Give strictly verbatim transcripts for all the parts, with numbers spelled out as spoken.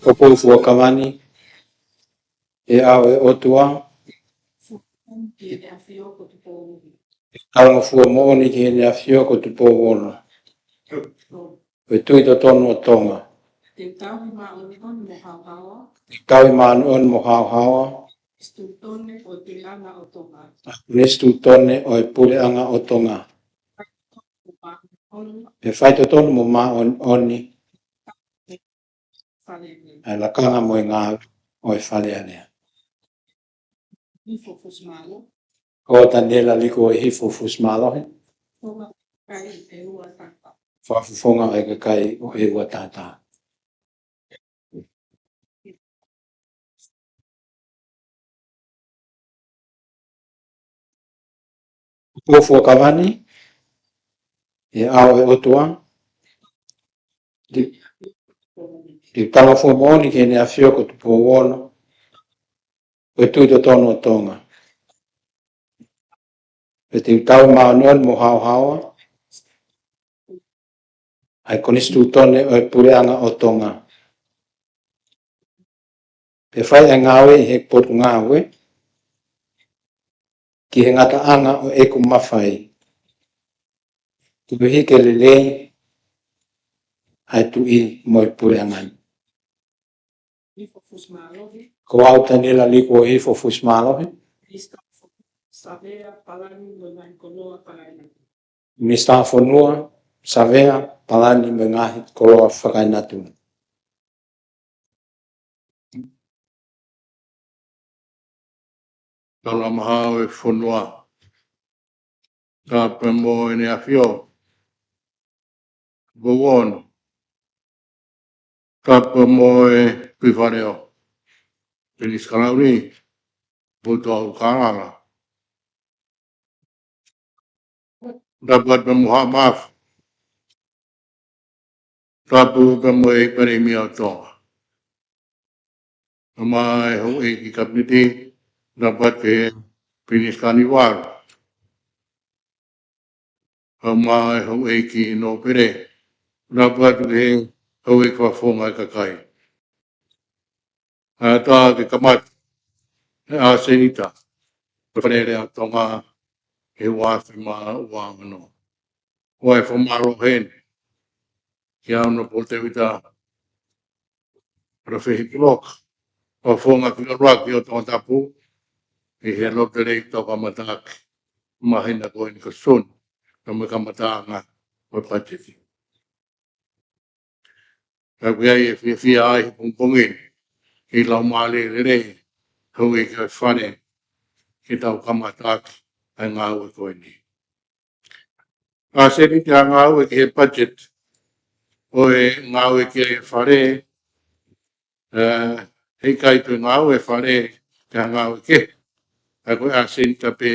Ko e fuakava ni, ʻe ʻAo ʻe ʻOtua, ʻe talangofua moʻoni ki Heʻene ʻAfio ko Tupou Ono, ko e Tuʻi Totonu ʻo Tonga, ʻe tauhi māʻoniʻoni mo haohaoa, ʻa e Konisitūtone ʻo e Puleʻanga ʻo Tonga, ʻe faitotonu mo māʻoniʻoni, ʻa e lakanga mo e ngāue ʻo e Fale Alea. Ko Taniela Liku ʻo e Hifo Fusi Mālohi, fakafofonga ʻo e kakai ʻo e ua taha taha. Ko e fuakava ni, ʻe ʻAo ʻe ʻOtua, ʻe talangofua moʻoni ki Heʻene ʻAfio ko Tupou Ono, ko e Tuʻi Totonu ʻo Tonga, ʻe tauhi māʻoniʻoni mo haohaoa, ʻa e Konisitūtone ʻo e Puleʻanga ʻo Tonga, pea fai ʻa e ngāue ʻi he Potungāue ki he ngataʻanga ʻo ʻeku mafai, koeʻuhi ke lelei ʻa e Tuʻi mo e Puleʻanga ni. Ko au Taniela Liku ʻo e Hifo Fusi Mālohi, Minisitā Fonua, Savea, Palani mo e Ngaahi Koloa Fakaenatula. Talamaha ʻo e fonua, tapu mo ʻEne ʻAfio Tupou Ono, tapu mo e Tuʻi Faleʻo, Pilinisi Kalauni, Putu ʻAulukālala, tapu atu mo Haʻa Maʻafu, tapu pea mo e Palēmia ʻo Tonga, pea mo e houʻeiki Kapineti, tapu atu ki he Pilinisi Kanivalu, pea mo e houʻeiki Nōpele, tapu atu ki he houʻeiki fakafofonga ʻo e kakai. ʻA ia ʻoku kamata ʻa e ʻAsenita ʻo e Fale Alea ʻo Tonga he ua afe mā ua ono. ʻOku ou fakamālō heni kia Honourable Tevita Rafehi Puloka, fakafofonga fika ʻuluaki ʻo Tongatapu ʻi he Lottery Tau Kamataʻaki, māhina ko eni ko Sune, pea mo e kamataʻanga ʻo e pāteti. Ka ʻoku ʻi ai e fiefia ai he pongipongi ni, ʻi he laumālie lelei ʻa e houʻeiki ʻo e Fale ke tau kamataʻaki ʻa e ngāue ko eni. ʻAsenita ʻa e ngāue ki he budget ʻo e ngāue ki ai e Fale, ē, heʻikai toe ngāue e Fale ki ha ngāue kehe. ʻA ia ko e ʻAsenita pē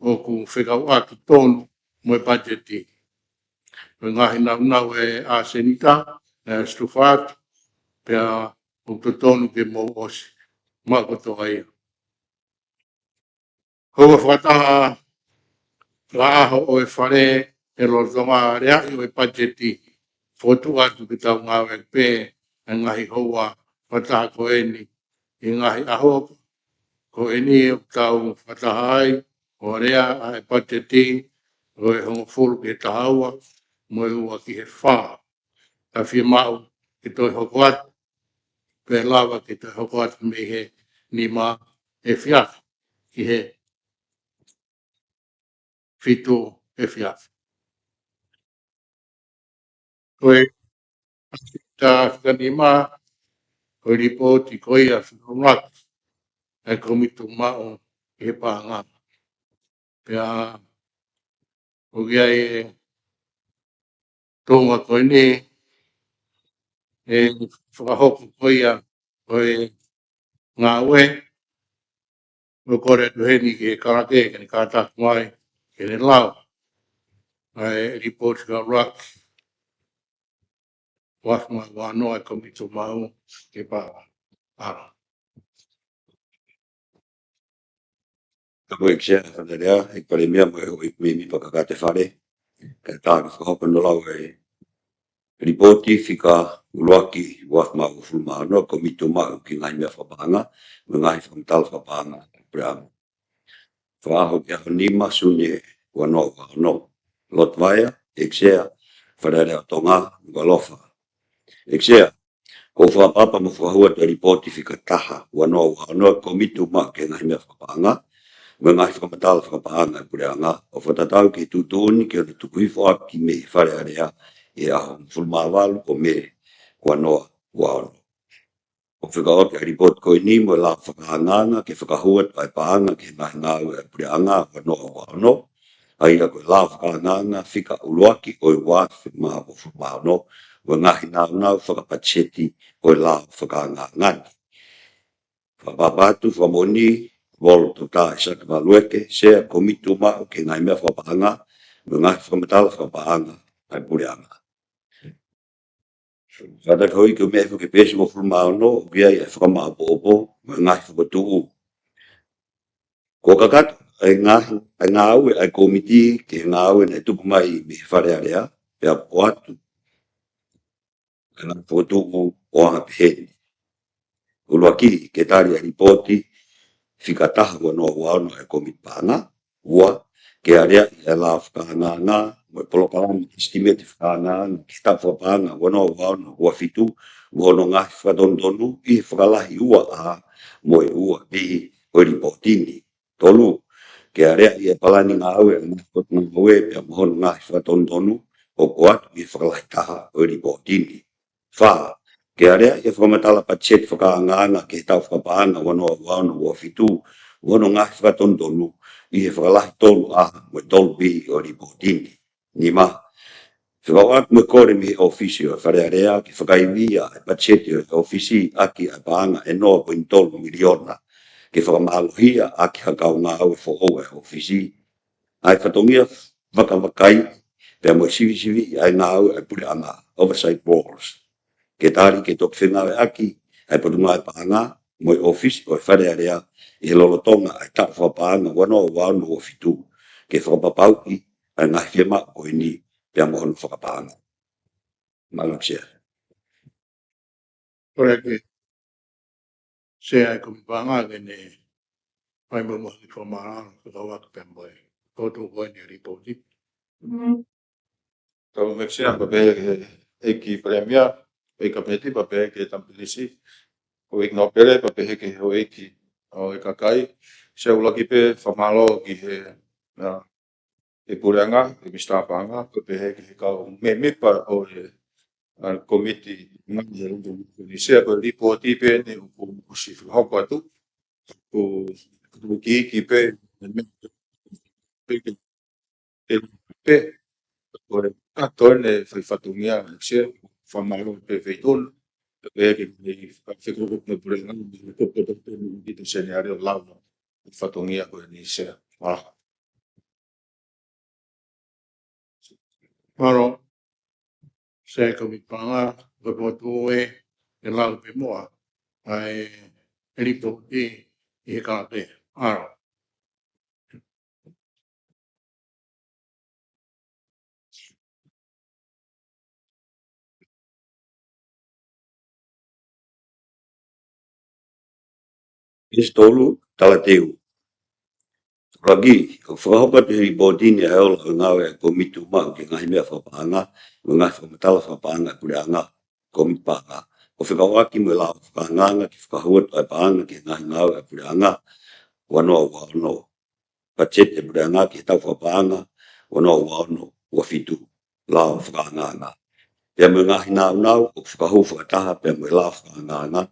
ʻoku fekauʻaki tonu mo e pāteti. Ko e ngaahi nāunau e ʻAsenita, ē, ʻoku tufa atu, pea ʻoku totonu ke mou ʻosi maʻu kotoa ia. Houa fakataha fakaʻaho ʻo e Fale he lolotonga aleaʻi ʻo e pāteti, fokotuʻu atu ke tau ngāueʻaki pē ʻa e ngaahi houa fakataha ko eni ʻi he ngaahi ʻaho ko eni ʻoku tau fakataha ai ʻo alea ʻa e pāteti ʻo e hongofulu ki he taha ua mo e ua ki he fā. Ka fiemaʻu ke toe hoko atu, pe lava ke toe hoko atu mei he nima efiafi ki he fitu efiafi. Ko e ʻAsenita fika nima, ko e lipooti ko ia fika ʻuluaki ʻa e Kōmiti Tuʻumaʻu ʻi he paʻanga. Pea ʻoku ʻi ai e tuʻunga ko eni, ʻe fakahoko ko ia ʻo e ngāue, ʻoku kole atu heni ki he Kalake ke ne kātaki mai ke ne lau ʻa e lipooti fika ʻuluaki ʻo e ua afe mā ua ono ʻa e Kōmiti Tuʻumaʻu ki he paʻanga. Ka ko e kia fana lea, ʻEiki Palēmia mo e houʻeiki mēmipa kākātefale, kae ʻatā ke fakahoko hono lau e Lipooti fika ʻuluaki ua afe mā hongofulu mā ono, Kōmiti Tuʻumaʻu ki he Ngaahi Meʻa Fakapaʻanga mo e Ngaahi Fakamatala Fakapaʻanga ʻa e Puleʻanga. Fakaʻaho ki he ʻaho nima Sune ua noa ua ono. Lote Vaea, ʻEiki Sea, Fale Alea ʻo Tonga, Nukuʻalofa. ʻEiki Sea, ʻoku ou fakaʻapaʻapa mo fakahū atu e lipooti fika taha ua noa ua ono ʻa e Kōmiti Tuʻumaʻu ki he Ngaahi Meʻa Fakapaʻanga mo e Ngaahi Fakamatala Fakapaʻanga ʻa e Puleʻanga, ʻo fakatatau ki he tuʻutuʻuni ki hono tuku hifo ʻaki mei he Fale Alea ʻi he ʻaho hongofulu mā valu ʻo Mē ua noa ua ono. ʻOku fekauʻaki ʻa e lipooti ko eni mo e lao fakaangaanga ke fakahū atu ʻa e paʻanga ki he ngaahi ngāue ʻa e Puleʻanga ua noa ua ono, ʻa ia ko e lao fakaangaanga fika ʻuluaki ʻo e ua afe mā hongofulu mā ono, mo e ngaahi nāunau fakapatiseti ʻo e lao fakaangaanga ni. Fakaʻapaʻapa atu, fakamoʻoni, Volo Toketā ʻAisake Valueke, Sea Kōmiti Tuʻumaʻu ki he Ngaahi Meʻa Fakapaʻanga mo e Ngaahi Fakamatala Fakapaʻanga ʻa e Puleʻanga. Kātaki houʻeiki ʻo meʻa hifo ki he peesi hongofulu mā ono, ʻoku ʻi ai ʻa e fakamāʻopoʻopo mo e ngaahi fokotuʻu. Kuo kakato ʻa e ngaahi, ʻa e ngāue ʻa e kōmiti ki he ngāue naʻe tuku mai mei he Fale Alea, pea ʻoatu ʻa e ngaahi fokotuʻu ʻo anga pehē ni. ʻUluaki, ke tali ʻa e lipooti fika taha ua noa ua ono ʻa e Kōmiti Paʻanga. Ua, ke aleaʻi ʻa e lao fakaangaanga mo e polokalama ʻesitimeti fakaangaanga ki he taʻu fakapaʻanga ua noa ua ono ua fitu mo hono ngaahi fakatonutonu ʻi he fakalahi ua A mo e ua B ʻo e lipooti ni. Tolu, ke aleaʻi ʻa e palani ngāue ʻa e ngaahi potungāue pea mo hono ngaahi fakatonutonu ʻoku ʻoatu ʻi he fakalahi taha ʻo e lipooti ni. Fā, ke aleaʻi ʻa e fakamatala patiseti fakaangaanga ki he taʻu fakapaʻanga ua noa ua ono ua fitu mo hono ngaahi fakatonutonu ʻi he fakalahi tolu A mo e tolu B ʻo e lipooti ni. Nima, fekauʻaki mo e kole mei he ʻōfisi ʻo e Fale Alea ke fakaivia ʻa e patiseti ʻo e ʻōfisi ʻaki ʻa e paʻanga ʻe noa poini tolu miliona ke fakamālohia ʻaki ha kau ngāue foʻou ʻa e ʻōfisi, ʻa e fatongia vakavakai pea mo e sivisiviʻi ʻa e ngāue ʻa e Puleʻanga, oversight roles. Ke tali ke toki fengāueʻaki ʻa e Potungāue Paʻanga mo e ʻōfisi ʻo e Fale Alea ʻi he lolotonga ʻa e taʻu fakapaʻanga ua noa ua ono ua fitu ke fakapapauʻi ʻa e ngaahi fiemaʻu ko eni pea mo hono fakapaʻanga. Mālō Sea. Kole ki he Sea ʻa e Kōmiti Paʻanga ke ne fai mo e moʻoni fakamālō, fekauʻaki pea mo e fokotuʻu ko eni ʻa e lipooti. Tau mekisia pea pehē ki he ʻEiki Palēmia, ʻEiki Kapineti pea pehē ki he Tama Pilinisi, ko e ʻEiki Nōpele pea pehē ki he houʻeiki ʻo e kakai. Sea, ʻuluaki pē fakamālō ki he, ʻa, ʻEiki Puleʻanga, ʻEiki Minisitā Paʻanga, pea pehē ki he kau mēmipa ʻo e, ʻa, kōmiti ngāue ʻa e London Sea, ko e lipooti pē eni ʻoku ʻosi fakahoko atu, ʻoku, ʻoku ikiiki pē, pē, pē, pē, ko e kakato ʻene fai fatongia, Sea, fakamālō pē feituʻu, pea pehē ki he, ʻa, fekauʻaki mo e Puleʻanga, ko e potopoto pē eni ki he Seniale ʻo lau fatongia ko eni Sea. Mālō. Mālō, Sea ʻa e Kōmiti Paʻanga, ko e potu ē, ke lau pē muʻa ʻa e lipooti ʻi he kāpē. Mālō. Peesi tolu, talateu. ʻUluaki, ʻoku fakahoko atu ʻi he lipooti ni ʻa e ola ʻo e ngāue ʻa e Kōmiti Tuʻumaʻu ki he Ngaahi Meʻa Fakapaʻanga mo e Ngaahi Fakamatala Fakapaʻanga ʻa e Puleʻanga, Kōmiti Paʻanga. ʻOku fekauʻaki mo e lao fakaangaanga ke fakahū atu ʻa e paʻanga ki he ngaahi ngāue ʻa e Puleʻanga ua noa ua ono. Patiseti ʻa e Puleʻanga ki he taʻu fakapaʻanga ua noa ua ono ua fitu, lao fakaangaanga. Pea mo e ngaahi nāunau ʻoku fakahū fakataha pea mo e lao fakaangaanga,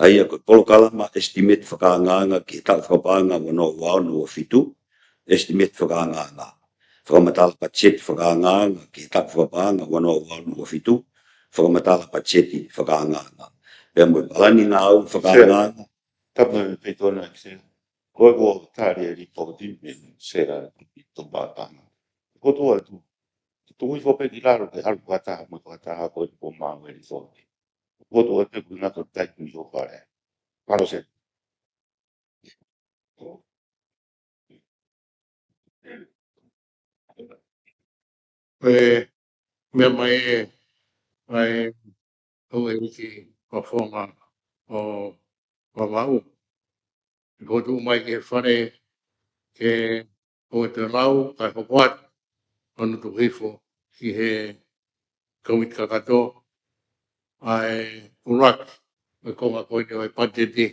ʻa ia ko e polokalama ʻesitimeti fakaangaanga ki he taʻu fakapaʻanga ua noa ua ono ua fitu, ʻesitimeti fakaangaanga. Fakamatala patiseti fakaangaanga ki he taʻu fakapaʻanga ua noa ua ono ua fitu, fakamatala patiseti fakaangaanga. Pea mo e palani ngāue fakaangaanga. Tama Peitona, Sea. Ko e kuo tali e lipooti mei he Sea Kōmiti Paʻanga. Ko e tuʻu atu, tuʻu hifo pē ki lalo ke ʻalu fakataha mo e fakataha ko e kuo maʻu e lipooti. Ko e tuʻu atu pē kuo ngata tai ki ho fale. Mālō Sea. Ko e meʻa mai ē, ʻa e houʻeiki Fakafofonga ʻo Vavaʻu. ʻE fokotuʻu mai ki he fale ke houʻeiki lau, kae hoko atu hono tuku hifo ki he kōmiti kakato ʻa e ʻuluaki ʻo e konga ko eni ʻo e patiseti.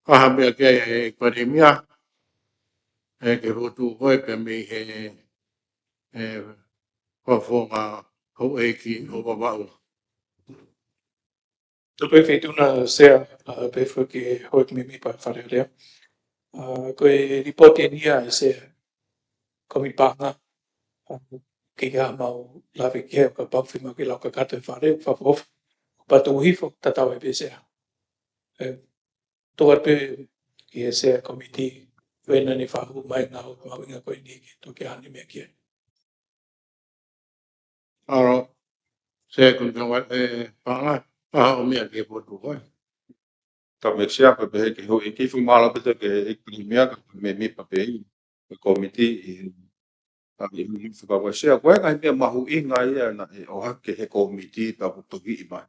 Ka ʻi ai ha meʻa ki ai ʻEiki Palēmia, ʻe ke fokotuʻu koe pea mei he, ʻe, Fakafofonga houʻeiki ʻo Vavaʻu. Tau pē Feituʻuna Sea, ʻa, pea foki ki he houʻeiki mēmipa Fale Alea. ʻA, ko e lipooti eni ia ʻa e Sea Kōmiti Paʻanga. ʻA, ke ʻikai ke mau lave ki ai, kapau ʻe fiemaʻu ke lau kakato ʻe he Fale, fakaʻofoʻofa. Pea tuku hifo, tatau ai pē Sea. ʻE, tuku atu pē ki he Sea Kōmiti, ko ena naʻe fakahū mai ngāue mahuʻinga ko eni ke toki ʻi ai ha meʻa ki ai. ʻAlo, Sea Kōmiti Paʻanga, ʻe, Paʻanga, ʻa, ʻo meʻa ki he potu ko ē. Tau meʻa Sea ko e pehē ki he houʻeiki, fakamālō pē ki he ʻEiki Palēmia, kae ʻumaʻā e mēmipa pē ʻi he kōmiti ʻi, ʻa, ʻi he fakaua Sea, ko e ngaahi meʻa mahuʻinga ia naʻe ʻohake ʻe he kōmiti pea kuo tohiʻi mai.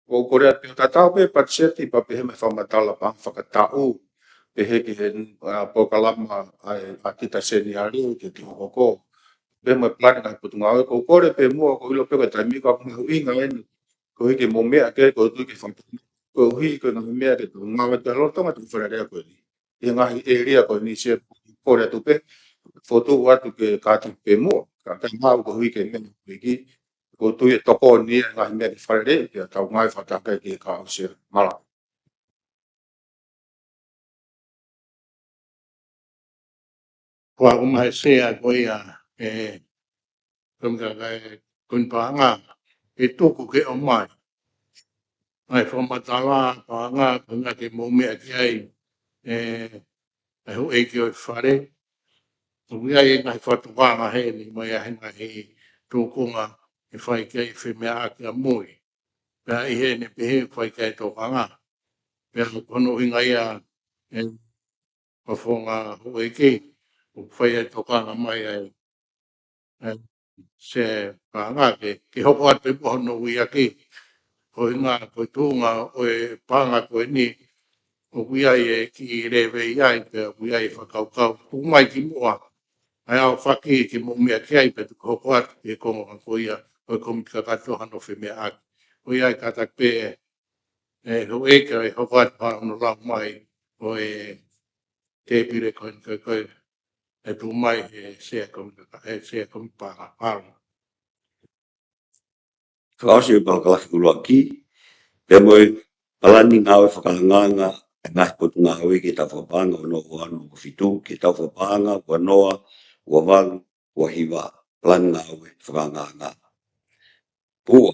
ʻOku ou kole atu pē ʻo tatau pē patiseti pea pehē mai fakamatala paʻanga fakataʻu, pehē ki he, ʻa, polokalama ʻa e, ʻa e ʻatita seniale ke, ke hoko. Pehē mai palani ngaahi potungāue, ʻoku ou kole pē muʻa, ʻoku ou ʻilo pē ko e taimi ko ē ʻoku mahuʻinga eni, koeʻuhi ke mou meʻa ki ai, koeʻuhi ke faka-, koeʻuhi ko e ngaahi meʻa ke tau ngāue atu ai lolotonga ʻetau Fale Alea ko eni. ʻI he ngaahi ʻēlia ko eni Sea, kole atu pē, fokotuʻu atu ke kātaki pē muʻa, ka ʻikai maʻu koeʻuhi ke meʻa ki he ʻEiki, ʻoku ou tui ʻe tokoni ia ʻi he ngaahi meʻa ki he Fale Alea, pea tau ngāue fakataha ki ai, kae ʻoua Sea. Mālō. Ko e ʻomai ʻe he Sea ko ia, ʻe, Kōmiti Kakato, ʻe, Kōmiti Paʻanga, ʻe tuku ke ʻomai ʻa e fakamatala paʻanga, ko e ngaahi ke mou meʻa ki ai, ʻe, ʻe houʻeiki ʻo e Fale. ʻOku ʻi ai e ngaahi fakatokanga heni, ʻomai ʻa e ngaahi tūkunga ʻe fai ki ai e femeʻaʻaki ʻamui. Pea ʻi heni pē ʻe fai ki ai e tokanga. Pea ko hono ʻuhinga ia, ʻe, Fakafofonga houʻeiki, ʻoku fai ai e tokanga mai ʻa e, ʻe, Sea Paʻanga ke, ke hoko atu pē muʻa hono ui ʻaki. Ko e ʻuhinga, ko e tuʻunga ʻo e paʻanga ko eni, ʻoku ʻi ai e kiʻi lēvei ai, pea ʻoku ʻi ai e fakakaukau. Tuku mai ki muʻa, ʻa e aofaki ke mou meʻa ki ai, pea tuku hoko atu ki he konga ko ia ʻo e kōmiti kakato hano femeʻaʻaki. Ko ia ʻe kātaki pē ʻe houʻeiki ʻe hoko atu hono lau mai ʻo e tēpile ko eni ko ē, ko ē ʻe tuʻu mai ʻe he Sea Kōmiti, ʻe he Sea Kōmiti Paʻanga. Mālō. Fakaʻosi ʻa e palakalafi ʻuluaki, pea mo e palani ngāue fakaangaanga ʻa e ngaahi potungāue ki he taʻu fakapaʻanga ua noa ua ono ua fitu, ki he taʻu fakapaʻanga ua noa ua valu ua hiva, palani ngāue fakaangaanga. Ua,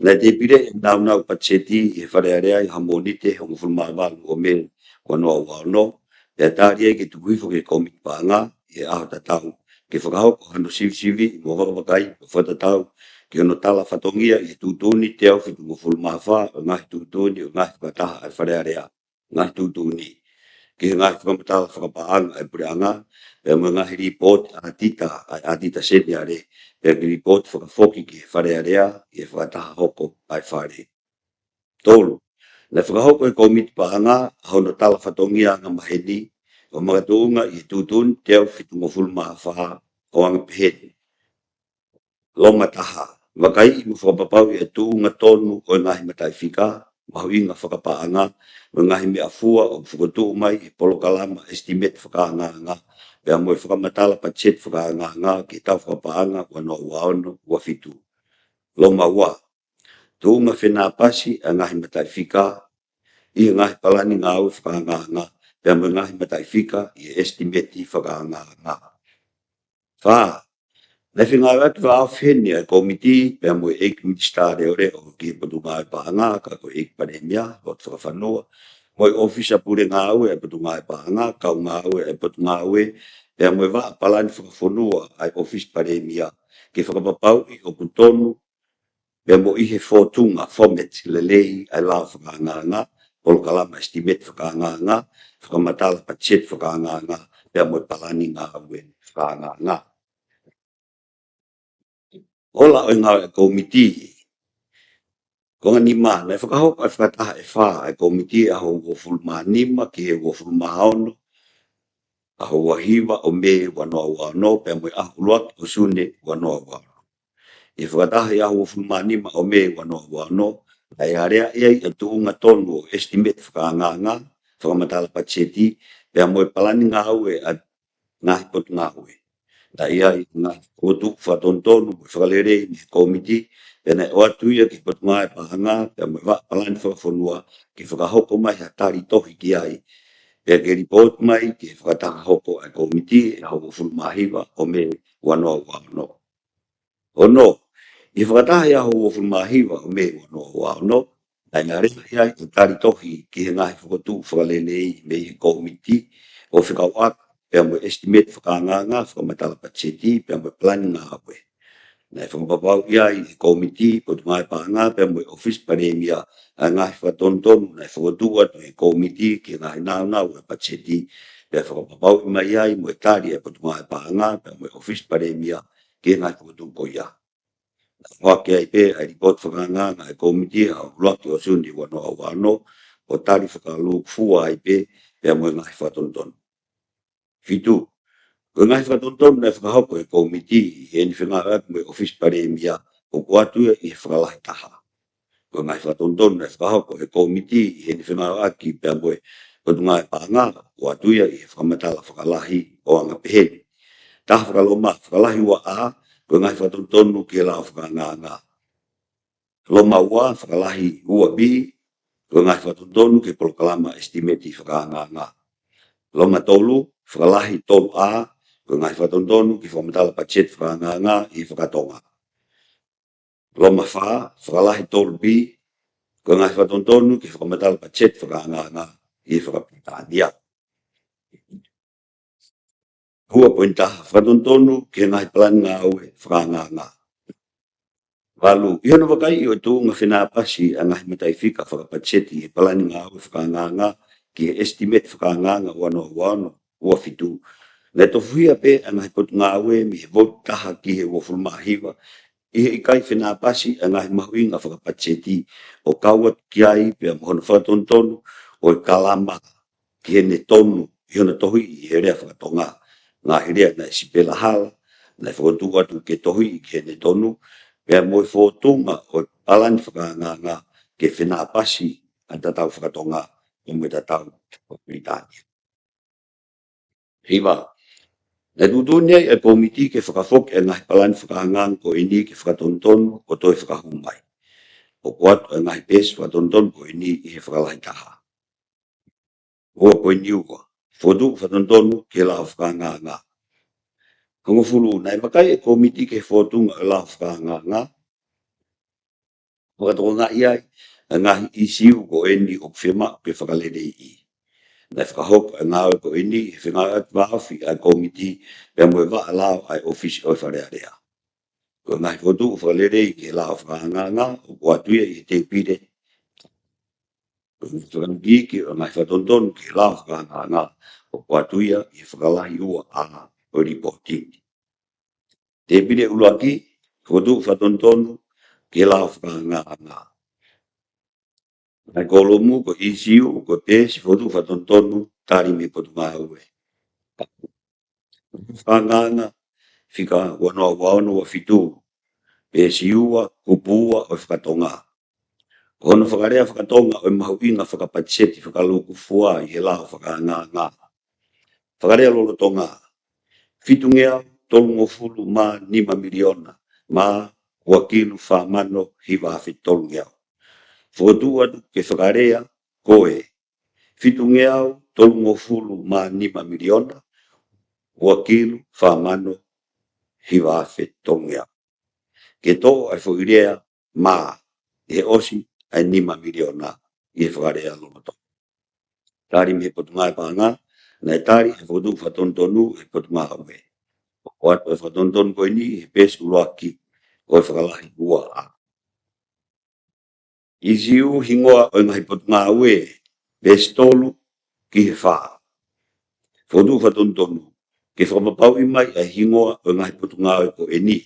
naʻe tēpile ʻa e nāunau patiseti ʻi he Fale Alea ʻi he Mōnite hongofulu mā valu ʻo Mē ua noa ua ono, pea tali ai ke tuku hifo ki he Kōmiti Paʻanga ʻi he ʻaho tatau, ke fakahoko hano sivisiviʻi mo vakavakai mo fakatatau ki hono tala fatongia ʻi he tuʻutuʻuni teau fitungofulu mā fā ʻo e ngaahi tuʻutuʻuni ʻo e ngaahi fakataha ʻa e Fale Alea, ngaahi tuʻutuʻuni ki he ngaahi fakamatala fakapaʻanga ʻa e puleʻanga, pea mo e ngaahi lipooti ʻatita ʻa e ʻatita seniale, pea ki he lipooti fakafoki ki he Fale Alea ʻi he fakataha hoko ʻa e Fale. Tolu, naʻe fakahoko ʻe he Kōmiti Paʻanga hono tala fatongia angamaheni ʻo makatuʻunga ʻi he tuʻutuʻuni teau fitungofulu mā fā ʻo anga peheni. Loma taha, vakaiʻi mo fakapapauʻi ʻa e tuʻunga tonu ʻo e ngaahi mataʻifika mahuʻinga fakapaʻanga mo e ngaahi meʻafua ʻoku fokotuʻu mai ʻi he polokalama ʻesitimeti fakaangaanga, pea mo e fakamatala patiseti fakaangaanga ki he taʻu fakapaʻanga ua noa ua ono ua fitu. Loma ua, tuʻunga fenāpasi ʻa e ngaahi mataʻifika ʻi he ngaahi palani ngāue fakaangaanga, pea mo e ngaahi mataʻifika ʻi he ʻesitimeti fakaangaanga. Fā, naʻe fengāueʻaki fakaʻaufeni ʻa e Kōmiti pea mo e ʻEiki Minisitā Leʻoleʻo ki he Potungāue Paʻanga, ka ko e ʻEiki Palēmia, Lotu Fakafanua, mo e ʻōfisa pule ngāue ʻa e Potungāue Paʻanga, kau ngāue ʻa e Potungāue, pea mo e Vaʻa Palani Fakafonua ʻa e ʻŌfisi Palēmia, ke fakapapauʻi ʻoku tonu pea mo ʻi he fōtunga, format, lelei ʻa e lao fakaangaanga, polokalama ʻesitimeti fakaangaanga, fakamatala patiseti fakaangaanga, pea mo e palani ngāue fakaangaanga. Ola ʻo e ngāue ʻa e Kōmiti, Konga nima, naʻe fakahoko ʻa e fakataha ʻe fā ʻa e Kōmiti ʻi he ʻaho uofulu mā nima ki he uofulu mā ono, ʻaho ua hiva ʻo Mē ua noa ua ono, pea mo e ʻaho ʻuluaki ʻo Sune ua noa ua ono. ʻI he fakataha ʻi he ʻaho uofulu mā nima ʻo Mē ua noa ua ono, naʻe aleaʻi ai ʻa e tuʻunga tonu ʻo e estimate fakaangaanga, fakamatala patiseti, pea mo e palani ngāue ʻa e ngaahi potungāue. Naʻe ʻi ai e ngaahi fokotuʻu fakatonutonu mo e fakalelei mei he Kōmiti, pea naʻe ʻoatu ia ki he Potungāue Paʻanga, pea mo e Vaʻa Palani Fakafonua, ke fakahoko mai ha tali tohi ki ai, pea ke lipooti mai ki he fakataha hoko ʻa e Kōmiti ʻi he ʻaho uofulu mā hiva ʻo Mē ua noa ua ono. Ono, ʻi he fakataha ʻi he ʻaho uofulu mā hiva ʻo Mē ua noa ua ono, naʻe aleaʻi ai ʻa e tali tohi ki he ngaahi fokotuʻu fakalelei mei he Kōmiti ʻo fekauʻaki pea mo e estimate fakaangaanga, fakamatala patiseti, pea mo e palani ngāue. Naʻe fakapapauʻi ai ʻe he Kōmiti, Potungāue Paʻanga, pea mo e ʻŌfisi Palēmia ʻa e ngaahi fakatonutonu naʻe fokotuʻu atu ʻe he Kōmiti ki he ngaahi nāunau ʻo e patiseti, pea fakapapauʻi mai ai mo e tali ʻa e Potungāue Paʻanga, pea mo e ʻŌfisi Palēmia ki he ngaahi fokotuʻu ko ia. Naʻe foaki ai pē ʻa e lipooti fakaangaanga ʻa e Kōmiti ʻi he ʻaho ʻuluaki ʻo Sune ua noa ua ono, ʻo tali fakalūkufua ai pē, pea mo e ngaahi fakatonutonu. Fitu, ko e ngaahi fakatonutonu naʻe fakahoko ʻe he Kōmiti ʻi heʻene fengāueʻaki mo e ʻŌfisi Palēmia, ʻoku ʻoatu ia ʻi he fakalahi taha. Ko e ngaahi fakatonutonu naʻe fakahoko ʻe he Kōmiti ʻi heʻene fengāueʻaki pea mo e Potungāue Paʻanga, ʻoku ʻoatu ia ʻi he fakamatala fakalahi ʻo anga peheni. Taha fakaloma, fakalahi ua A, ko e ngaahi fakatonutonu ki he lao fakaangaanga. Loma ua, fakalahi ua B, ko e ngaahi fakatonutonu ki he polokalama estimate fakaangaanga. Loma tolu, fakalahi tolu A, ko e ngaahi fakatonutonu ki he fakamatala patiseti fakaangaanga ʻi he fakatonga. Loma fā, fakalahi tolu B, ko e ngaahi fakatonutonu ki he fakamatala patiseti fakaangaanga ʻi he fakapilitānia. Ua poini taha, fakatonutonu ki he ngaahi palani ngāue fakaangaanga. Valu, ʻi hono vakaiʻi ʻo e tuʻunga fenāpasi ʻa e ngaahi mataʻifika fakapatiseti ʻi he palani ngāue fakaangaanga ki he estimate fakaangaanga ua noa ua ono, ua fitu, naʻe tofuhia pē ʻa e ngaahi potungāue mei he vouti taha ki he uofulu mā hiva, ʻi he ʻikai fenāpasi ʻa e ngaahi mahuʻinga fakapatiseti ʻo kau atu ki ai pea mo hono fakatonutonu ʻo e kalama ki heʻene tonu ʻi hono tohiʻi ʻi he lea fakatonga. Ngaahi lea naʻe sipela hala, naʻe fokotuʻu atu ke tohiʻi ki heʻene tonu, pea mo e fōtunga ʻo e palani fakaangaanga ke fenāpasi ʻa e tatau fakatonga pea mo e tatau fakapilitānia. Hiva, naʻe tuʻutuʻuni ai ʻa e Kōmiti ke fakafoki ʻa e ngaahi palani fakaangaanga ko eni ke fakatonutonu ʻo toe fakahū mai. ʻOku ʻoatu ʻa e ngaahi peesi fakatonutonu ko eni ʻi he fakalahi taha. Ua poini ua, fokotuʻu fakatonutonu ki he lao fakaangaanga. Hongofulu, naʻe vakai ʻa e Kōmiti ki he fōtunga ʻo e lao fakaangaanga, fakatokangaʻi ai ʻa e ngaahi ʻīsiu ko eni ʻoku fiemaʻu ke fakaleleiʻi. Naʻe fakahoko ʻa e ngāue ko eni ʻi he fengāueʻaki vāofi ʻa e Kōmiti pea mo e vaʻa lao ʻa e ʻŌfisi ʻo e Fale Alea. Ko e ngaahi fokotuʻu fakalelei ki he lao fakaangaanga ʻoku ʻoatu ia ʻi he tēpile. Ko e ngaahi fakaikiiki ʻo e ngaahi fakatonutonu ki he lao fakaangaanga ʻoku ʻoatu ia ʻi he fakalahi ua A ʻo e lipooti ni. Tēpile ʻuluaki, fokotuʻu fakatonutonu ki he lao fakaangaanga. Ngaahi kōlomu ko e ʻīsiu, ko e peesi, fokotuʻu fakatonutonu, tali mei he Potungāue Paʻanga, fika ua noa ua ono ua fitu, peesi ua, kupu ua ʻo e fakatonga. Ko hono fakalea fakatonga ʻo e mahuʻinga fakapatiseti fakalūkufua ʻi he lao fakaangaanga. Fakalea lolotonga, fitungeau tolungofulu mā nima miliona mā ua kilu fā mano hiva afe tolungeau. Fokotuʻu atu ke fakalea ko e fitungeau tolungofulu mā nima miliona ua kilu fā mano hiva afe tolungeau. Ke toʻo ʻa e foʻi lea mā ʻi he ʻosi ʻa e nima miliona ʻi he fakalea lolotonga. Tali mei he Potungāue Paʻanga, naʻe tali ʻa e fokotuʻu fakatonutonu ʻe he Potungāue. ʻOku ʻoatu ʻa e fakatonutonu ko eni ʻi he peesi ʻuluaki ʻo e fakalahi ua A. ʻĪsiu, hingoa ʻo e ngaahi potungāue, peesi tolu ki he fā. Fokotuʻu fakatonutonu ke fakapapauʻi mai ʻa e hingoa ʻo e ngaahi potungāue ko eni.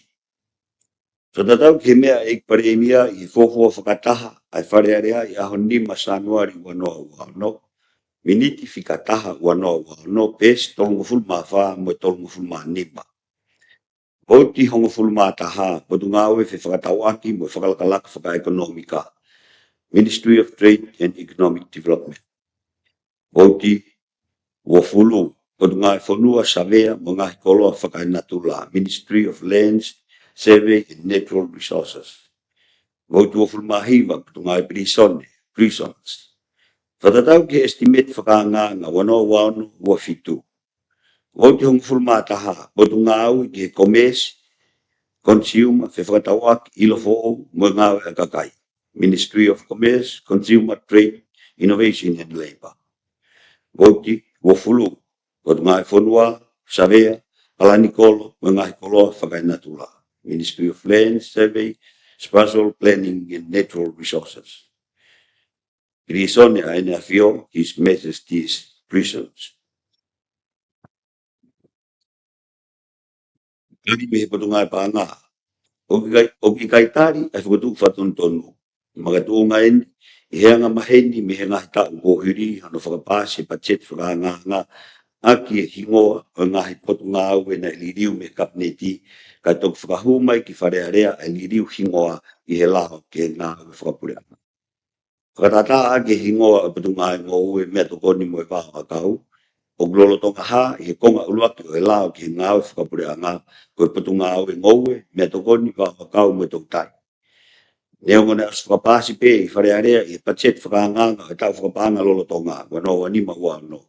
Fakatatau ki he meʻa ʻa e ʻEiki Palēmia ʻi he fuofua fakataha ʻa e Fale Alea ʻi he ʻaho nima Sānuali ua noa ua ono, miniti fika taha ua noa ua ono, peesi tolungofulu mā fā mo e tolungofulu mā nima. Vouti hongofulu mā taha, Potungāue Fefakatauʻaki mo e Fakalakalaka Fakaʻekonōmika, Ministry of Trade and Economic Development. Vouti uofulu, Potungāue Fonua, Savea mo e Ngaahi Koloa Fakaenatula, Ministry of Lands, Survey and Natural Resources. Vouti uofulu mā hiva, Potungāue Pilīsone, Prisons. Fakatatau ki he ʻesitimeti fakaangaanga ua noa ua ono ua fitu. Vouti hongofulu mā taha, Potungāue ki he Komēsi, Consumer, Fefakatauʻaki, ʻIlo Foʻou mo e Ngāue ʻa e Kakai, Ministry of Commerce, Consumer, Trade, Innovation and Labour. Vouti uofulu, Potungāue Fonua, Savea, Palani Kolo mo e Ngaahi Koloa Fakaenatula, Ministry of Land, Survey, Spatial Planning and Natural Resources. Pilīsone ʻa ʻEne ʻAfio, His Majesty's Prisons. Tali mei he Potungāue Paʻanga. ʻOku ʻikai, ʻoku ʻikai tali ʻa e fokotuʻu fakatonutonu. Makatuʻunga eni ʻi he angamaheni mei he ngaahi taʻu kuo hili hono fakapaasi e patiseti fakaangaanga ʻaki e hingoa ʻo e ngaahi potungāue naʻe liliu mei he Kapineti, kae toki fakahū mai ki Fale Alea ʻa e liliu hingoa ʻi he lao ki he ngāue fakapuleʻanga. Fakatātā ʻaki e hingoa ʻo e Potungāue Ngoue, Meʻatokoni mo e Vao ʻAkau, ʻoku lolotonga hā ʻi he konga ʻuluaki ʻo e lao ki he ngāue fakapuleʻanga, ko e Potungāue Ngoue, Meʻatokoni, Vao ʻAkau mo e Toutai. Neongo naʻe ʻosi fakapaasi pē ʻi Fale Alea ʻi he patiseti fakaangaanga ʻo e taʻu fakapaʻanga lolotonga, ua noa ua nima ua ono,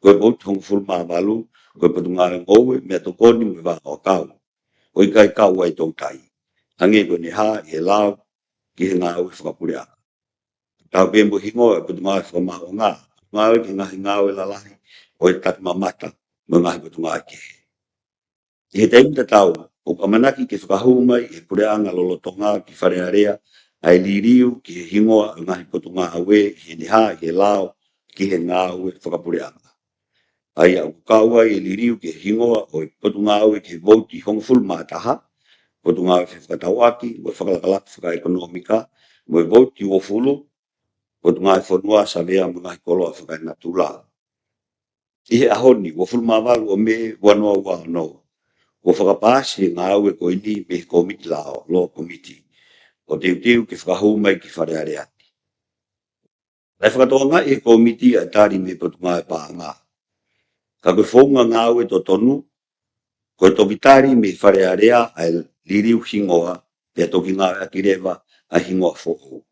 ko e vouti hongofulu mā valu, ko e Potungāue Ngoue, Meʻatokoni mo e Vao ʻAkau, ʻo ʻikai kau ai e Toutai, hangē ko ʻene hā ʻi he lao ki he ngāue fakapuleʻanga. Tatau pē mo e hingoa ʻo e Potungāue Fakamaauʻanga, Potungāue ki he Ngaahi Ngāue Lalahi ʻo e Takimamata mo e Ngaahi Potungāue Kehe. ʻI he taimi tatau, ʻoku ʻamanaki ke fakahū mai ʻe he puleʻanga lolotonga ki Fale Alea ʻa e liliu ki he hingoa ʻo e ngaahi potungāue ʻi heʻene hā ʻi he lao ki he ngāue fakapuleʻanga. ʻA ia ʻoku kau ai e liliu ki he hingoa ʻo e Potungāue ki he vouti hongofulu mā taha, Potungāue Fefakatauʻaki mo e Fakalakalaka Fakaʻekonōmika, mo e vouti uofulu, Potungāue Fonua, Savea mo e Ngaahi Koloa Fakaenatula. ʻI he ʻaho ni, uofulu mā valu ʻo Mē ua noa ua ono, kuo fakapaasi e ngāue ko eni mei he Kōmiti Lao, Law Committee, ʻo teuteu ke fakahū mai ki Fale Alea ni. Naʻe fakatokangaʻi ʻe he kōmiti ʻa e tali mei he Potungāue Paʻanga. Ka ko e founga ngāue totonu, ko e toki tali mei Fale Alea ʻa e liliu hingoa, pea toki ngāueʻaki leva ʻa e hingoa foʻou.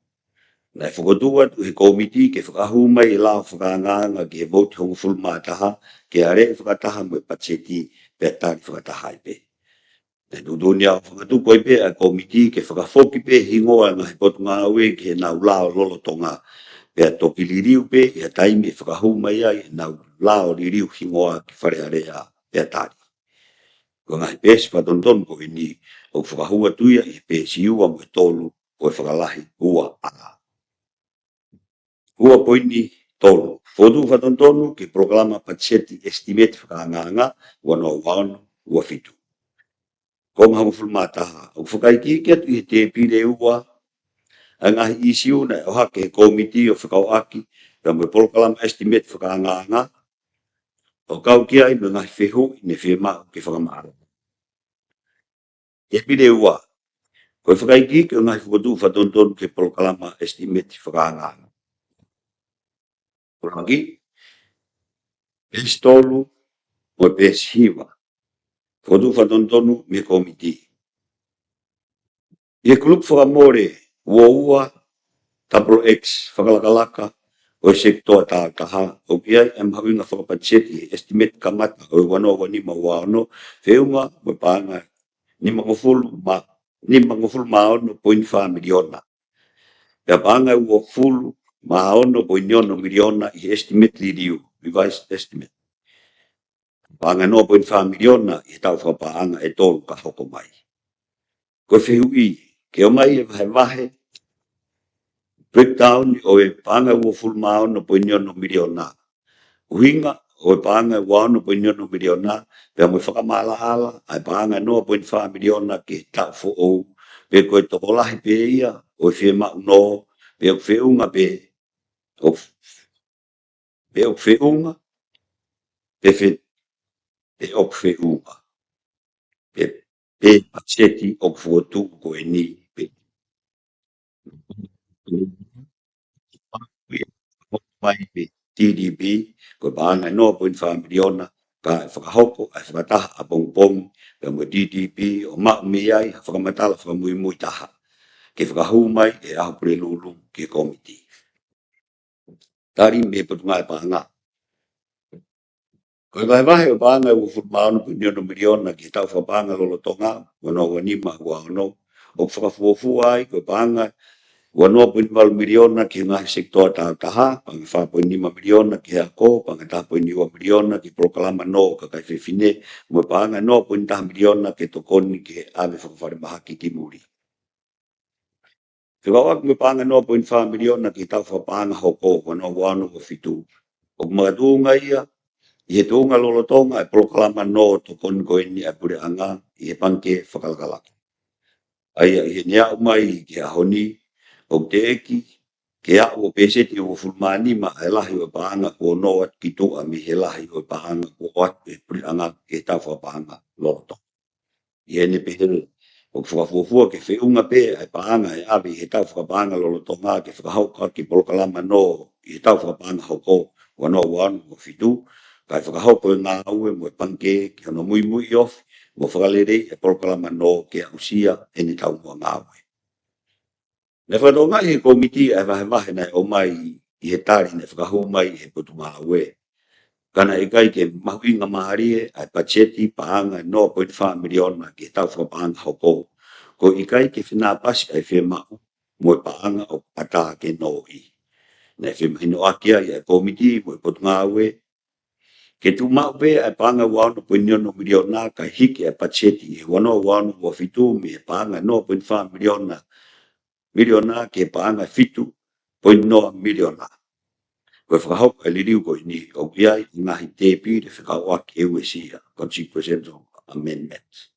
Naʻe fokotuʻu atu ʻe he kōmiti ke fakahū mai e lao fakaangaanga ki he vouti hongofulu mā taha, ke aleʻi fakataha mo e patiseti, pea tali fakataha ai pē. Naʻe tuʻutuʻuni ʻa e fakatupu ai pē ʻa e kōmiti ke fakafoki pē hingoa ʻa e ngaahi potungāue ki heʻenau lao lolotonga, pea toki liliu pē ʻi ha taimi ʻe fakahū mai ai ʻenau lao liliu hingoa ki Fale Alea pea tali. Ko e ngaahi peesi fakatonutonu ko eni ʻoku fakahū atu ia ʻi he peesi ua mo e tolu ʻo e fakalahi ua A. Ua poini tolu. Fokotuʻu fakatonutonu ki he polokalama patiseti ʻesitimeti fakaangaanga ua noa ua ono ua fitu. Konga hongofulu mā taha. ʻOku fakaikiiki atu ʻi he tēpile ua ʻa e ngaahi ʻīsiu naʻe ʻohake ʻe he kōmiti ʻo fekauʻaki pea mo e polokalama ʻesitimeti fakaangaanga, ʻo kau ki ai mo e ngaahi fehuʻi ne fiemaʻu ke fakamaʻalaʻala. Tēpile ua. Ko e fakaikiiki ʻo e ngaahi fokotuʻu fakatonutonu ki he polokalama ʻesitimeti fakaangaanga. ʻUluaki, peesi tolu mo e peesi hiva. Fokotuʻu fakatonutonu mei he kōmiti. ʻI he kulupu fakamole ua ua double X fakalakalaka ʻo e sekitoa taha taha, ʻoku ʻi ai e mahuʻinga fakapatiseti ʻi he ʻesitimeti kamata ʻo e ua noa ua nima ua ono, feʻunga mo e paʻanga nimangofulu mā, nimangofulu mā ono poini fā miliona. Pea paʻanga uofulu mā ono poini ono miliona ʻi he ʻesitimeti liliu, revised estimate. Paʻanga noa poini fā miliona ʻi he taʻu fakapaʻanga ʻe tolu ka hoko mai. Ko e fehuʻi, ke ʻomai e vahevahe, breakdown ʻo e paʻanga uofulu mā ono poini ono miliona. ʻUhinga ʻo e paʻanga ua ono poini ono miliona, pea mo e fakamaʻalaʻala ʻa e paʻanga noa poini fā miliona ki he taʻu foʻou, pe ko e tokolahi pē ia ʻo e fiemaʻu nō, pe ʻoku feʻunga pē, ʻoku, pe ʻoku feʻunga, pe fe, pe ʻoku feʻunga, pe, pe patiseti ʻoku fokotuʻu ko eni, pe mai pe G D P, ko e paʻanga ʻe noa poini fā miliona, kae fakahoko ʻa e fakataha ʻapongipongi pea mo e G D P ʻo maʻu mei ai ha fakamatala fakamuimui taha ke fakahū mai ʻe he ʻaho Pulelulu ki he kōmiti. Tali mei he Potungāue Paʻanga. Ko e vahevahe ʻo e paʻanga ʻe uofulu mā ono poini ono miliona ki he taʻu fakapaʻanga lolotonga ua noa ua nima ua ono, ʻoku fakafuofua ai ko e paʻanga ua noa poini valu miliona ki he ngaahi sekitoa tāutaha, paʻanga fā poini nima miliona ki he ako, paʻanga taha poini ua miliona ki he polokalama nō ʻo e kakai fefine, mo e paʻanga ʻe noa poini taha miliona ki he tokoni ki he ʻave fakafalemahaki ki muli. Fekauʻaki mo e paʻanga ʻe noa poini fā miliona ki he taʻu fakapaʻanga hoko ua noa ua ono ua fitu, ʻoku makatuʻunga ia ʻi he tuʻunga lolotonga ʻa e polokalama nō tokoni ko eni ʻa e Puleʻanga ʻi he Pangikē Fakalakalaka. ʻA ia ʻi heʻene aʻu mai ki he ʻaho ni, ʻoku teʻeki ke aʻu ʻo pēseti ʻe uofulu mā nima ʻa e lahi ʻo e paʻanga kuo nō atu ki tuʻa mei he lahi ʻo e paʻanga kuo ʻoatu ʻe he Puleʻanga ki he taʻu fakapaʻanga lolotonga. ʻI heʻene pehē, ʻoku fakafuofua ke feʻunga pē ʻa e paʻanga ʻe ʻave ʻi he taʻu fakapaʻanga lolotonga ke fakahoko ʻaki e polokalama nō ʻi he taʻu fakapaʻanga hoko ua noa ua ono ua fitu, kae fakahoko e ngāue mo e Pangikē ki hono muimui ofi mo fakaleleiʻi e polokalama nō ke aʻusia ʻene taumuʻa ngāue. Naʻe fakatokangaʻi ʻe he kōmiti ʻa e vahevahe naʻe ʻomai ʻi he tali naʻe fakahū mai ʻe he Potungāue. Ka naʻe ʻikai ke mahuʻingamālie ʻa e patiseti paʻanga ʻe noa poini fā miliona ki he taʻu fakapaʻanga hoko, ko e ʻikai ke fenāpasi ʻa e fiemaʻu mo e paʻanga ʻoku ʻatā ke nō ʻi. Naʻe femahinoʻaki ai ʻa e kōmiti mo e Potungāue ke tuʻu maʻu pē ʻa e paʻanga ua ono poini ono miliona kae hiki ʻa e patiseti ʻi he ua noa ua ono ua fitu mei he paʻanga ʻe noa poini fā miliona, miliona ki he paʻanga ʻe fitu poini noa miliona. Ko e fakahoko ʻa e liliu ko eni ʻoku ʻi ai e ngaahi tēpile fekauʻaki ʻe uesia, Constitutional Amendments,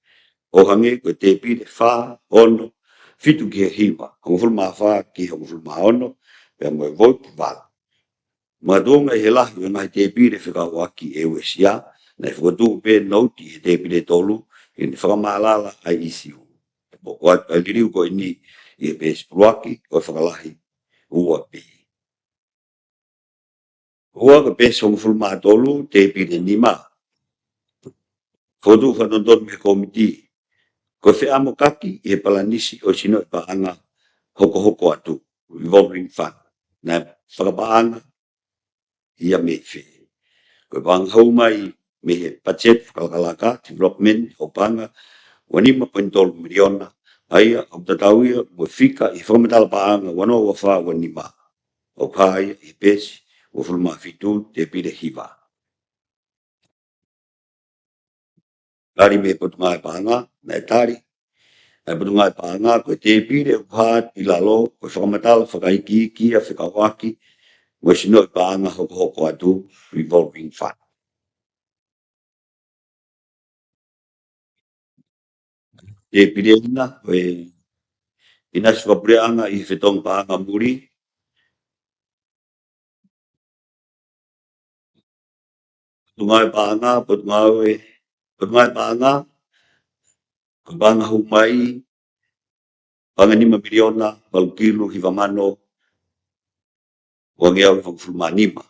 ʻo hangē ko e tēpile fā, ono, fitu ki he hiva, hongofulu mā fā ki he hongofulu mā ono, pea mo e vouti valu. Makatuʻunga ʻi he lahi ʻo e ngaahi tēpile fekauʻaki ʻe uesia, naʻe fokotuʻu pē nouti ʻi he tēpile tolu ke ne fakamaʻalaʻala ʻa e ʻīsiu. ʻOku ʻoatu ʻa e liliu ko eni ʻi he peesi ʻuluaki ʻo e fakalahi ua B. Ua, ko e peesi hongofulu mā tolu, tēpile nima. Fokotuʻu fakatonutonu mei he kōmiti. Ko e feʻamokaki ʻi he palanisi ʻo e sinoʻi paʻanga hokohoko atu, revolving fund, naʻe fakapaʻanga ia mei fē? Ko e paʻanga hū mai mei he patiseti fakalakalaka, development, ʻo e paʻanga ua nima poini tolu miliona, ʻa ia ʻoku tatau ia mo e fika ʻi he fakamatala paʻanga ua noa ua fā ua nima, ʻoku hā ia ʻi he peesi uofulu mā fitu, tēpile hiva. Tali mei he Potungāue Paʻanga, naʻe tali ʻe he Potungāue Paʻanga ko e tēpile ʻoku hā atu ʻi lalo ko e fakamatala fakaikiiki ia fekauʻaki mo e sinoʻi paʻanga hokohoko atu, revolving fund. Tēpile ʻe nima, ko e ʻinasi fakapuleʻanga ʻi he fetongi paʻanga muli. Potungāue Paʻanga, Potungāue, Potungāue Paʻanga, ko e paʻanga hū mai, paʻanga nima miliona, valu kilu, hiva mano, uangeau hivangofulu mā nima.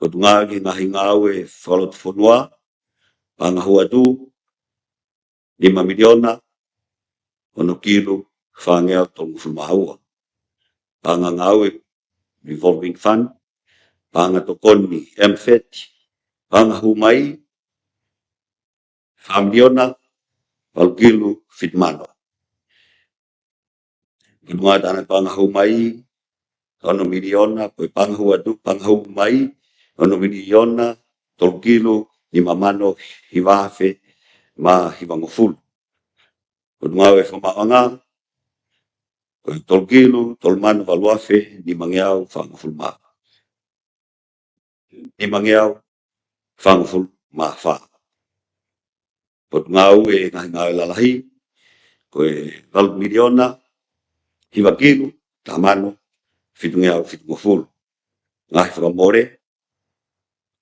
Potungāue ki he Ngaahi Ngāue Fakalotofonua, paʻanga hū atu, nima miliona, ono kilu, fāngeau tolungofulu mā ua. Paʻanga ngāue, revolving fund, paʻanga tokoni, M FET, paʻanga hū mai, fā miliona, valu kilu, fitu mano. Potungāue Tānaki Paʻanga Hū Mai, ono miliona, ko e paʻanga hū atu, paʻanga hū mai, ono miliona, tolu kilu, nima mano, hiva afe, mā hivangofulu. Potungāue Fakamaauʻanga, ko e tolu kilu, tolu mano, valu afe, nimangeau, fāngofulu mā nimangeau fāngofulu mā fā. Potungāue Ngaahi Ngāue Lalahi, ko e valu miliona hiva kilu taha mano fitungeau fitungofulu. Ngaahi fakamole,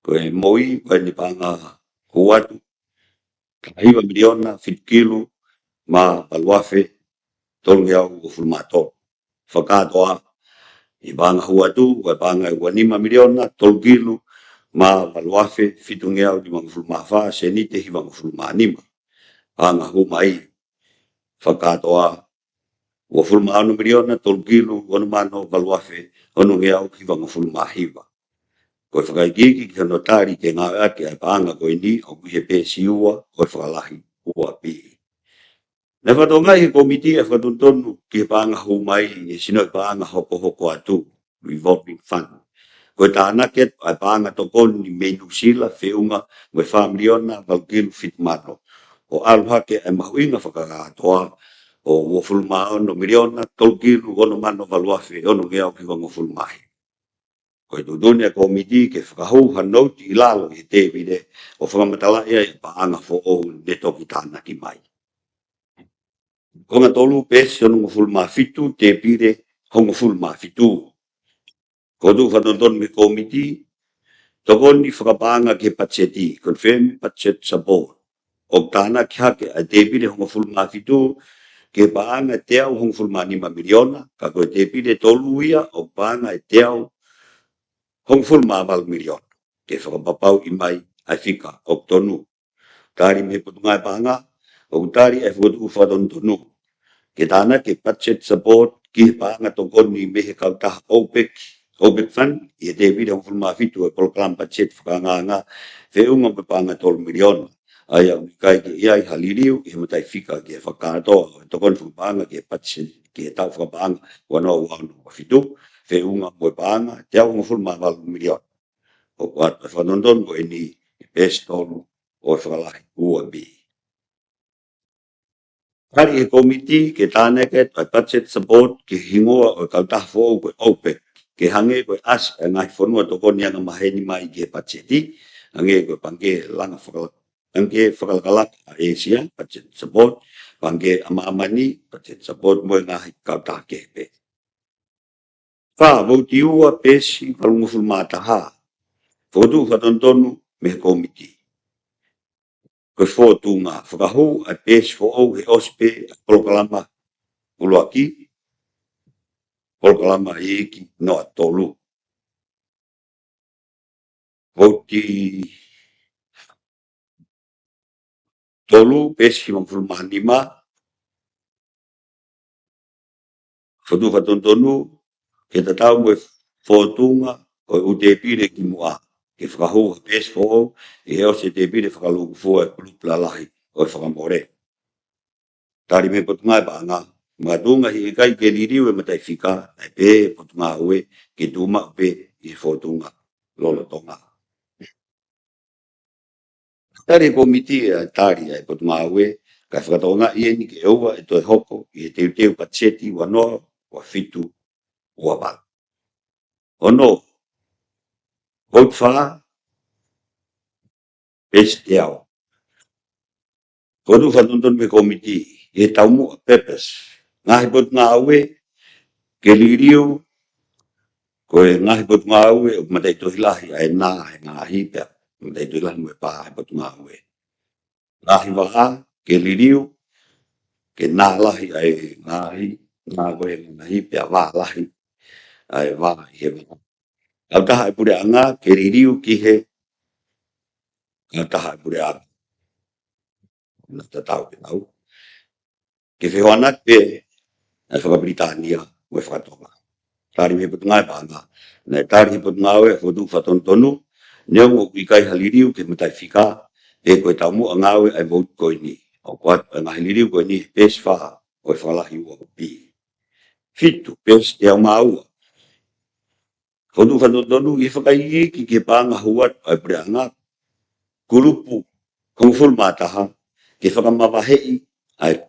ko e MOI, ko eni paʻanga hū atu, taha hiva miliona fitu kilu mā valu afe tolungeau uofulu mā tolu. Fakakātoa, ʻi he paʻanga hū atu, ko e paʻanga ʻe ua nima miliona tolu kilu mā valu afe fitungeau limangofulu mā fā sēniti hivangofulu mā nima. Paʻanga hū mai, fakakātoa, uofulu mā ono miliona tolu kilu ono mano valu afe onongeau hivangofulu mā hiva. Ko e fakaikiiki ki hono tali ke ngāueʻaki ʻa e paʻanga ko eni ʻoku ʻi he peesi ua ʻo e fakalahi ua B. Naʻe fakatokangaʻi ʻe he kōmiti ʻa e fakatonutonu ki he paʻanga hū mai ʻi he sinoʻi paʻanga hokohoko atu, revolving fund. Ko e tānaki atu ʻa e paʻanga tokoni mei Nuʻusila feʻunga mo e fā miliona valu kilu fitu mano, ʻo ʻalu hake ʻa e mahuʻinga fakakātoa ʻo uofulu mā ono miliona tolu kilu ono mano valu afe onongeau hivangofulu mā hiva. Ko e tuʻutuʻuni ʻa e kōmiti ke fakahū ha nōti ʻi lalo ʻi he tēpile ʻo fakamatalaʻi ai ʻa e paʻanga foʻou ne toki tānaki mai. Konga tolu, peesi onongofulu mā fitu, tēpile hongofulu mā fitu. Ko e tuʻu fakatonutonu mei he kōmiti, tokoni fakapaʻanga ki he patiseti, confirm budget support. ʻOku tānaki hake ʻa e tēpile hongofulu mā fitu ki he paʻanga ʻe teau hongofulu mā nima miliona, ka ko e tēpile tolu ia ʻoku paʻanga ʻe teau hongofulu mā valu miliona. Ke fakapapauʻi mai ʻa e fika ʻoku tonu. Tali mei he Potungāue Paʻanga, ʻoku tali ʻa e fokotuʻu fakatonutonu ke tānaki e budget support ki he paʻanga tokoni mei he kautaha OPEC, OPEC Fund, ʻi he tēpile hongofulu mā fitu ʻo e polokalama patiseti fakaangaanga, feʻunga mo e paʻanga tolu miliona. ʻA ia ʻoku ʻikai ke ʻi ai ha liliu ʻi he mataʻifika ki he fakakātoa ʻo e tokoni fakapaʻanga ki he patiseti ki he taʻu fakapaʻanga ua noa ua ono ua fitu, feʻunga mo e paʻanga ʻe teau hongofulu mā valu miliona. ʻOku ʻoatu ʻa e fakatonutonu ko eni ʻi he peesi tolu ʻo e fakalahi ua B. Tali ʻe he kōmiti ke tānaki atu ʻa e budget support ki he hingoa ʻo e kautaha foʻou ko e OPEC, ke hangē ko e ʻasi ʻa e ngaahi fonua tokoni angamaheni mai ki he patiseti, hangē ko e Pangikē Langa Fakala-, Pangikē Fakalakalaka ʻa ʻĒsia, budget support, Pangikē ʻa Māmani, budget support, mo e ngaahi kautaha kehe pē. Fā, vouti ua, peesi valungofulu mā taha. Fokotuʻu fakatonutonu mei he kōmiti. Ko e fōtunga, fakahū ʻa e peesi foʻou he ʻosi pē ʻa e polokalama ʻuluaki, polokalama iiki noa tolu. Vouti tolu, peesi hivangofulu mā nima. Fokotuʻu fakatonutonu ke tatau mo e fōtunga ʻo e ʻū tēpile kimuʻa, ke fakahū ha peesi foʻou ʻi he ʻosi e tēpile fakalūkufua e kulupu lalahi ʻo e fakamole. Tali mei he Potungāue Paʻanga, makatuʻunga he ʻikai ke liliu e mataʻifika, naʻe pehē ʻe he Potungāue ke tuʻu maʻu pē ʻi he fōtunga lolotonga. Tali ʻe he kōmiti ʻa e tali ʻa e Potungāue, kae fakatokangaʻi eni ke ʻoua ʻe toe hoko ʻi he teuteu patiseti ua noa ua fitu ua valu. Ono, vouti fā, peesi teau. Fokotuʻu fakatonutonu mei he kōmiti, ʻi he taumuʻa purpose. Ngaahi Potungāue ke liliu, ko e ngaahi Potungāue ʻoku mataʻitohi lahi ʻa e nā he ngaahi pea mataʻitohi lahi mo e pā he Potungāue. Ngaahi vaʻa ke liliu, ke nā lahi ʻa e ngaahi, nā ko e ngaahi pea vā lahi ʻa e vā ʻi he vaʻa. Kautaha ʻa e puleʻanga ke liliu ki he kautaha ʻa e puleʻanga. Naʻa tatau pē ʻau. Ke fehoanaki pē ʻa e fakapilitānia mo e fakatonga. Tali mei he Potungāue Paʻanga, naʻe tali ʻe he Potungāue ʻa e fokotuʻu fakatonutonu, neongo ʻoku ʻikai ha liliu ki he mataʻifika, pe ko e taumuʻa ngāue ʻa e vouti ko eni. ʻOku ʻoatu ʻa e ngaahi liliu ko eni he peesi fā ʻo e fakalahi ua B. Fitu, peesi teau mā ua. Fokotuʻu fakatonutonu ʻi he fakaikiiki ki he paʻanga hū atu ʻa e puleʻanga, kulupu hongofulu mā taha, ke fakamavaheʻi ʻa e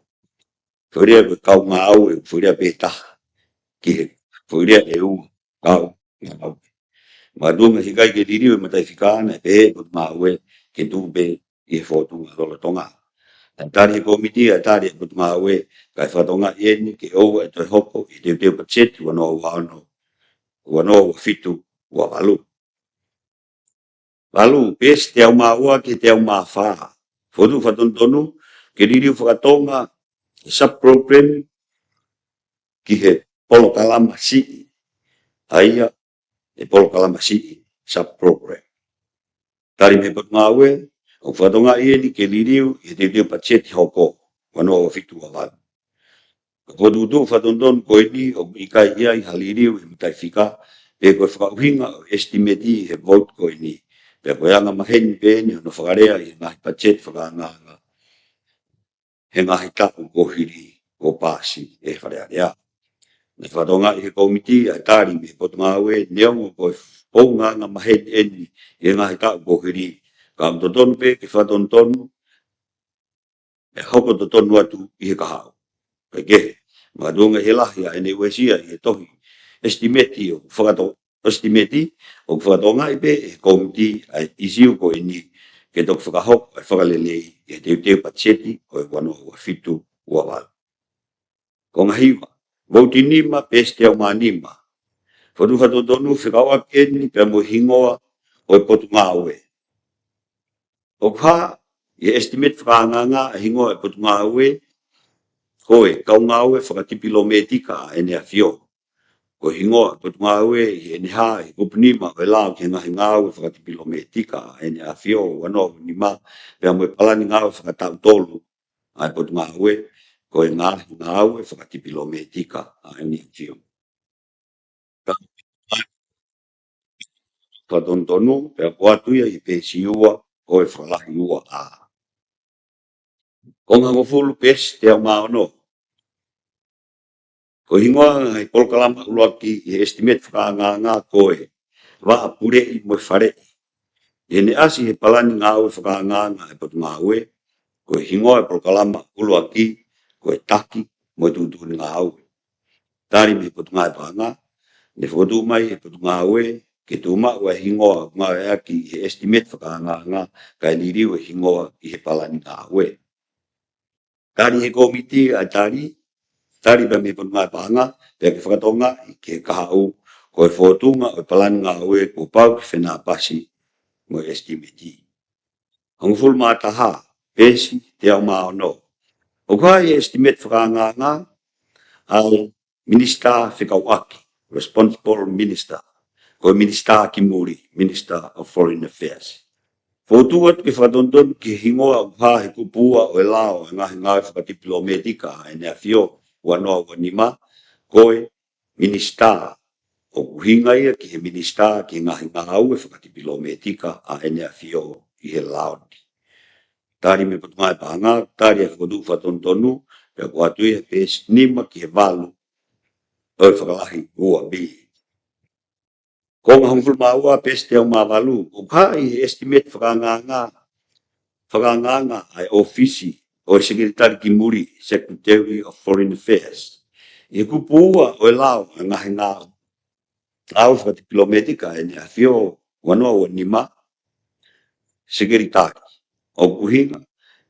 foʻi lea ko e kau ngāue, foʻi lea pē taha ki he foʻi lea ʻe ua, kau ngāue. Makatuʻunga he ʻikai ke liliu e mataʻifika, naʻe pehē ʻe he Potungāue ke tuʻu pē ʻi he fōtunga lolotonga. Naʻe tali ʻe he kōmiti ʻa e tali ʻa e Potungāue, kae fakatokangaʻi ʻeni ke ʻoua ʻe toe hoko ʻi he teuteu patiseti ua noa ua ono, ua noa ua fitu, ua valu. Valu, peesi teau mā ua ki he teau mā fā. Fokotuʻu fakatonutonu ke liliu fakatonga e sub-program ki he polokalama siʻi. ʻA ia, e polokalama siʻi, sub-program. Tali mei he Potungāue, ʻoku fakatokangaʻi ʻeni ke liliu ʻi he teuteu patiseti hoko, ua noa ua fitu ua valu. Ko e fokotuʻutuʻu fakatonutonu ko ʻeni ʻoku ʻikai ʻi ai ha liliu ʻi he mataʻifika, pe ko e fakaʻuhinga ʻo e estimate ʻi he vote ko ʻeni. Pea ko e anga maheni pē ʻeni hono fakalea ʻi he ngaahi patiseti fakaangaanga he ngaahi taʻu kuo hili kuo paasi ʻe he Fale Alea. Naʻe fakatokangaʻi ʻe he kōmiti ʻa e tali mei he Potungāue, neongo ko e founga anga maheni ʻeni ʻi he ngaahi taʻu kuo hili, ka ʻoku totonu pē ke fakatonutonu ʻe hoko totonu atu ʻi he kahaʻu. Kaekehe, makatuʻunga ʻi he lahi ʻa ʻene uesia ʻi he tohi estimate ʻoku fakato-, estimate ʻoku fakatokangaʻi pē ʻe he kōmiti ʻa e ʻīsiu ko ʻeni ke toki fakahoko ʻa e fakalelei ʻi he teuteu patiseti ʻo e ua noa ua fitu ua valu. Konga hiva, vouti nima, peesi teau mā nima. Fokotuʻu fakatonutonu fekauʻaki ʻeni pea mo e hingoa ʻo e Potungāue. ʻOku hā ʻi he estimate fakaangaanga ʻa e hingoa ʻo e Potungāue ko e Kau Ngāue Fakatipilōmētika ʻa ʻEne ʻAfio. Ko e hingoa ʻo e Potungāue ʻi heʻene hā ʻi he kupu nima ʻo e lao ki he ngaahi ngāue fakatipilōmētika ʻa ʻEne ʻAfio ua noa ua nima, pea mo e palani ngāue fakataʻu tolu ʻa e Potungāue, ko e ngaahi ngāue fakatipilōmētika ʻa ʻEne ʻAfio. Fakatonutonu, pea ʻoku ʻoatu ia ʻi he peesi ua ʻo e fakalahi ua A. Konga hongofulu, peesi teau mā ono. Ko e hingoa ʻo e polokalama ʻuluaki ʻi he estimate fakaangaanga ko e Vaʻa Puleʻi mo e Faleʻi. ʻI heʻene ʻasi he palani ngāue fakaangaanga ʻa e Potungāue, ko e hingoa ʻo e polokalama ʻuluaki ko e Taki mo e Tuʻutuʻuni Ngāue. Tali mei he Potungāue Paʻanga, ne fokotuʻu mai ʻe he Potungāue ke tuʻumaʻu ʻa e hingoa ʻoku ngāueʻaki ʻi he estimate fakaangaanga kae liliu e hingoa ʻi he palani ngāue. Tali ʻe he kōmiti ʻa e tali, tali pē mei he Potungāue Paʻanga, pea ke fakatokangaʻi ki he kahaʻu ko e fōtunga ʻo e palani ngāue kuo pau ke fenāpasi mo e estimate. Hongofulu mā taha, peesi teau mā ono. ʻOku hā ʻi he estimate fakaangaanga ʻa e Minisitā fekauʻaki, responsible minister, ko e Minisitā ki muli, Minister of Foreign Affairs. Fokotuʻu atu ke fakatonutonu ki he hingoa ʻoku hā he kupu ua ʻo e lao ʻo e ngaahi ngāue fakatipilōmētika ʻa ʻEne ʻAfio ua noa ua nima, ko e Minisitā, ʻoku ʻuhinga ia ki he Minisitā ki he ngaahi ngāue fakatipilōmētika ʻa ʻEne ʻAfio ʻi he lao ni. Tali mei he Potungāue Paʻanga, tali ʻa e fokotuʻu fakatonutonu, pea ʻoku ʻoatu ia he peesi nima ki he valu ʻo e fakalahi ua B. Konga hongofulu mā ua, peesi teau mā valu. ʻOku hā ʻi he estimate fakaangaanga, fakaangaanga ʻa e ʻōfisi ʻo e Sekelitali ki muli, Secretary of Foreign Affairs, ʻi he kupu ua ʻo e lao ʻo e ngaahi ngā-, ngāue fakatipilōmētika ʻa ʻEne ʻAfio ua noa ua nima, Sekelitali, ʻoku ʻuhinga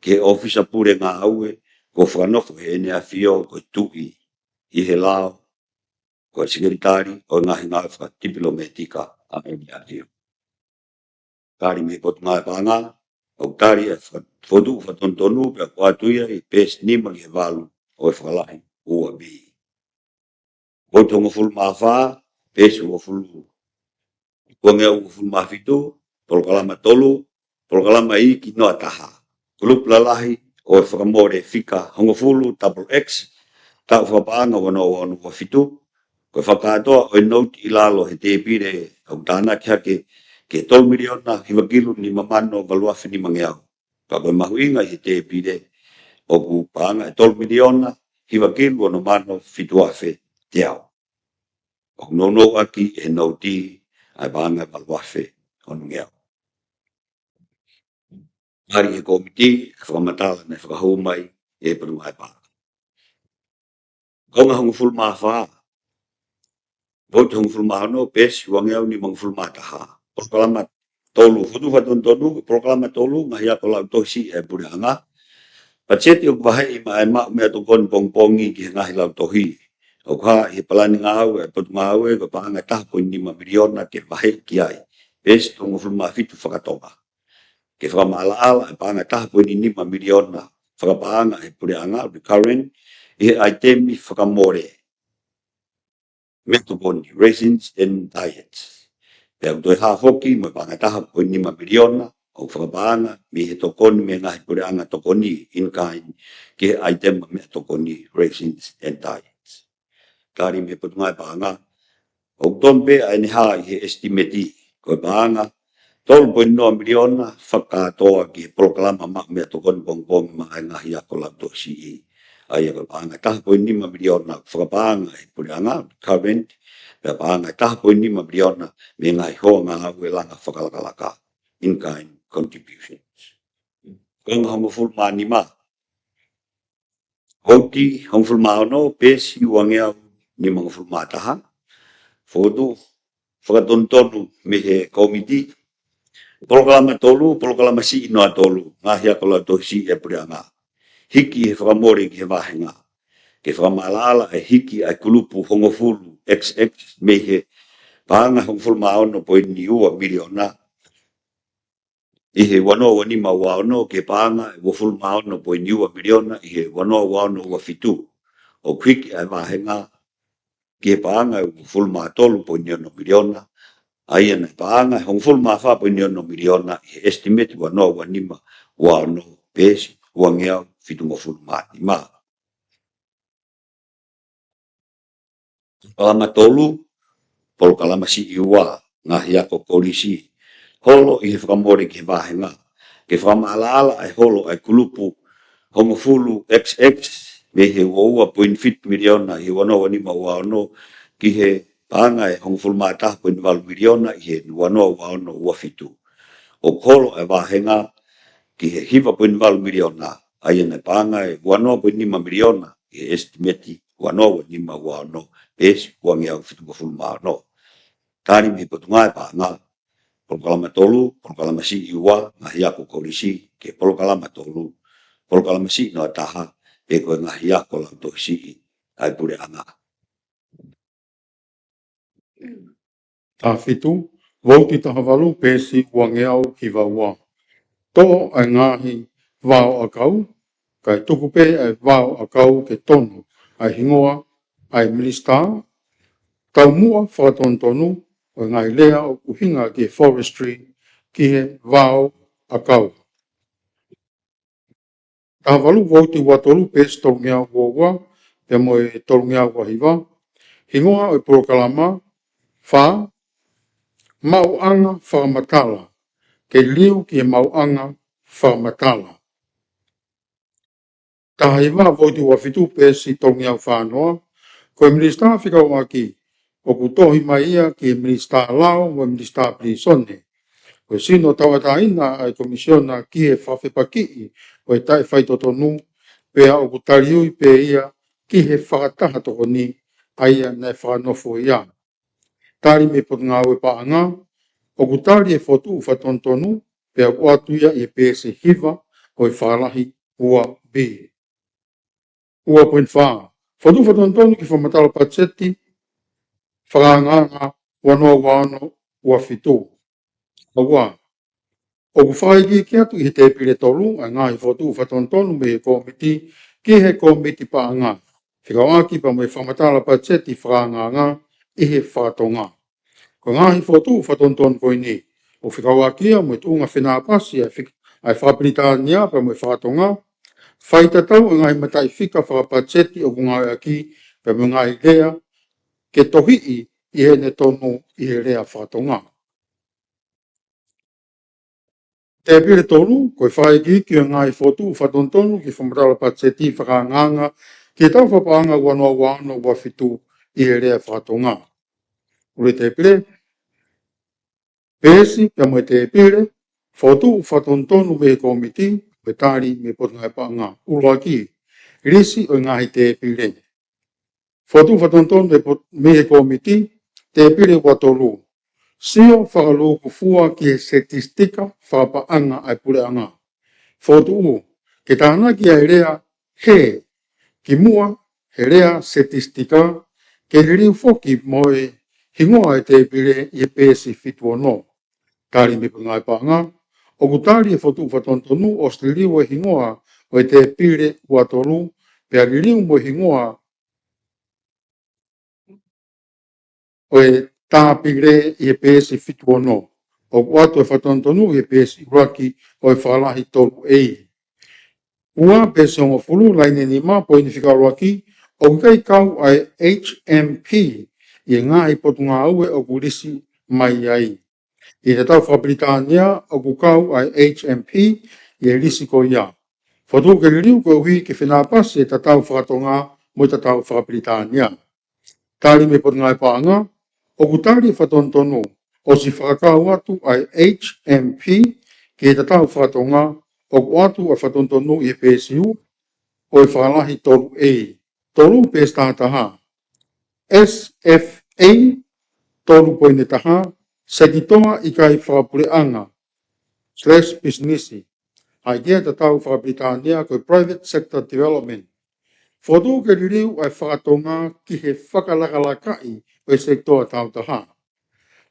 ki he ʻōfisa pule ngāue kuo fakanofo ʻe ʻEne ʻAfio ko e Tuʻi ʻi he lao, ko e Sekelitali ʻo e ngaahi ngāue fakatipilōmētika ʻa ʻEne ʻAfio. Tali mei he Potungāue Paʻanga, ʻoku tali ʻa e fo-, fokotuʻu fakatonutonu, pea ʻoku ʻoatu ia ʻi he peesi nima ki he valu ʻo e fakalahi ua B. Vouti hongofulu mā fā, peesi hongofulu, uangeau hongofulu mā fitu, polokalama tolu, polokalama iiki noa taha. Kulupu lalahi ʻo e fakamole fika hongofulu double X, taʻu fakapaʻanga ua noa ua ono ua fitu, ko e fakakātoa ʻo e nouti ʻi lalo he tēpile ʻoku tānaki hake ki he tolu miliona hiva kilu nima mano valu afe nimangeau. Ka ko e mahuʻinga ʻi he tēpile ʻoku paʻanga ʻe tolu miliona hiva kilu ono mano fitu afe teau. ʻOku nounou ʻaki ʻe he nouti ʻa e paʻanga ʻe valu afe onongeau. Tali ʻe he kōmiti ʻa e fakamatala naʻe fakahū mai ʻe he Potungāue Paʻanga. Konga hongofulu mā fā. Vouti hongofulu mā ono, peesi uangeau nimangofulu mā taha. Polokalama tolu, fokotuʻu fakatonutonu, polokalama tolu, ngaahi ako lautohi siʻi ʻa e Puleʻanga. Patiseti ʻoku vaheʻi maʻa e maʻu meʻatokoni pongipongi ki he ngaahi lautohi ʻoku hā ʻi he palani ngāue ʻa e Potungāue ko e paʻanga ʻe taha poini nima miliona ke vaheʻi ki ai, peesi tolungofulu mā fitu fakatonga. Ke fakamaʻalaʻala e paʻanga ʻe taha poini nima miliona fakapaʻanga ʻe he Puleʻanga, recurrent, ʻi he ʻaitemi fakamole meʻatokoni, rations and diets. Pea ʻoku toe hā foki mo e paʻanga ʻe taha poini nima miliona ʻoku fakapaʻanga mei he tokoni mei he ngaahi puleʻanga tokoni, in kind, ki he ʻaitemi meʻatokoni, rations and diets. Tali mei he Potungāue Paʻanga, ʻoku tonu pē ʻa ʻene hā ʻi he ʻesitimeti ko e paʻanga tolu poini noa miliona fakakātoa ki he polokalama maʻu meʻatokoni pongipongi maʻa e ngaahi ako lautohi siʻi, ʻa ia ko e paʻanga ʻe taha poini nima miliona fakapaʻanga ʻe he Puleʻanga, current, pea paʻanga ʻe taha poini nima miliona mei he ngaahi hoa ngāue langa fakalakalaka, in kind contributions. Konga hongofulu mā nima. Vouti hongofulu mā ono, peesi uangeau nimangofulu mā taha. Fokotuʻu fakatonutonu mei he Kōmiti. Polokalama tolu, polokalama siʻi noa tolu, ngaahi ako lautohi siʻi ʻa e Puleʻanga. Hiki he fakamole ki he vāhenga. Ke fakamaʻalaʻala e hiki ʻa e kulupu hongofulu X X mei he paʻanga hongofulu mā ono poini ua miliona ʻi he ua noa ua nima ua ono ki he paʻanga ʻe uofulu mā ono poini ua miliona ʻi he ua noa ua ono ua fitu. ʻOku hiki ʻa e vāhenga ki he paʻanga ʻe uofulu mā tolu poini ono miliona, ʻa ia naʻe paʻanga ʻe hongofulu mā fā poini ono miliona ʻi he ʻesitimeti ua noa ua nima ua ono, peesi uangeau fitungofulu mā nima. Polokalama tolu, polokalama siʻi ua, ngaahi ako kolisi. Holo ʻi he fakamole ki he vāhenga. Ke fakamaʻalaʻala ʻa e holo ʻa e kulupu hongofulu X X mei he ua ua poini fitu miliona ʻi he ua noa ua nima ua ono ki he paʻanga ʻe hongofulu mā taha poini valu miliona ʻi he ua noa ua ono ua fitu. ʻOku holo ʻa e vāhenga ki he hiva poini valu miliona, ʻa ia naʻe paʻanga ʻe ua noa poini nima miliona ʻi he ʻesitimeti ua noa ua nima ua ono, peesi uangeau fitungofulu mā ono. Tali mei he Potungāue Paʻanga, polokalama tolu, polokalama siʻi ua, ngaahi ako kolisi, ki he polokalama tolu, polokalama siʻi noa taha, pe ko e ngaahi ako lautohi siʻi ʻa e Puleʻanga. Taha fitu, vouti taha valu, peesi uangeau hiva ua. Toʻo ʻa e ngaahi vao ʻakau, kae tuku pē ʻa e vao ʻakau ke tonu ʻa e hingoa ʻa e minisitā. Taumuʻa fakatonutonu ʻo e ngaahi lea ʻoku ʻuhinga ki he forestry ki he vao ʻakau. Taha valu, vouti ua tolu, peesi tolungeau ua ua pea mo e tolungeau ua hiva. Hingoa ʻo e polokalama, fā, maʻuʻanga fakamatala, ke liliu ki he maʻuʻanga fakamatala. Taha hiva, vouti ua fitu, peesi tolungeau fā noa. Ko e minisitā fekauʻaki ʻoku tohi mai ia ki he minisitā lao mo e minisitā pilīsone. Ko e sino tauʻatāina ʻa e komisiona ki he fakafepakiʻi ʻo e taʻefaitotonu, pea ʻoku taliui pē ia ki he fakataha tokoni ʻa ia naʻe fakanofo ia. Tali mei he Potungāue Paʻanga, ʻoku tali e fokotuʻu fakatonutonu, pea ʻoku ʻoatu ia ʻi he peesi hiva ʻo e fakalahi ua B. Ua poini fā, fokotuʻu fakatonutonu ki he fakamatala patiseti fakaangaanga ua noa ua ono ua fitu. Ua, ʻoku fakaikiiki atu ʻi he tēpile tolu ʻa e ngaahi fokotuʻu fakatonutonu mei he Kōmiti ki he Kōmiti Paʻanga, fekauʻaki pea mo e fakamatala patiseti fakaangaanga ʻi he fakatonga. Ko e ngaahi fokotuʻu fakatonutonu ko eni, ʻoku fekauʻaki ia mo e tuʻunga fenāpasi ʻa e fik-, ʻa e fakapilitānia pea mo e fakatonga, faitatau ʻa e ngaahi mataʻifika fakapatiseti ʻoku ngāueʻaki pea mo e ngaahi lea ke tohiʻi ʻi heʻene tonu ʻi he lea fakatonga. Tēpile tolu, ko e fakaikiiki ʻo e ngaahi fokotuʻu fakatonutonu ki he fakamatala patiseti fakaangaanga ki he taʻu fakapaʻanga ua noa ua ono ua fitu ʻi he lea fakatonga. Ule tēpile, peesi pea mo e tēpile, fokotuʻu fakatonutonu mei he Kōmiti, mo e tali mei he Potungāue Paʻanga. ʻUluaki, lisi ʻo e ngaahi tēpile. Fokotuʻu fakatonutonu mei he pot-, mei he Kōmiti, tēpile ua tolu. Sio fakalūkufua ki he setistika fakapaʻanga ʻa e Puleʻanga. Fokotuʻu, Ke tānaki ʻa e lea he ki muʻa he lea setistika, ke liliu foki mo e hingoa ʻo e tēpile ʻi he peesi fitu ono. Tali mei he Potungāue Paʻanga, ʻoku tali ʻe he Fokotuʻu Fakatonutonu ʻosi liliu e hingoa ʻo e tēpile ua tolu, pea liliu mo e hingoa ʻo e tēpile ʻi he peesi fitu ono. ʻOku ʻoatu e fakatonutonu ʻi he peesi ʻuluaki ʻo e fakalahi tolu A. Ua, peesi hongofulu, laine nima, poini fika ʻuluaki, ʻoku ʻikai kau ʻa e H M P ʻi he ngaahi potungāue ʻoku lisi mai ai. ʻI he tatau fakapilitānia ʻoku kau ʻa e H M P ʻi he lisi ko ia. Fokotuʻu ke liliu koeʻuhi ke fenāpasi e tatau fakatonga mo e tatau fakapilitānia. Tali mei he Potungāue Paʻanga, ʻoku tali e fakatonutonu ʻosi fakakau atu ʻa e H M P ki he tatau fakatonga, ʻoku ʻoatu ʻa e fakatonutonu ʻi he peesi ua ʻo e fakalahi tolu A. Tolu, peesi taha taha. S F A tolu poini taha, sekitoa ʻikai fakapuleʻanga slash pisinisi, ʻa ia ʻoku tatau fakapilitānia ko e private sector development. Fokotuʻu ke liliu ʻa e fakatonga ki he fakalakalakaʻi ʻo e sekitoa taautaha.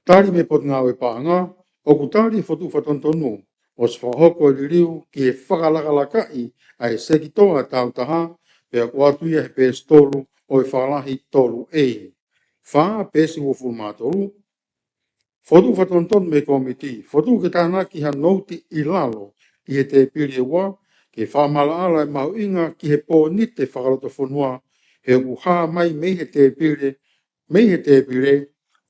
Tali mei he Potungāue Paʻanga, ʻoku tali ʻe he Fokotuʻu Fakatonutonu ʻosi fakahoko e liliu ki he fakalakalakaʻi ʻa e sekitoa taautaha, pea ʻoku ʻoatu ia he peesi tolu ʻo e fakalahi tolu A. Fā, peesi uofulu mā tolu. Fokotuʻu Fakatonutonu mei he Kōmiti, fokotuʻu ke tānaki ha nouti ʻi lalo ʻi he tēpile ua, ke fakamaʻalaʻala e mahuʻinga ki he pōnite fakalotofonua, he ʻoku hā mai mei he tēpile, mei he tēpile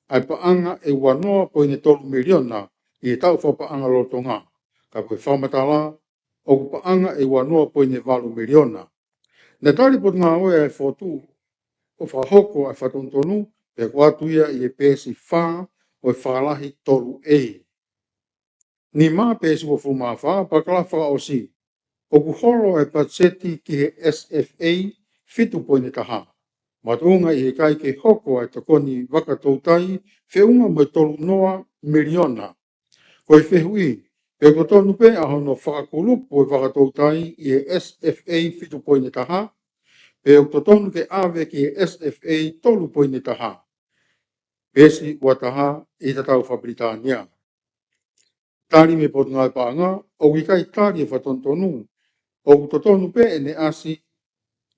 ʻa e paʻanga ʻe ua noa poini tolu miliona ʻi he taʻu fakapaʻanga lolotonga, ka ko e fakamatala ʻoku paʻanga ʻe ua noa poini valu miliona. Naʻe tali ʻe he Potungāue ʻa e fokotuʻu ʻo fakahoko ʻa e fakatonutonu, pea ʻoku ʻoatu ia ʻi he peesi fā ʻo e fakalahi tolu A. Nima, peesi uofulu mā fā, palakalafi fakaʻosi. ʻOku holo e patiseti ki he S F A fitu poini taha, makatuʻunga ʻi he ʻikai ke hoko ʻa e tokoni vaka toutai feʻunga mo e tolu noa miliona. Ko e fehuʻi, pe ʻoku totonu pē ʻa hono fakakulupu e vaka toutai ʻi he S F A fitu poini taha, pe ʻoku totonu ke ʻave ki he S F A tolu poini taha, peesi ua taha, ʻi he tatau fakapilitānia? Tali mei he Potungāue Paʻanga, ʻoku ʻikai tali ʻe he fakatonutonu, ʻoku totonu pē ʻene ʻasi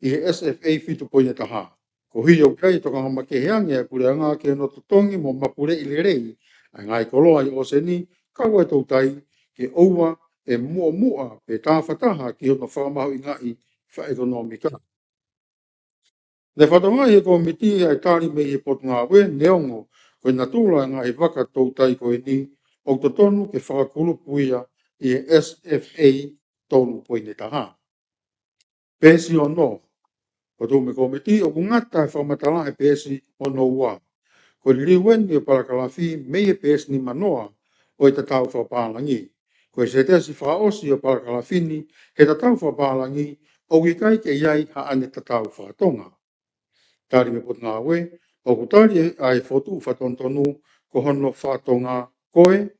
ʻi he S F A fitu poini taha. Koeʻuhi ʻoku ʻikai tokanga makehe ange ʻa e puleʻanga ki hono totongi mo mapuleʻi lelei ʻa e ngaahi koloa ʻi ʻōseni, kau ai e toutai, ke ʻoua ʻe muʻomuʻa pe tāfataha ki hono fakamahuʻingaʻi fakaʻekonōmika. Naʻe fakatokangaʻi ʻe he Kōmiti ʻa e tali mei he Potungāue, neongo ko e natula e ngaahi vaka toutai ko eni, ʻoku totonu ke fakakulupu ia ʻi he S F A tolu poini taha. Peesi ono. Fokotuʻu mei he Kōmiti, ʻoku ngata e fakamatala he peesi ono ua. Ko e liliu eni ʻo e palakalafi mei he peesi nima noa ʻo e tatau fakapālangi. Ko e sētesi fakaʻosi ʻo e palakalafi ni he tatau fakapālangi, ʻoku ʻikai ke ʻi ai haʻane tatau fakatonga. Tali mei he Potungāue, ʻoku tali ʻe he Fokotuʻu Fakatonutonu ko hono fakatonga ko e,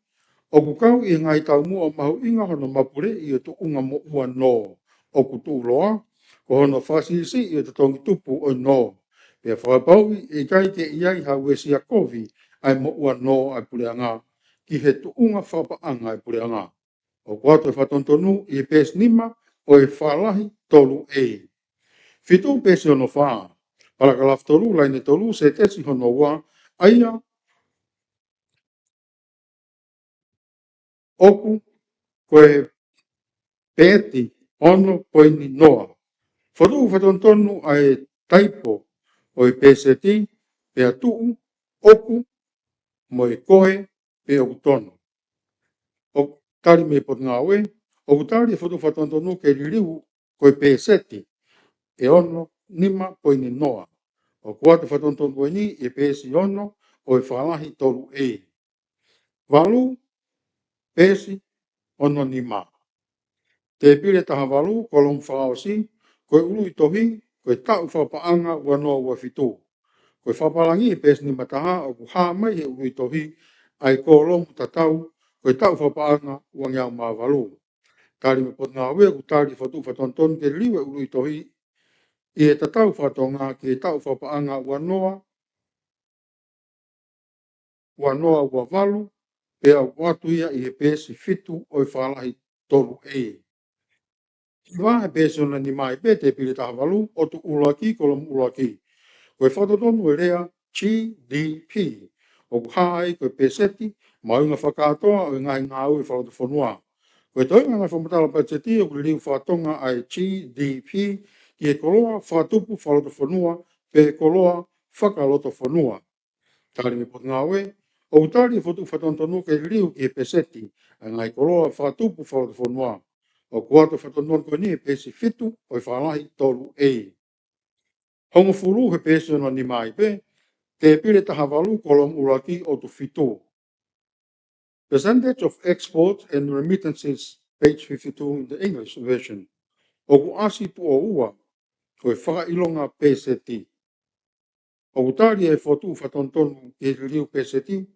ʻoku kau ʻi he ngaahi taumuʻa mahuʻinga hono mapuleʻi ʻo e tuʻunga moʻua nō ʻoku tuʻuloa, ko hono fakasiʻisiʻi ʻo e totongi tupu ʻo e nō. Pea fakapapauʻi ʻe ʻikai ke ʻi ai ha uesia kovi ʻa e moʻua nō ʻa e puleʻanga ki he tuʻunga fakapaʻanga ʻa e puleʻanga. ʻOku ʻoatu e fakatonutonu ʻi he peesi nima ʻo e fakalahi tolu A. Fitu, peesi ono fā, palakalafi tolu, laine tolu, sētesi hono ua, ʻa ia ʻoku ko e pēti ono poini noa. Fokotuʻu fakatonutonu ʻa e taipo ʻo e pēseti, pea tuʻu ʻoku mo e ko e pe ʻoku tonu. ʻOku tali mei he Potungāue, ʻoku tali ʻe he Fokotuʻu Fakatonutonu ke liliu ko e pēseti ʻe ono nima poini noa. ʻOku ʻoatu e fakatonutonu ko eni ʻi he peesi ono ʻo e fakalahi tolu A. Valu, peesi ono nima. Tēpile taha valu, kolomu fakaʻosi, ko e ʻuluʻi tohi, ko e taʻu fakapaʻanga ua noa ua fitu. Ko e fakapālangi he peesi nima taha, ʻoku hā mai he ʻuluʻi tohi ʻa e kolomu tatau, ko e taʻu fakapaʻanga ua ngeau mā valu. Tali mei he Potungāue, ʻoku tali e fokotuʻu fakatonutonu ke liliu e ʻuluʻi tohi ʻi he tatau faka-Tonga ki he taʻu fakapaʻanga ua noa, ua noa ua valu, pea ʻoku ʻoatu ia ʻi he peesi fitu ʻo e fakalahi tolu A. Hiva, he peesi ono nima I B, tēpile taha valu, ʻotu ʻuluaki, kolomu ʻuluaki. Ko e fakatotonu e lea G D P, ʻoku hā ai ko e peseti mahuʻinga fakakātoa ʻo e ngaahi ngāue fakalotofonua. Ko e toenga e ngaahi fakamatala peseti ʻoku liliu faka-Tonga ʻa e G D P ki he koloa fakatupu fakalotofonua pe koloa fakalotofonua. Tali mei he Potungāue, ʻoku tali e fokotuʻu fakatonutonu ke liliu ki he peseti ʻa e ngaahi koloa fakatupu fakalotofonua. ʻOku ʻoatu e fakatonutonu ko eni he peesi fitu ʻo e fakalahi tolu A. Hongofulu, he peesi ono nima I B, tēpile taha valu, kolomu ʻuluaki, ʻotu fitu. Percentage of export and remittances, page fifty-two in the English version. ʻOku ʻasi tuʻo ua ʻo e fakaʻilonga peseti. ʻOku tali e fokotuʻu fakatonutonu ke liliu peseti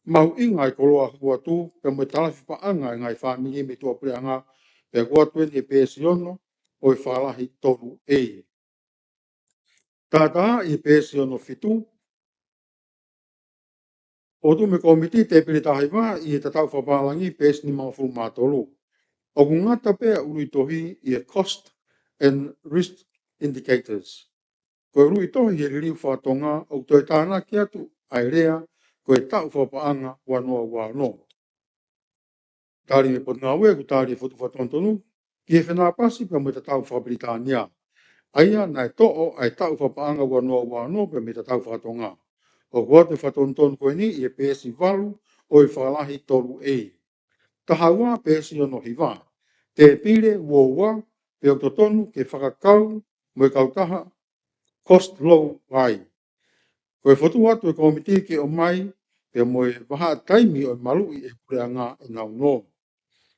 mahuʻinga e koloa hū atu pea mo e talafi paʻanga e ngaahi fāmili mei tuʻapuleʻanga, pea ʻoku ʻoatu eni he peesi ono ʻo e fakalahi tolu A. Taha taha, ʻi he peesi ono fitu, ʻoatu mei he Kōmiti, tēpile taha hiva, ʻi he tatau fakapālangi, peesi nimangofulu mā tolu. ʻOku ngata pē ʻa e ʻuluʻi tohi ʻi he cost and risk indicators. Ko e ʻuluʻi tohi he liliu faka-Tonga ʻoku toe tānaki atu ʻa e lea ko e taʻu fakapaʻanga ua noa ua ono. Tali mei he Potungāue, ʻoku tali e fokotuʻu fakatonutonu ki he fenāpasi pea mo e tatau faka-Pilitānia, ʻa ia naʻe toʻo ʻa e taʻu fakapaʻanga ua noa ua ono pea mei he tatau faka-Tonga. ʻOku ʻoatu e fakatonutonu ko eni ʻi he peesi valu ʻo e fakalahi tolu A. Taha ua, peesi ono hiva, tēpile ua ua, pea ʻoku totonu ke fakakau mo e kautaha cost law ai. Ko e fokotuʻu atu e Kōmiti ke ʻomai pea mo e vahaʻa taimi ʻo e maluʻi ʻe he puleʻanga ʻenau nō.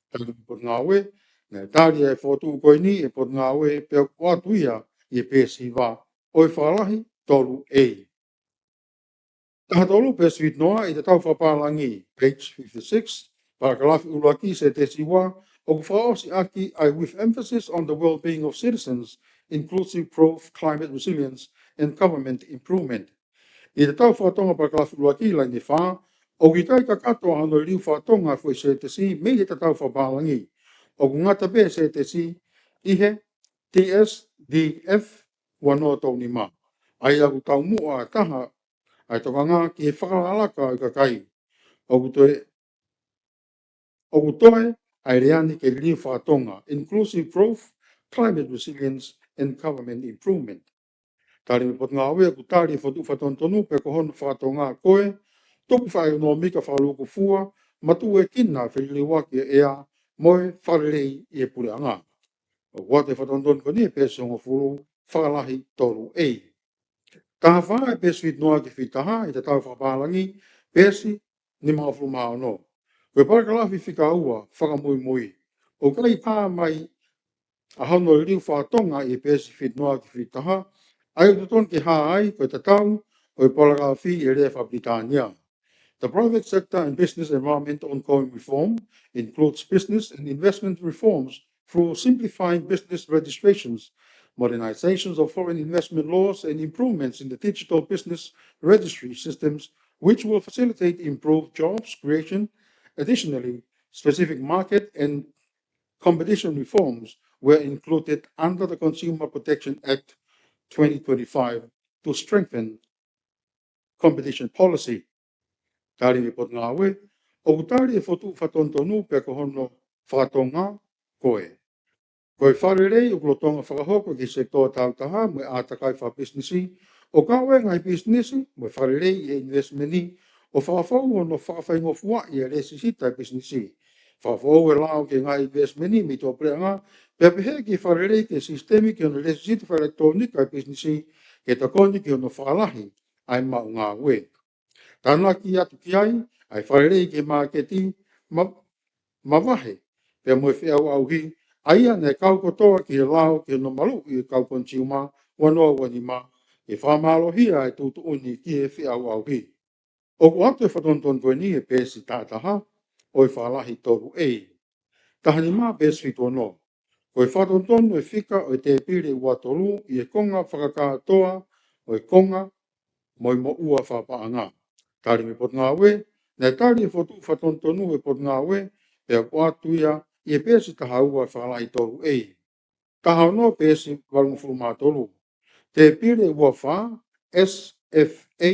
Tali mei he Potungāue, naʻe tali e fokotuʻu ko eni ʻe he Potungāue pea ʻoku ʻoatu ia ʻi he peesi hiva ʻo e fakalahi tolu A. Taha tolu, peesi fitu noa, ʻi he tatau fakapālangi, page fifty-six, palakalafi ʻuluaki, sētesi ua, ʻoku fakaʻosi ʻaki ʻa e with emphasis on the well-being of citizens, inclusive growth, climate resilience, and government improvement. ʻI he tatau faka-Tonga palakalafi ʻuluaki, laine fā, ʻoku ʻikai kakato ʻa hono liliu faka-Tonga e foʻi sētesi mei he tatau fakapālangi. ʻOku ngata pē e sētesi ʻi he T S D F ua noa tolu nima. ʻA ia ʻoku taumuʻa taha ʻa e tokanga ki he fakalakalaka ʻa e kakai. ʻOku toe, ʻoku toe ʻa e lea ni ke liliu faka-Tonga, inclusive growth, climate resilience, and government improvement. Tali mei he Potungāue, ʻoku tali e fokotuʻu fakatonutonu pea ko hono faka-Tonga ko e tupu fakaʻekonōmika fakalūkufua, matuʻuekina feliliuaki e ʻea mo e fakalelei ʻi he puleʻanga. ʻOku ʻoatu e fakatonutonu ko eni he peesi hongofulu, fakalahi tolu A. Taha fā, he peesi fitu noa ki he fitu taha, ʻi he tatau fakapālangi, peesi nimangofulu mā ono. Ko e palakalafi fika ua, fakamuimui, ʻoku ʻikai hā mai ʻa hono liliu faka-Tonga ʻi he peesi fitu noa ki he fitu taha, ʻa ia ʻoku totonu ke hā ai ko e tatau ʻo e palakalafi ʻi he lea faka-Pilitānia. The private sector and business environment ongoing reform includes business and investment reforms through simplifying business registrations, modernizations of foreign investment laws, and improvements in the digital business registry systems, which will facilitate improved jobs creation. Additionally, specific market and competition reforms were included under the Consumer Protection Act twenty twenty-five to strengthen competition policy. Tali mei he Potungāue, ʻoku tali e fokotuʻu fakatonutonu pea ko hono faka-Tonga ko e, ko e fakalelei ʻoku lolotonga fakahoko ki he sekitoa tāutaha mo e ʻātakai fakapisinisi, ʻo kau ai e ngaahi pisinisi mo e fakalelei ʻi he ʻinivesimeni, ʻo fakafoʻou hono fakafaingofuaʻi e lēsisita e pisinisi. Fakafoʻou e lao ki he ngaahi ʻinivesimeni mei tuʻapuleʻanga, pea pehē ki he fakalelei ki he sisitemi ki hono lēsisita fakaʻilekitulōnika e pisinisi, ke tokoni ki hono fakalahi ʻa e maʻu ngāue. Tānaki atu ki ai ʻa e fakalelei ki he māketi ma-, mavahe pea mo e feʻauʻauhi, ʻa ia naʻe kau kotoa ki he lao ki hono maluʻi e kau konisiuma ua noa ua nima, ke fakamālohia e tuʻutuʻuni ki he feʻauʻauhi. ʻOku ʻoatu e fakatonutonu ko eni he peesi taha taha ʻo e fakalahi tolu A. taha nima peesi fitu ono. Ko e fakatonutonu e fika ʻo e tēpile ua tolu ʻi he konga fakakātoa ʻo e konga mo e moʻua fakapaʻanga. Tali mei he potungāue, naʻe tali e fokotuʻu fakatonutonu ʻe he potungāue, pea ʻoatu ia ʻi he peesi taha ua e fakalahi tolu A. Taha ono peesi valungofulu mā tolu. Tēpile ua fā, S F A,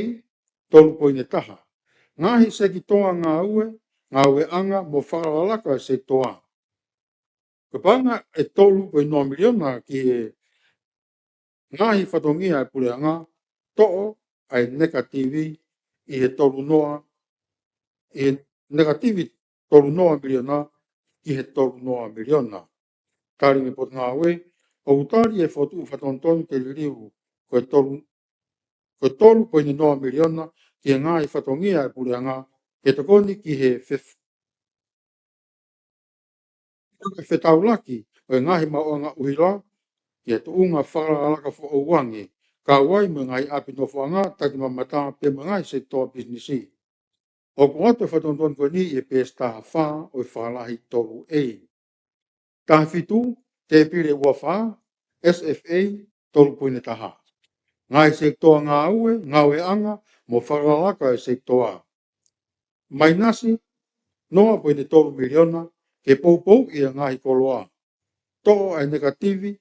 tolu poini taha. Ngaahi sekitoa ngāue, ngāueʻanga mo fakalakalaka e sekitoa. Ko e paʻanga ʻe tolu poini noa miliona ki he ngaahi fatongia e puleʻanga, toʻo ʻa e nekativi ʻi he tolu noa, ʻi he nekativi tolu noa miliona ki he tolu noa miliona. Tali mei he potungāue, ʻoku tali e fokotuʻu fakatonutonu ke liliu ko e tolu, ko e tolu poini noa miliona ki he ngaahi fatongia e puleʻanga, ke tokoni ki he fef-, fetaulaki ʻo e ngaahi maʻuʻanga ʻuhila ki he tuʻunga fakalakalaka foʻou ange, kau ai mo e ngaahi ʻapi nofoʻanga, takimamata pea mo e ngaahi sekitoa pisinisi. ʻOku ʻoatu e fakatonutonu ko eni ʻi he peesi taha fā ʻo e fakalahi tolu A. Taha fitu, tēpile ua fā, S F A, tolu poini taha. Ngaahi sekitoa ngāue, ngāueʻanga mo fakalakalaka e sekitoa. Maʻinasi noa poini tolu miliona ke poupouʻi e ngaahi koloa. Toʻo ʻa e nekativi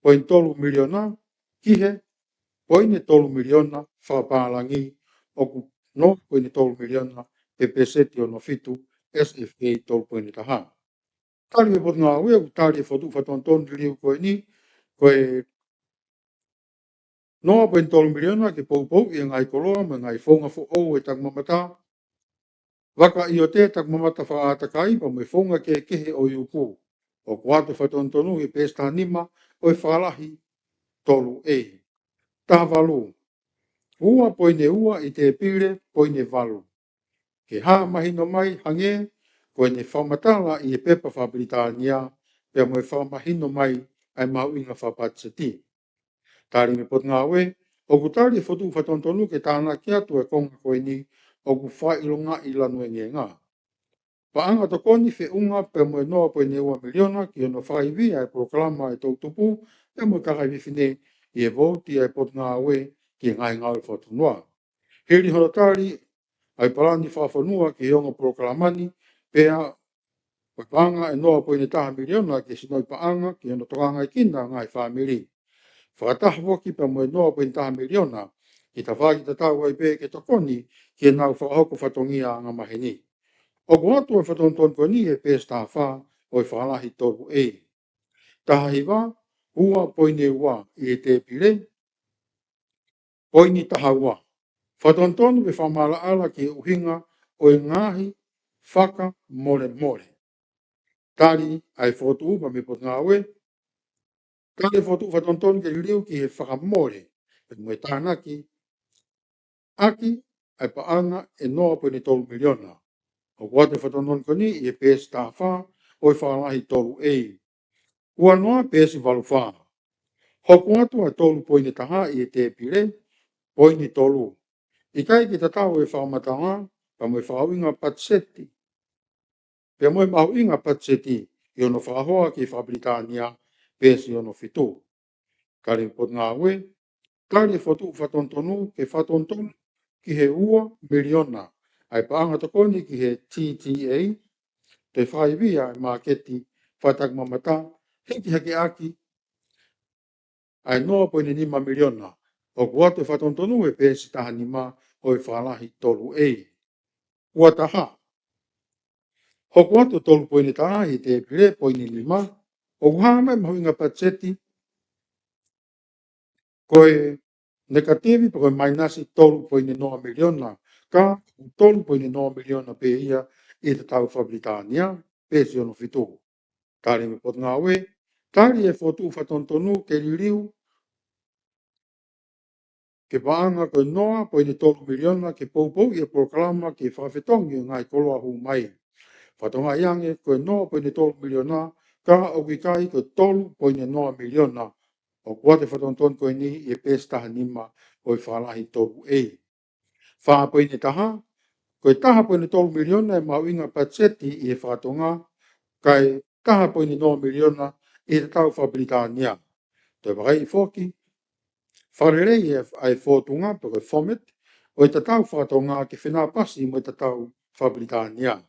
poini tolu miliona ki he poini tolu miliona fakapālangi, ʻoku noa poini tolu miliona pe peseti hono fitu S F A tolu poini taha. Tali mei he potungāue, ʻoku tali e fokotuʻu fakatonutonu liliu ko eni, ko e noa poini tolu miliona ke poupouʻi e ngaahi koloa mo e ngaahi founga foʻou e takimamata, vaka ʻiote, takimamata fakaʻātakai pea mo e founga kehekehe ʻo e uku. ʻOku ʻoatu e fakatonutonu ʻi he peesi taha nima ʻo e fakalahi tolu A. Taha valu, ua poini ua ʻi tēpile poini valu. Ke hā mahino mai hangē ko ʻene fakamatala ʻi he pepa fakapilitānia, pea mo e fakamahino mai ʻa e mahuʻinga fakapatiseti. Tali mei he potungāue, ʻoku tali e fokotuʻu fakatonutonu ke tānaki atu e konga ko eni ʻoku fakaʻilongaʻi lanu engeenga. Paʻanga tokoni feʻunga pea mo e noa poini ua miliona ki hono fakaivia e polokalama e toʻutupu pea mo e kakai fefine ʻi he vouti ʻa e potungāue ki he ngaahi ngāue fakafonua. Hili hono tali ʻa e palani fakafonua ki he ongo polokalama ni, pea ko e paʻanga ʻe noa poini taha miliona ki he sinoʻi paʻanga ki hono tokangaekina e ngaahi fāmili. Fakataha foki pea mo e noa poini taha miliona ki he tafaʻaki tatau ai pē ke tokoni ki heʻenau fakahoko fatongia angamaheni. ʻOku ʻoatu e fakatonutonu ko eni ʻi he peesi taha fā ʻo e fakalahi tolu A. Taha hiva, ua poini ua ʻi he tēpile poini taha ua. Fakatonutonu pe fakamaʻalaʻala ki he ʻuhinga ʻo e ngaahi fakamolemole. Tali ʻa e fokotuʻu pea mei he potungāue, tali e fokotuʻu fakatonutonu ke liliu ki he fakamole pea mo e tānaki ʻaki ʻa e paʻanga ʻe noa poini tolu miliona. ʻOku ʻoatu e fakatonutonu ko eni ʻi he peesi taha fā ʻo e fakalahi tolu A. Ua noa peesi valu fā. Hoko atu ʻa e tolu poini taha ʻi he tēpile poini tolu. ʻIkai ke tatau e fakamatala pea mo e fakaʻuhinga patiseti, pea mo e mahuʻinga patiseti ʻi hono fakahoa ki he fakapilitānia, peesi hono fitu. Tali mei he potungāue, tali e fokotuʻu fakatonutonu ke fakatonutonu ki he ua miliona ʻa e paʻanga tokoni ki he T T A, toe fakaivia e māketi fakatakimamata, hiki hake ʻaki ʻa e noa poini nima miliona. ʻOku ʻoatu e fakatonutonu ʻi he peesi taha nima ʻo e fakalahi tolu A. Ua taha. Hoko atu tolu poini taha ʻi he tēpile poini nima. ʻOku hā mai e mahuʻinga patiseti ko e nekativi pe ko e maʻinasi tolu poini noa miliona, ka ʻoku tolu poini noa miliona pē ia ʻi he tatau fakapilitānia, peesi hono fitu. Tali mei he potungāue, tali e fokotuʻu fakatonutonu ke liliu ki he paʻanga ko e noa poini tolu miliona ke poupouʻi e polokalama ki he fakafetongi ʻo e ngaahi koloa hū mai. Fakatokangaʻi ange ko e noa poini tolu miliona, ka ʻoku ʻikai ko e tolu poini noa miliona. ʻOku ʻoatu e fakatonutonu ko eni ʻi he peesi taha nima ʻo e fakalahi tolu A. Fā poini taha, Ko e taha poini tolu miliona e mahuʻinga patiseti ʻi he fakatonga, kae taha poini noa miliona ʻi he tatau fakapilitānia. Toe vakai foki, fakalelei e, ʻa e fōtunga pe ko e format ʻo e tatau fakatonga ke fenāpasi mo e tatau fakapilitānia.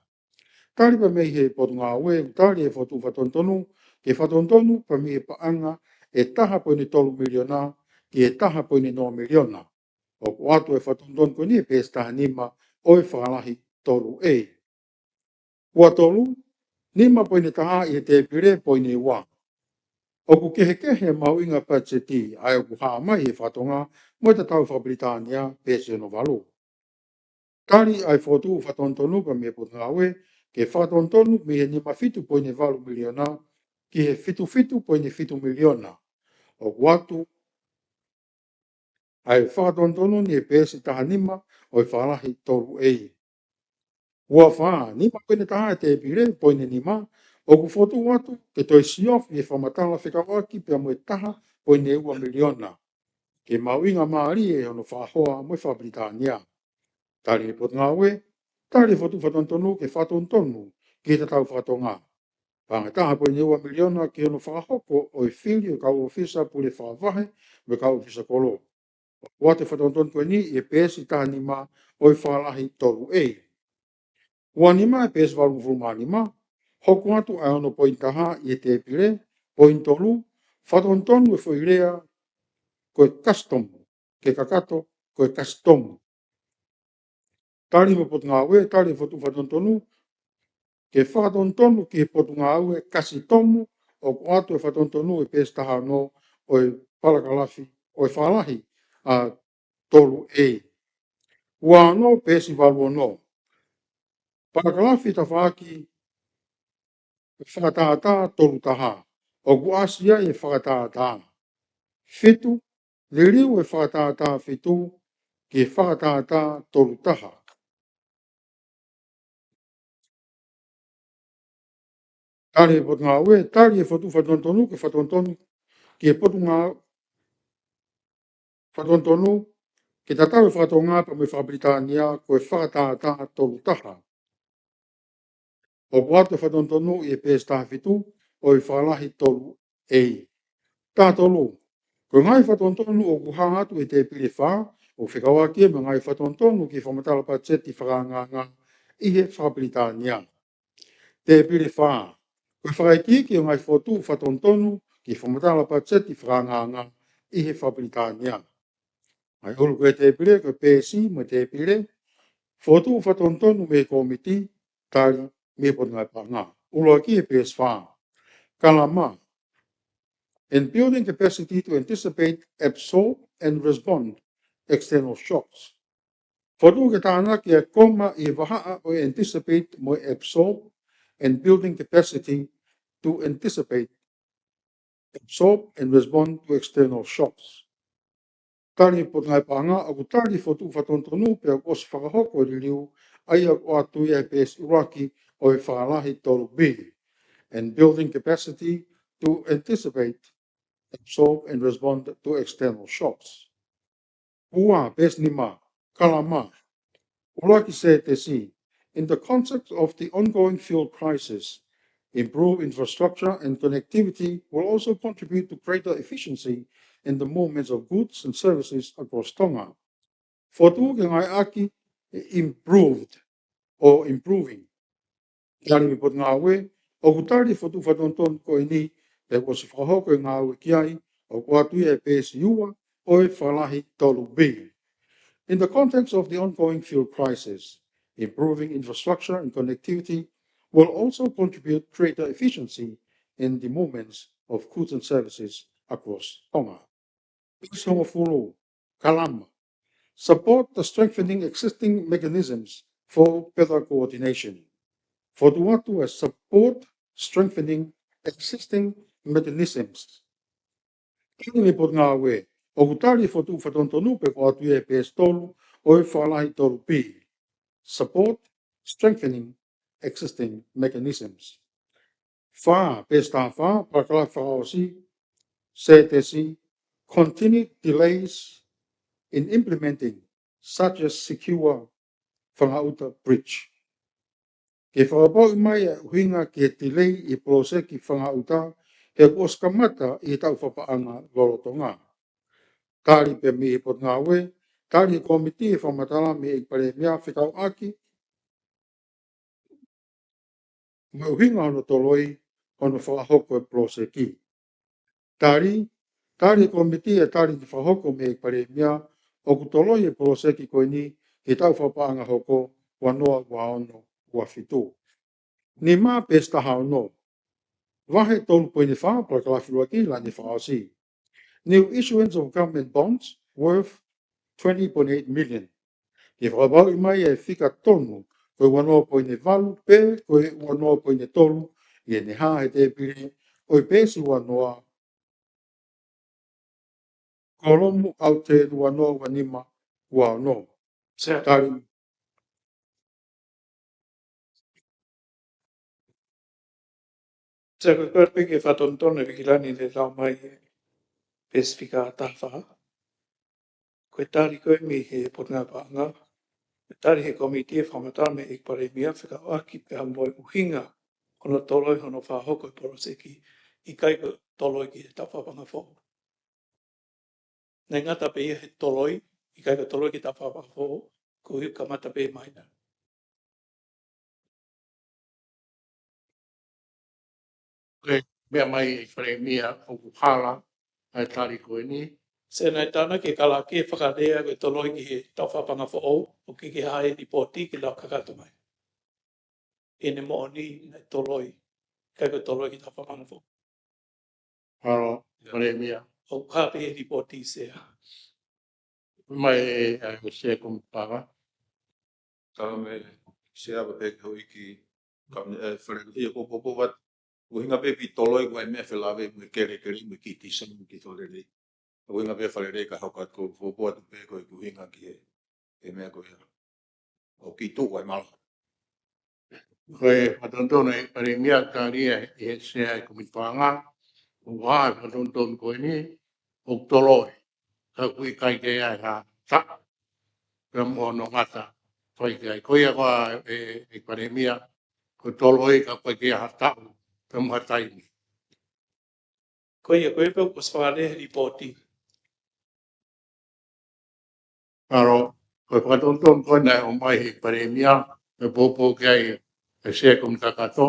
Tali pē mei he Potungāue, tali e fokotuʻu fakatonutonu ke fakatonutonu pē mei he paʻanga ʻe taha poini tolu miliona ki he taha poini noa miliona. ʻOku ʻoatu e fakatonutonu ko eni ʻi he peesi taha nima ʻo e fakalahi tolu A. Ua tolu, nima poini taha ʻi he tēpile poini ua. ʻOku kehekehe e mahuʻinga patiseti ʻa ia ʻoku hā mai he fakatonga mo e tatau fakapilitānia, peesi hono valu. Tali ʻa e fokotuʻu fakatonutonu pē mei he Potungāue ke fakatonutonu mei he nima fitu poini valu miliona ki he fitu fitu poini fitu miliona. ʻOku ʻoatu ʻa e fakatonutonu ni ʻi he peesi taha nima ʻo e fakalahi tolu A. Ua fā, nima poini taha ʻi he tēpile poini nima, ʻoku fokotuʻu atu ke toe siofi e fakamatala fekauʻaki pea mo e taha poini ua miliona, ke mahuʻingamālie hono fakahoa mo e fakapilitānia. Tali e Potungāue, tali e fokotuʻu fakatonutonu ke fakatonutonu ki he tatau fakatonga. Paʻanga ʻe taha poini ua miliona ki hono fakahoko ʻo e fili ʻo e kau ʻōfisa pule fakavahe mo e kau ʻōfisa kolo. ʻOku ʻoatu e fakatonutonu ko eni ʻi he peesi taha nima ʻo e fakalahi tolu A. Ua nima ʻi he peesi valungofulu mā nima, hoko atu ʻa e ono poini taha ʻi he tēpile poini tolu, fakatonutonu e foʻi lea ko e kasitomu, ke kakato ko e kasitomu. Tali mei he Potungāue, tali e fokotuʻu fakatonutonu ke fakatonutonu ki he Potungāue kasitomu, ʻoku ʻoatu e fakatonutonu ʻi he peesi taha ono ʻo e palakalafi ʻo e fakalahi ʻa tolu A. Ua ono, peesi valu ono, palakalafi tafaʻaki fakatātā tolu taha, ʻoku ʻasi ai e fakatātā. Fitu, liliu e fakatātā fitu ki he fakatātā tolu taha. Tali e Potungāue, tali e fokotuʻu fakatonutonu ke fakatonutonu ki he Potungāue, fakatonutonu ke tatau e fakatonga pea mo e fakapilitānia ko e fakatātā tolu taha. ʻOku ʻoatu e fakatonutonu ʻi he peesi taha fitu ʻo e fakalahi tolu A. Taha tolu, ko e ngaahi fakatonutonu ʻoku hā atu ʻi he tēpile fā, ʻoku fekauʻaki ia mo e ngaahi fakatonutonu ki he fakamatala patiseti fakaangaanga ʻi he fakapilitānia. Tēpile fā, ko e fakaikiiki ʻo e ngaahi fokotuʻu fakatonutonu ki he fakamatala patiseti fakaangaanga ʻi he fakapilitānia. Ngaahi ʻulu ko e tēpile, ko e peesi mo e tēpile, fokotuʻu fakatonutonu mei he kōmiti, tali mei he Potungāue Paʻanga. ʻUluaki, he peesi fā. Kalama. And building capacity to anticipate, absorb, and respond external shocks. Fokotuʻu ke tānaki e koma ʻi he vahaʻa ʻo e anticipate mo e absorb, and building capacity to anticipate, absorb, and respond to external shocks. Tali e Potungāue Paʻanga, ʻoku tali e fokotuʻu fakatonutonu pea kuo ʻosi fakahoko e liliu ʻa ia ʻoku ʻoatu ia he peesi ʻuluaki ʻo e fakalahi tolu B, and building capacity to anticipate, absorb, and respond to external shocks. Ua, peesi nima, kalama. ʻUluaki, sētesi. In the context of the ongoing fuel crisis, improved infrastructure and connectivity will also contribute to greater efficiency in the movements of goods and services across Tonga. Fokotuʻu ke ngāueʻaki e improved ʻo improving. Tali mei he Potungāue, ʻoku tali e fokotuʻu fakatonutonu ko eni, pea kuo ʻosi fakahoko e ngāue ki ai, ʻoku ʻoatu ia he peesi ua ʻo e fakalahi tolu B. In the context of the ongoing fuel crisis, improving infrastructure and connectivity will also contribute greater efficiency in the movements of goods and services across Tonga. Peesi hongofulu, kalama. Support the strengthening existing mechanisms for better coordination. Fokotuʻu atu e support strengthening existing mechanisms. Tali mei he Potungāue, ʻoku tali e fokotuʻu fakatonutonu pea kuo ʻoatu ia he peesi tolu ʻo e fakalahi tolu B. Support strengthening existing mechanisms. Fā, peesi taha fā, palakalafi fakaʻosi, sētesi, continued delays in implementing, such as secure Fangaʻuta Bridge. Ke fakapapauʻi mai ʻa e ʻuhinga ki he tilei ʻi he poloseki Fangaʻuta, he kuo ʻosi kamata ʻi he taʻu fakapaʻanga lolotonga. Tali pē mei he Potungāue, tali ʻe he Kōmiti ʻa e fakamatala mei he ʻEiki Palēmia fekauʻaki mo e ʻuhinga hono toloi hono fakahoko e poloseki. Tali, tali ʻe he Kōmiti ʻa e tali naʻe fakahoko mei he ʻEiki Palēmia ʻoku toloi e poloseki ko eni ʻi he taʻu fakapaʻanga hoko ua noa ua ono ua fitu. Nima, peesi taha ono. Vahe tolu poini fā, palakalafi ʻuluaki, lani fakaʻosi. New issuance of government bonds worth twenty point eight million. Ke fakapapauʻi mai e fika tonu, ko e ua noa poini valu pe ko e ua noa poini tolu, ʻi heʻene hā he tēpile ʻo e peesi ua noa, kolomu ʻaute ua noa ua nima ua ono. Sea. Tali. Sea, ko e kole pē ke fakatonutonu ʻe Vikilani ʻene lau mai e peesi fika taha fā. Ko e tali ko ē mei he Potungāue Paʻanga, ko e tali ʻe he Kōmiti ʻa e fakamatala mei he ʻEiki Palēmia fekauʻaki pea mo e ʻuhinga hono toloi hono fakahoko e poloseki, ʻikai ko e toloi ki he taʻu fakapaʻanga foʻou. Naʻe ngata pē ia he toloi, ʻikai ko e toloi ki he taʻu fakapaʻanga foʻou, ko e kamata pē mai na. Ko e meʻa mai ʻa e Palēmia ʻoku hala ʻa e tali ko eni. Sea, naʻe tānaki ʻe Kalake fakalea ko e toloi ki he taʻu fakapaʻanga foʻou, ʻoku ʻikai ke ʻi ai ha lipooti ke lau kakato mai. ʻI heʻene moʻoni naʻe toloi, ʻikai ko e toloi ki he taʻu fakapaʻanga foʻou. Mālō, Palēmia. ʻOku ʻi ai pē he lipooti, Sea. Mai ʻa e Sea Kōmiti Paʻanga. Tala mai Sea pea pehē ki he houʻeiki Kami-, ē, Fale, ʻio, ko, ko, ko, what, ʻuhinga pē ki he toloi, ko e meʻa felāveʻi mo e kelekele mo e kiʻi tisaini mo e kiʻi fakalelei. ʻUhinga pē Fale ka hoko atu ko, ko, ko atu pē ko e ʻuhinga ki he, he meʻa ko ia. ʻO kiʻi tuʻu ai mālō. Ko e fakatonutonu ʻa e Palēmia, tali ʻe he Sea ʻa e Kōmiti Paʻanga, ʻoku ʻi ai e fakatonutonu ko eni, ʻoku toloi, ka ʻoku ʻikai ke ʻi ai ha taʻu pea mo hono ngata fai ki ai. Ko ia ko ā ʻe, ʻe Palēmia, ko e toloi ka ʻoku ʻikai ke ʻi ai ha taʻu pea mo ha taimi. Ko ia, ko ia pē ʻoku ʻosi fakalea he lipooti. Mālō, ko e fakatonutonu ko ē naʻe ʻomai ʻe he Palēmia, ʻe poupou ki ai ʻa e Sea Kōmiti Kakato,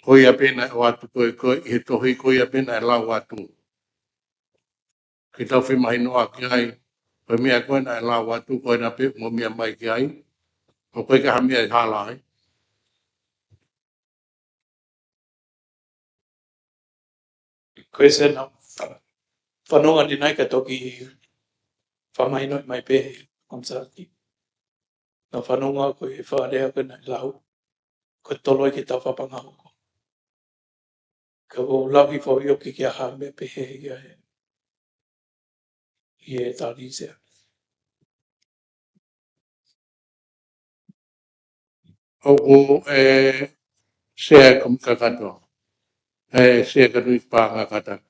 ko ia pē naʻe ʻoatu ko ē, ko ē ʻi he tohi, ko ia pē naʻe lau atu. Ke tau femahinoʻaki ai, ko e meʻa ko ē naʻe lau atu, ko ena pē ʻoku mou meʻa mai ki ai, ʻoku ʻikai ha meʻa ʻe hala ai. Ko e Sea, naʻa ku fanongo ʻanenai ka toki fakamahinoʻi mai pē he konisaliti. Naʻa ku fanongo ko e fakalea ko ē naʻe lau, ko e toloi ki he taʻu fakapaʻanga hoko. Ka ʻoku ou lau hifo ʻoku ʻikai ke ʻi ai ha meʻa pehē ia ʻi he, ʻi he tali, Sea. ʻOku, ē, Sea Kōmiti Kakato. Ē, Sea Kōmiti Paʻanga Kātaki.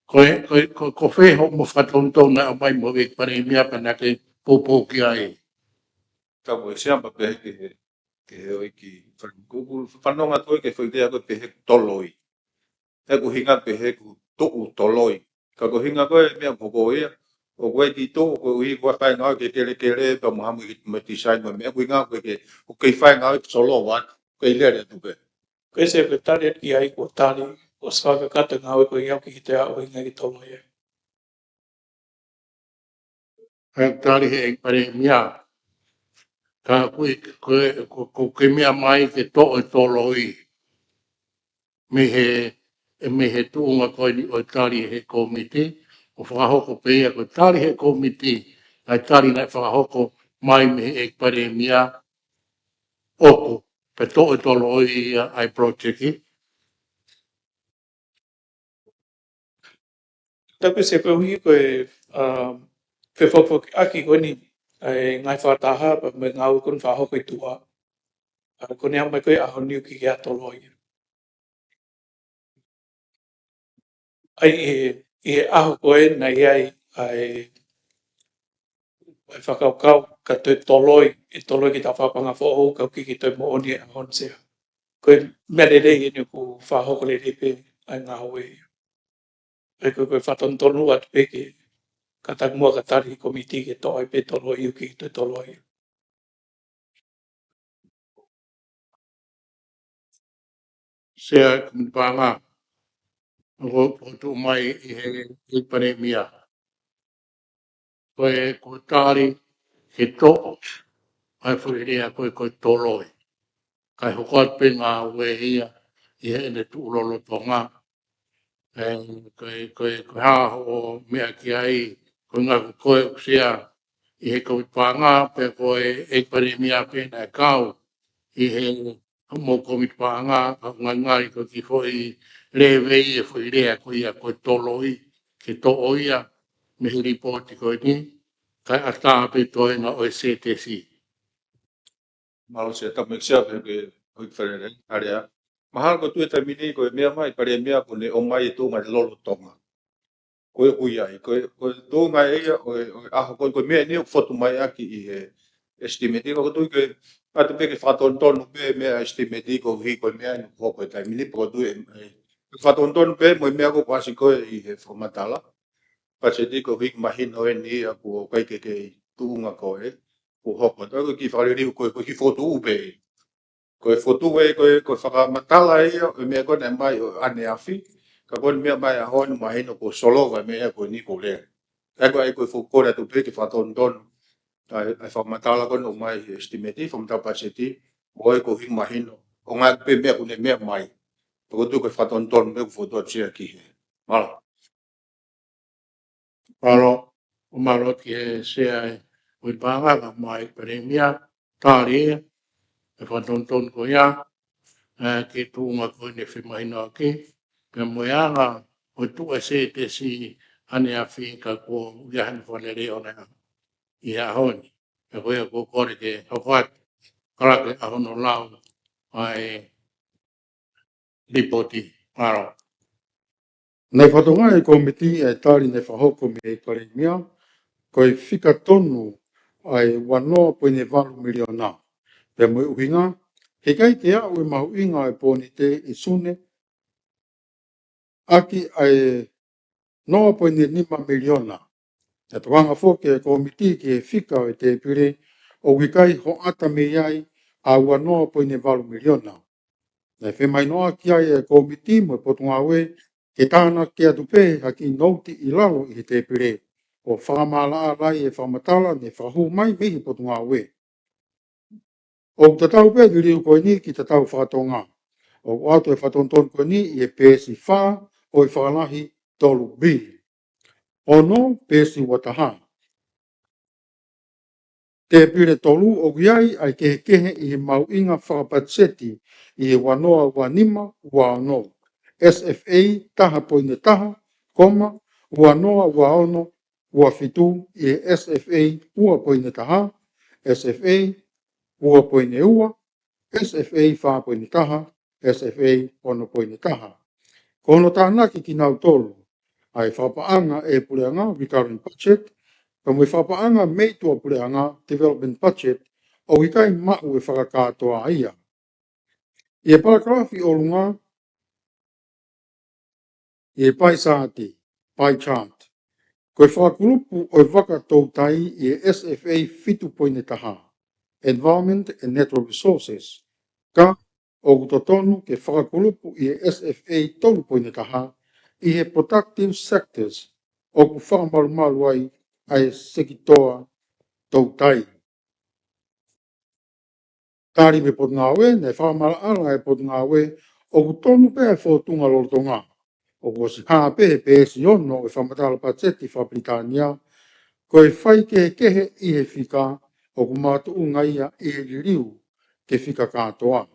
Ko e, ko e, ko, ko fē hoʻomo fakatonutonu naʻe ʻomai mei he Palēmia pea naʻa ke poupou ki ai? Ka ko e Sea, pea pehē ki he, ki he houʻeiki Fale, ko, ko, fanongo atu ki he foʻi lea ko e pehē toloi. He ʻoku ʻuhinga pē he ʻoku tuʻu toloi. Ka ko e ʻuhinga ko e meʻa ko, ko ia, ʻoku ʻikai ke tuʻu, ko e ʻuhi ko e fai ngāue ki he kelekele, pea mo ha mo e kiʻi mo e tisaini mo e meʻa, ʻoku ʻuhinga ko e ke, ʻoku kei fai ngāue ki solo wat, ʻoku kei lele atu pē. Ko e Sea, ko e tali atu ki ai, ko e tali, ʻoku ʻosi fakakakato e ngāue ko ia, ʻoku ʻikai ke toe ʻi ai ha ʻuhinga ke toloi ia. ʻA e tali ʻe he Palēmia. Ka ʻoku ʻi, ko, ko, ko e meʻa mai ke toʻo e toloi mei he, mei he tuʻunga ko eni ʻo e tali ʻe he Kōmiti, ʻo fakahoko pē ia ko e tali ʻe he Kōmiti, ʻa e tali naʻe fakahoko mai mei he Palēmia ʻoku, pea toʻo e toloi ia ʻa e project. Tapu Sea, koeʻuhi ko e, um, fefokifokiʻaki ko eni ʻa e ngaahi fakataha pea mo e ngāue ko eni fakahoko ʻi tuʻa. ʻA, ko eni ʻomai ko e ʻaho ni ʻoku ʻikai ke ʻi ai ha toloi. ʻA ia ʻi he, ʻi he ʻaho ko ē naʻe ʻi ai ʻa e ʻa e fakakaukau ka toe toloi, ʻe toloi ki he tafaʻaki paʻanga foʻou ka ʻoku ʻikai ke toe moʻoni ʻa e ʻaho ni, Sea. Ko e meʻa lelei eni ʻoku fakahoko lelei pē ʻa e ngāue ia. ʻE ko e, ko e fakatonutonu atu pē ke kātaki muʻa ka tali ʻe he kōmiti ke toʻo ai pe toloi ʻoku ʻikai ke toe toloi. Sea, Kōmiti Paʻanga, ʻoku fokotuʻu mai ʻe he, ʻe he Palēmia. Ko e, ko e tali ke toʻo ʻa e foʻi lea ko e, ko e toloi. Kae hoko atu pē ngāue ia ʻi heʻene tuʻu lolotonga. ʻE, ko e, ko e, ko e hā hoʻo meʻa ki ai, ko e ʻuhinga ko koe ʻoku Sea ʻi he Kōmiti Paʻanga, pea ko e, ʻe Palēmia pē naʻe kau ʻi he mo Kōmiti Paʻanga, ʻa e ngangali ko e kiʻi foʻi lēvei e foʻi lea ko ia ko e toloi, ke toʻo ia mei he lipooti ko eni, kae ʻatā pē toenga ʻo e C T C. Mālō Sea, tapu mo e Sea, pea ke hoi fale lei, ʻa lea. Mahalo ko e tuʻu he taimi ni ko e meʻa mai, Palēmia ko ʻene ʻomai e tuʻunga lolotonga. Ko e ʻoku ʻi ai, ko e, ko e tuʻunga ia, ʻo e, ʻo e ʻaho ko e, ko e meʻa ni ʻoku fotu mai ʻaki ʻi he estimate, ko e tuʻu ke, ʻatu pē ke fakatonutonu pē meʻa estimate koeʻuhi ko e meʻa ni ʻoku hoko he taimi ni, pea ko e tuʻu ʻe, ʻe, ke fakatonutonu pē mo e meʻa ko ē ʻoku ʻasi ko ē ʻi he fakamatala. Patiseti koeʻuhi ke mahino eni ia ʻoku ʻikai ke kei tuʻunga ko ē, ʻoku hoko. Ko e kiʻi fakaliliu ko e, ko e kiʻi fotu pē. Ko e fotu ē, ko e, ko e fakamatala ia ʻo e meʻa ko ē naʻe mai ʻo ʻaneafi, ka ko e meʻa mai ʻaho ni mahino kuo solova e meʻa ko eni ko e lea. Ka ko e, ko e foʻi kole atu pē ke fakatonutonu ʻa e, ʻa e fakamatala ko ē naʻe ʻomai he estimate, fakamatala patiseti, mo e koeʻuhi mahino, ʻo ngaahi pē meʻa ko ē naʻe meʻa mai. Pea ko e tuʻu ko e fakatonutonu meʻa ʻoku fotu atu Sea ki he. Mālō. Mālō, ʻoku mālō ki he Sea ʻo e Kōmiti Paʻanga, kae ʻumaʻā e Palēmia, tali ʻa e fakatonutonu ko ia, ʻa e kiʻi tuʻunga ko eni naʻe femahinoʻaki, pea mo e anga ʻo e tuʻu ʻa e C T C ʻaneafi ka kuo ʻi ai hano fakalele ʻo e ʻaho ni. Pea ko ia ʻoku ou kole ke hoko atu, kalake ʻa hono lau ʻa e lipooti. Mālō. Naʻe fakatokangaʻi ʻe he kōmiti ʻa e tali naʻe fakahoko mei he Palēmia, ko e fika tonu ʻa e ua noa poini valu miliona. Pea mo e ʻuhinga, he ʻikai ke aʻu e mahuʻinga ʻo e Pōnite ʻi Sune ʻaki ʻa e noa poini nima miliona. Naʻe tokanga foki ʻa e kōmiti ki he fika ʻo e tēpile ʻoku ʻikai hoʻata mei ai ʻa e ua noa poini valu miliona. Naʻe femahinoʻaki ai ʻa e kōmiti mo e Potungāue ke tānaki atu pē ha kiʻi nouti ʻi lalo ʻi he tēpile ʻo fakamaʻalaʻala ai e fakamatala naʻe fakahū mai mei he Potungāue. ʻOku tatau pē e liliu ko eni ki he tatau faka-Tonga. ʻOku ʻoatu e fakatonutonu ko eni ʻi he peesi fā ʻo e fakalahi tolu B. Ono, peesi ua taha. Tēpile tolu, ʻoku ʻi ai ʻa e kehekehe ʻi he mahuʻinga fakapatiseti ʻi he ua noa ua nima ua ono, S F A taha poini taha, koma, ua noa ua ono ua fitu, ʻi he S F A ua poini taha, S F A ua poini ua, S F A fā poini taha, S F A ono poini taha. Ko hono tānaki kinautolu ʻa e fakapaʻanga ʻe he puleʻanga, recurrent budget, pea mo e fakapaʻanga mei tuʻapuleʻanga, development budget, ʻoku ʻikai maʻu e fakakātoa ia. ʻI he palakalafi ʻolunga, ʻi he pae saati, pie chart, ko e fakakulupu ʻo e vaka toutai ʻi he S F A fitu poini taha, Environment and Natural Resources, ka ʻoku totonu ke fakakulupu ʻi he S F A tolu poini taha ʻi he productive sectors, ʻoku fakamalumalu ai ʻa e sekitoa toutai. Tali mei he Potungāue, naʻe fakamaʻalaʻala ʻe he Potungāue ʻoku tonu pē ʻa e fōtunga lolotonga. ʻOku ʻosi hā pē he peesi ono ʻo e fakamatala patiseti faka-Pilitānia, ko e faikehekehe ʻi he fika ʻoku makatuʻunga ia ʻi he liliu ki he fika kātoa.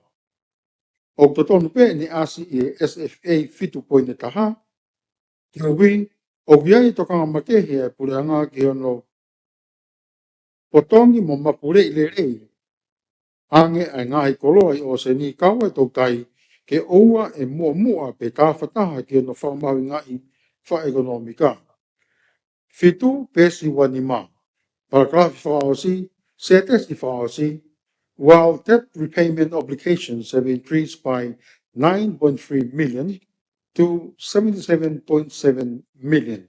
ʻOku totonu pē ʻene ʻasi ʻi he S F A fitu poini taha, koeʻuhi ʻoku ʻi ai e tokanga makehe ʻa e puleʻanga ki hono potongi mo mapuleʻi lelei ange ʻa e ngaahi koloa ʻi ʻōseni kau ai e toutai ke ʻoua ʻe muʻomuʻa pe tāfataha ki hono fakamahuʻingaʻi fakaʻekonōmika. Fitu, peesi ua nima. Palakalafi fakaʻosi, sētesi fakaʻosi, while debt repayment obligations have increased by nine point three million to seventy-seven point seven million.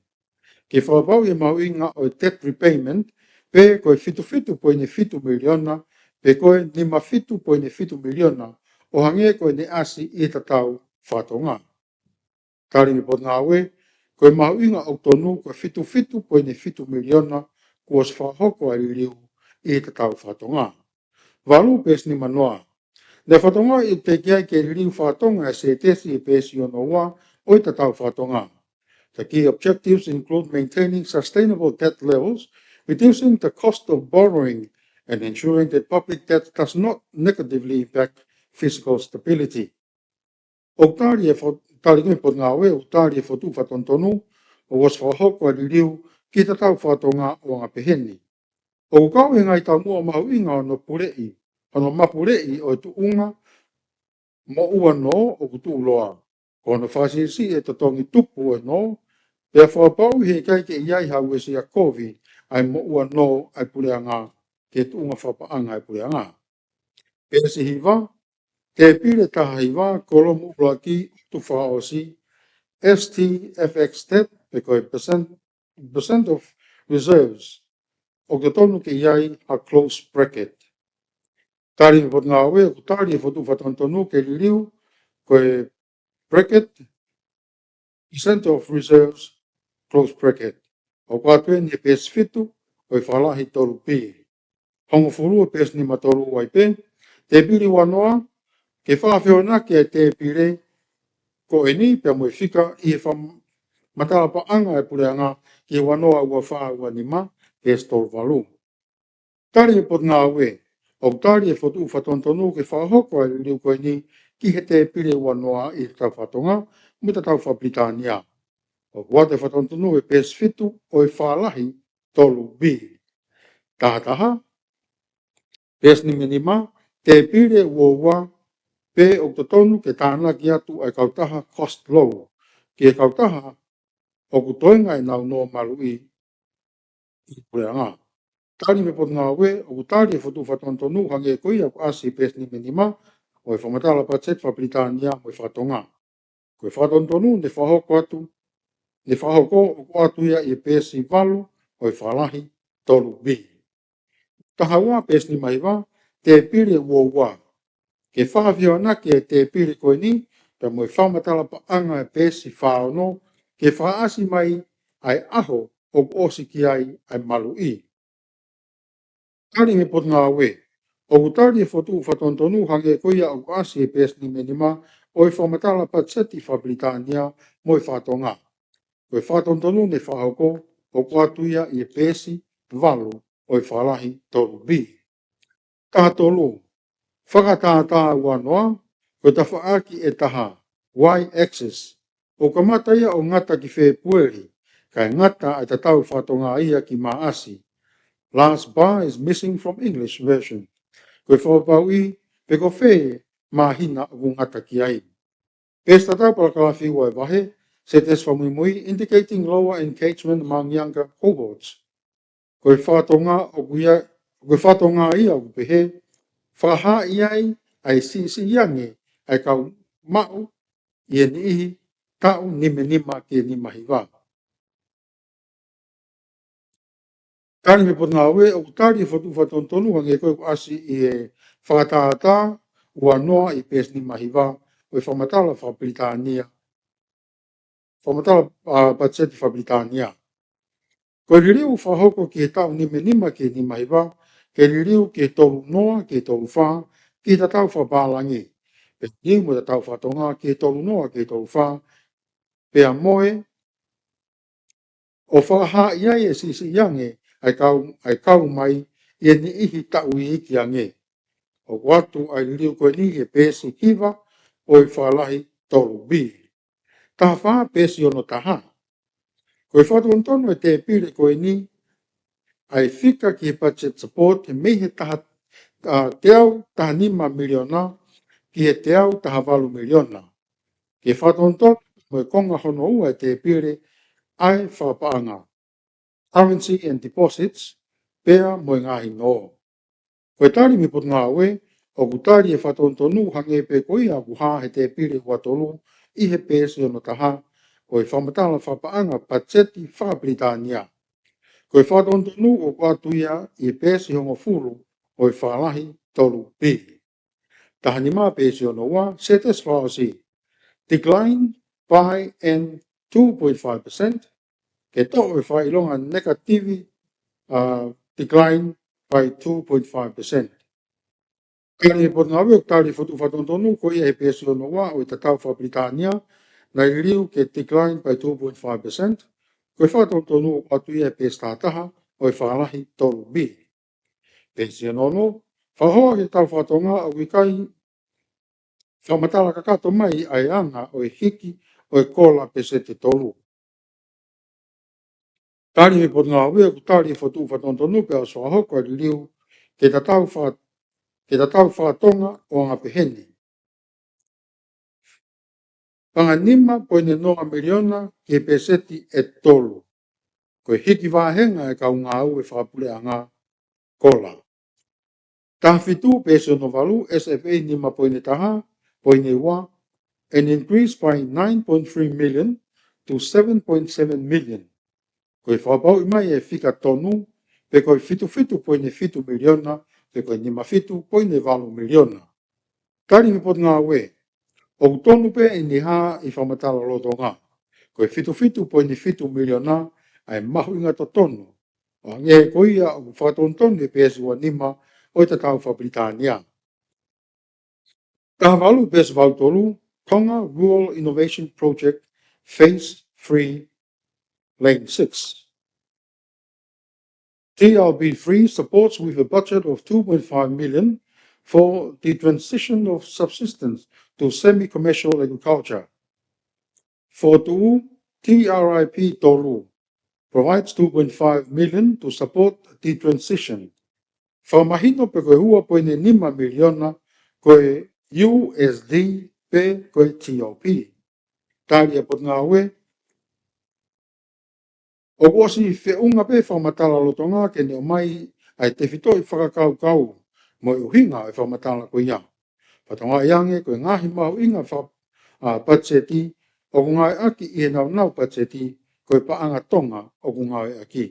Ke fakapapauʻi e mahuʻinga ʻo e debt repayment, pe ko e fitu fitu poini fitu miliona, pe ko e nima fitu poini fitu miliona, ʻo hangē ko ʻene ʻasi ʻi he tatau fakatonga. Tali mei he potungāue, ko e mahuʻinga ʻoku tonu ko e fitu fitu poini fitu miliona kuo ʻosi fakahoko ʻa e liliu ʻi he tatau fakatonga. Valu, peesi nima noa. Naʻe fakatokangaʻi ʻoku teʻeki ai ke liliu fakatonga e sētesi ʻi he peesi ono ua ʻo e tatau fakatonga. The key objectives include maintaining sustainable debt levels, reducing the cost of borrowing, and ensuring that public debt does not negatively impact fiscal stability. ʻOku tali e fo-, tali mei he potungāue, ʻoku tali e fokotuʻu fakatonutonu ʻoku ʻosi fakahoko ʻa e liliu ki he tatau fakatonga ʻo anga pehē ni. ʻOku kau he ngaahi taumuʻa mahuʻinga hono puleʻi, hono mapuleʻi ʻo e tuʻunga moʻua nō ʻoku tuʻuloa, ko hono fakasiʻisiʻi e totongi tupu ʻo e nō, pea fakapapauʻi he ʻikai ke ʻi ai ha uesia kovi ʻa e moʻua nō ʻa e puleʻanga ki he tuʻunga fakapaʻanga ʻa e puleʻanga. Peesi hiva, tēpile taha hiva, kolomu ʻuluaki, ʻotu fakaʻosi, S T F X debt, pe ko e percent, percent of reserves, ʻoku totonu ke ʻi ai ha close bracket. Tali mei he potungāue, ʻoku tali e fokotuʻu fakatonutonu ke liliu, ko e bracket, percent of reserves, close bracket. ʻOku ʻoatu eni he peesi fitu ʻo e fakalahi tolu B. Hongofulu ʻo e peesi nima tolu ua pē, tēpile ua noa, ke fakafehoanaki e tēpile ko eni pea mo e fika ʻi he fakamatala paʻanga ʻa e puleʻanga ki he ua noa ua fā ua nima, peesi tolu valu. Tali mei he potungāue, ʻoku tali e fokotuʻu fakatonutonu ke fakahoko ʻa e liliu ko eni ki he tēpile ua noa ʻi he tatau fakatonga mo e tatau fakapilitānia. ʻOku ʻoatu e fakatonutonu he peesi fitu ʻo e fakalahi tolu B. Taha taha, peesi nima nima, tēpile ua ua, pe ʻoku totonu ke tānaki atu ʻa e kautaha cost low ki he kautaha ʻoku toenga ʻenau nō maluʻi ʻi he puleʻanga. Tali mei he potungāue, ʻoku tali e fokotuʻu fakatonutonu hangē ko ia ʻoku ʻasi he peesi nima nima ʻo e fakamatala patiseti fakapilitānia mo e fakatonga. Ko e fakatonutonu ne fakahoko atu, ne fakahoko ʻoku ʻoatu ia ʻi he peesi valu ʻo e fakalahi tolu B. Taha ua, peesi nima hiva, tēpile ua ua. Ke fakafehoanaki e tēpile ko eni pea mo e fakamatala paʻanga ʻa e peesi fā ono, ke fakaʻasi mai ʻa e ʻaho ʻoku ʻosi ki ai ʻa e maluʻi. Tali mei he potungāue, ʻoku tali e fokotuʻu fakatonutonu hangē ko ia ʻoku ʻasi he peesi nima nima ʻo e fakamatala patiseti fakapilitānia mo e fakatonga. Ko e fakatonutonu ne fakahoko ʻoku ʻoatu ia ʻi he peesi valu ʻo e fakalahi tolu B. Taha tolu, fakatātā ua noa, ko e tafaʻaki ʻe taha, Y axis, ʻoku kamata ia ʻo ngata ki Fēpueli, kae ngata ʻa e tatau fakatonga ia ki Maʻasi. Last bar is missing from English version. Ko e fakapapauʻi pe ko fē māhina ʻoku ngata ki ai. Peesi tatau, palakalafi ua ʻo e vahe, sētesi fakamuimui, indicating lower engagement among younger cohorts. Ko e fakatonga ʻoku ia, ko e fakatonga ia ʻoku pehē, fakahaaʻi ai ʻa e siʻisiʻi ange ʻa e kau maʻu ʻi he niʻihi taʻu nima nima ki he nima hiva. Tali mei he potungāue, ʻoku tali e fokotuʻu fakatonutonu hangē ko ia ʻoku ʻasi ʻi he fakatātā ua noa ʻi he peesi nima hiva ʻo e fakamatala fakapilitānia, fakamatala, ʻa, patiseti fakapilitānia. Ko e liliu fakahoko ki he taʻu nima nima ki he nima hiva, ke liliu ki he tolu noa ki he tolu fā, ki he tatau fakapālangi. Pe liliu mo e tatau fakatonga ki he tolu noa ki he tolu fā, pea mo e ʻo fakahaaʻi ai e siʻisiʻi ange ʻa e kau, ʻa e kau mai ʻi he niʻihi taʻu iiki ange. ʻOku ʻoatu ʻa e liliu ko eni he peesi hiva ʻo e fakalahi tolu B. Taha fā, peesi ono taha. Ko e fakatonutonu e tēpile ko eni ʻa e fika ki he budget support mei he taha, ʻa, teau taha nima miliona ki he teau taha valu miliona. Ke fakatonutonu mo e konga hono ua e tēpile ʻa e fakapaʻanga, currency and deposits, pea mo e ngaahi nō. Ko e tali mei he Potungāue, ʻoku tali e fakatonutonu hangē pē ko ia ʻoku hā he tēpile ua tolu ʻi he peesi ono taha ʻo e fakamatala fakapaʻanga patiseti faka-Pilitānia. Ko e fakatonutonu ʻoku ʻoatu ia ʻi he peesi hongofulu ʻo e fakalahi tolu B. Taha nima, peesi ono ua, sētesi fakaʻosi. Decline by an two point five percent, ke toʻo e fakaʻilonga negative, uh, decline by two point five percent. Tali mei he Potungāue, ʻoku tali e fokotuʻu fakatonutonu ko ia he peesi ono ua ʻo e tatau faka-Pilitānia, naʻe liliu ke decline by two point five percent, ko e fakatonutonu ʻoku ʻoatu ia he peesi taha taha ʻo e fakalahi tolu B. Peesi ono ono, fakahoa ki he tatau faka-Tonga ʻoku ʻikai fakamatala kakato mai ʻa e anga ʻo e hiki ʻo e kola peseti ʻe tolu. Tali mei he Potungāue, ʻoku tali e fokotuʻu fakatonutonu pea ʻosi fakahoko ʻa e liliu ke tatau faka-, ke tatau faka-Tonga ʻo anga pehē ni. Paʻanga nima poini noa miliona ki he peseti ʻe tolu. Ko e hiki vāhenga e kau ngāue fakapuleʻanga kola. Taha fitu, peesi ono valu, S F A nima poini taha poini ua, an increase by nine point three million to seven point seven million. Ko e fakapapauʻi mai e fika tonu, pe ko e fitu fitu poini fitu miliona, pe ko e nima fitu poini valu miliona. Tali mei he Potungāue, ʻoku tonu pē ʻene hā ʻi he fakamatala lolotonga. Ko e fitu fitu poini fitu miliona ʻa e mahuʻinga totonu, ʻo hangē ko ia ʻoku fakatonutonu he peesi ua nima ʻo e tatau faka-Pilitānia. Taha valu, peesi valu tolu, Tonga Rural Innovation Project Phase three, Lane six. T R P three supports with a budget of two point five million for the transition of subsistence to semi-commercial agriculture. Fokotuʻu, T R I P tolu provides two point five million to support the transition. Fakamahino pe ko e ua poini nima miliona ko e U S D pe ko e T R P. Tali ʻa e Potungāue, ʻoku ʻosi feʻunga pē fakamatala lolotonga ke ne ʻomai ʻa e tefitoʻi fakakaukau mo e ʻuhinga ʻo e fakamatala ko ia. Fakatokangaʻi ange ko e ngaahi mahuʻinga faka-, ʻa, patiseti ʻoku ngāueʻaki ʻi he nāunau patiseti ko e paʻanga Tonga ʻoku ngāueʻaki.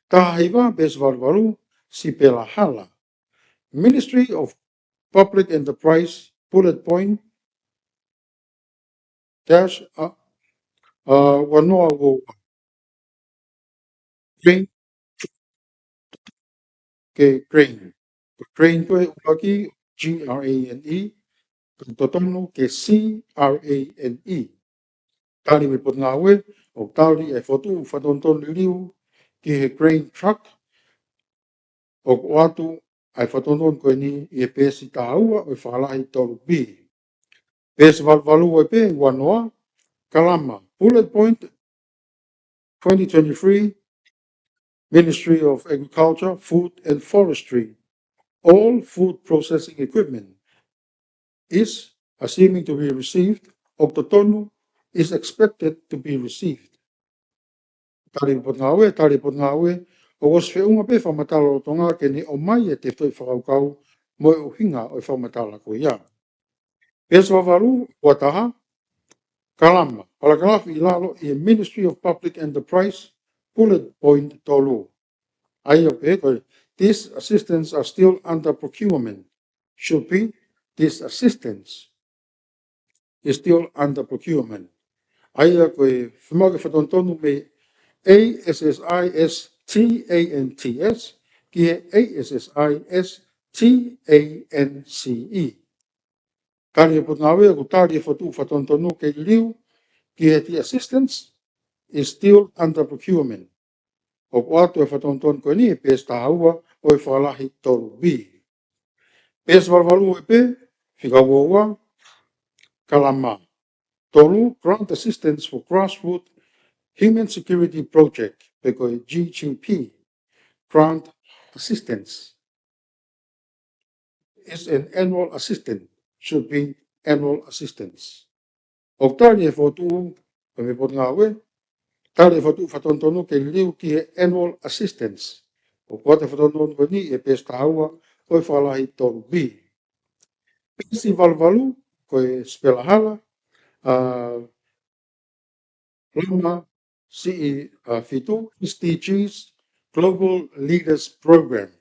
Taha hiva, peesi valu valu, Sipela Hala. Ministry of Public Enterprise, bullet point, dash, uh, uh, ua noa ua ua. Grain, ke grain. Ko e grain ko e ʻuluaki, G R A N E, ko e totonu ke C R A N E. Tali mei he Potungāue, ʻoku tali e fokotuʻu fakatonutonu liliu ki he grain truck, ʻoku ʻoatu ʻa e fakatonutonu ko eni ʻi he peesi taha ua ʻo e fakalahi tolu B. Peesi valu valu ʻo e pē ua noa, Kalama, bullet point, twenty twenty-three, Ministry of Agriculture, Food and Forestry, all food processing equipment is assuming to be received, ʻoku totonu, is expected to be received. Tali Potungāue, tali Potungāue, ʻoku ʻosi feʻunga pē fakamatala lolotonga ke ne ʻomai e tefitoʻi fakakaukau mo e ʻuhinga ʻo e fakamatala ko ia. Peesi valu valu ua taha, Kalama, palakalafi ʻi lalo ʻi he Ministry of Public Enterprise, bullet point tolu. ʻA ia pē ko e, these assistants are still under procurement. Should be, these assistants is still under procurement. ʻA ia ko e fiemaʻu ke fakatonutonu mei A S S I S T A N T S ki he A S S I S T A N C E. Tali ʻa e Potungāue, ʻoku tali e fokotuʻu fakatonutonu ke liliu ki he the assistants is still under procurement. ʻOku ʻoatu e fakatonutonu ko eni he peesi taha ua ʻo e fakalahi tolu B. Peesi valu valu ʻo e pē, fika ua ua, Kalama. Tolu, grant assistance for grassroots human security project, pe ko e G G P, grant assistance. Is an annual assistance, should be annual assistance. ʻOku tali e fokotuʻu, ko e mei Potungāue, tali e fokotuʻu fakatonutonu ke liliu ki he annual assistance, ʻOku ʻoatu e fakatonutonu ko eni ʻi he peesi taha ua ʻo e fakalahi tolu B. Peesi valu valu, ko e sipela hala, ʻa Loma siʻi ʻa fitu, S D Gs, Global Leaders Program,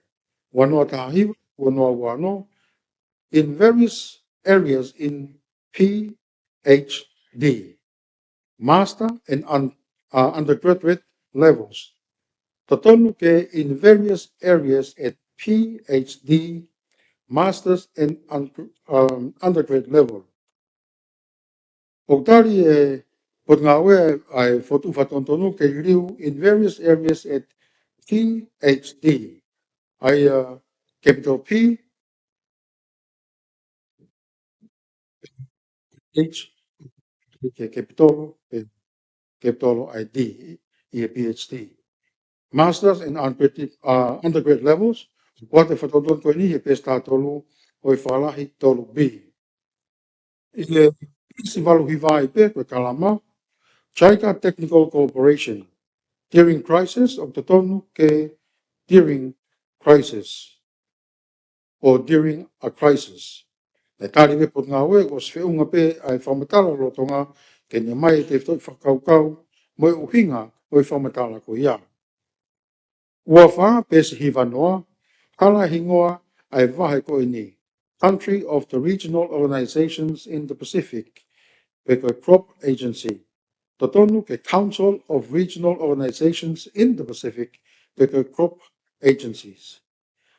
ua noa taha hiva, ua noa ua noa, in various areas in P H D, master and un-, uh, undergraduate levels. Totonu ke in various areas at P H D, masters and un-, um, undergrad level. ʻOku tali ʻe he Potungāue ʻa e fokotuʻu fakatonutonu ke liliu in various areas at P H D. ʻA ia, uh, capital P, H, ke capital, ke capital ʻa e D, ʻi he P H D. Masters and undergraduate, uh, undergrad levels, ʻoku ʻoatu e fakatonutonu ko eni ʻi he peesi taha tolu ʻo e fakalahi tolu B. ʻI he peesi valu hiva ai pē ko e kalama, JICA Technical Cooperation, during crisis, ʻoku totonu ke during crisis, or during a crisis. Naʻe tali mei he Potungāue kuo ʻosi feʻunga pē ʻa e fakamatala lolotonga ke ne ʻomai e tefitoʻi fakakaukau mo e ʻuhinga ʻo e fakamatala ko ia. Ua fā, peesi hiva noa, hala hingoa ʻa e vahe ko eni, Country of the Regional Organizations in the Pacific, pe ko e CROP Agency. Totonu ke Council of Regional Organizations in the Pacific, pe ko e CROP Agencies.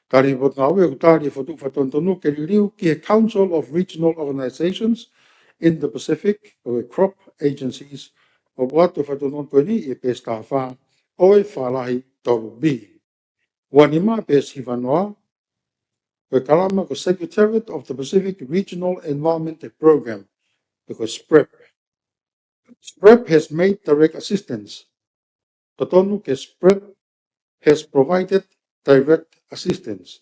Tali ʻe he Potungāue ʻoku tali e fokotuʻu fakatonutonu ke liliu ki he Council of Regional Organizations in the Pacific, pe ko e CROP Agencies, ʻoku ʻoatu e fakatonutonu ko eni ʻi he peesi taha fā ʻo e fakalahi tolu B. Ua nima, peesi hiva noa, ko e kalama ko e Secretariat of the Pacific Regional Environment Program, pe ko e SPREP. SPREP has made direct assistance. Totonu ke SPREP has provided direct assistance.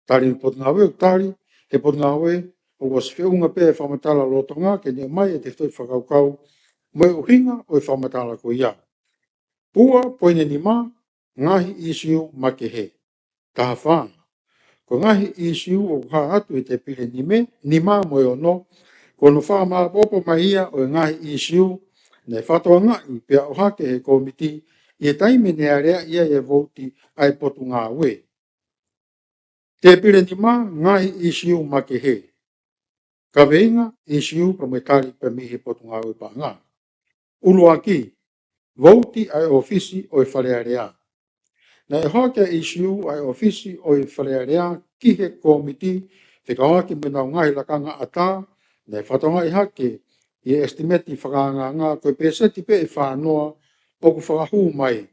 Tali ʻe he Potungāue, tali ʻe he Potungāue kuo ʻosi feʻunga pē e fakamatala lolotonga ke ne ʻomai e tefitoʻi fakakaukau mo e ʻuhinga ʻo e fakamatala ko ia. Ua, poini nima, ngaahi ʻīsiu makehe. Taha fā, ko e ngaahi ʻīsiu ʻoku hā atu ʻi he tēpile nime, nima mo e ono, ko hono fakamāʻopoʻopo mai ia ʻo e ngaahi ʻīsiu naʻe fakatokangaʻi pea ʻohake ʻe he kōmiti ʻi he taimi naʻe aleaʻi ai e vouti ʻa e Potungāue. Tēpile nima, ngaahi ʻīsiu makehe. Kaveinga, ʻīsiu pea mo e tali pē mei he Potungāue Paʻanga. ʻUluaki, vouti ʻa e ʻōfisi ʻo e Fale Alea. Naʻe ʻohake ʻa e ʻīsiu ʻa e ʻōfisi ʻo e Fale Alea ki he kōmiti fekauʻaki mo ʻenau ngaahi lakanga ʻatā, naʻe fakatokangaʻi hake ʻi he ʻesitimeti fakaangaanga ko e pēseti pē ʻe fā noa ʻoku fakahū mai.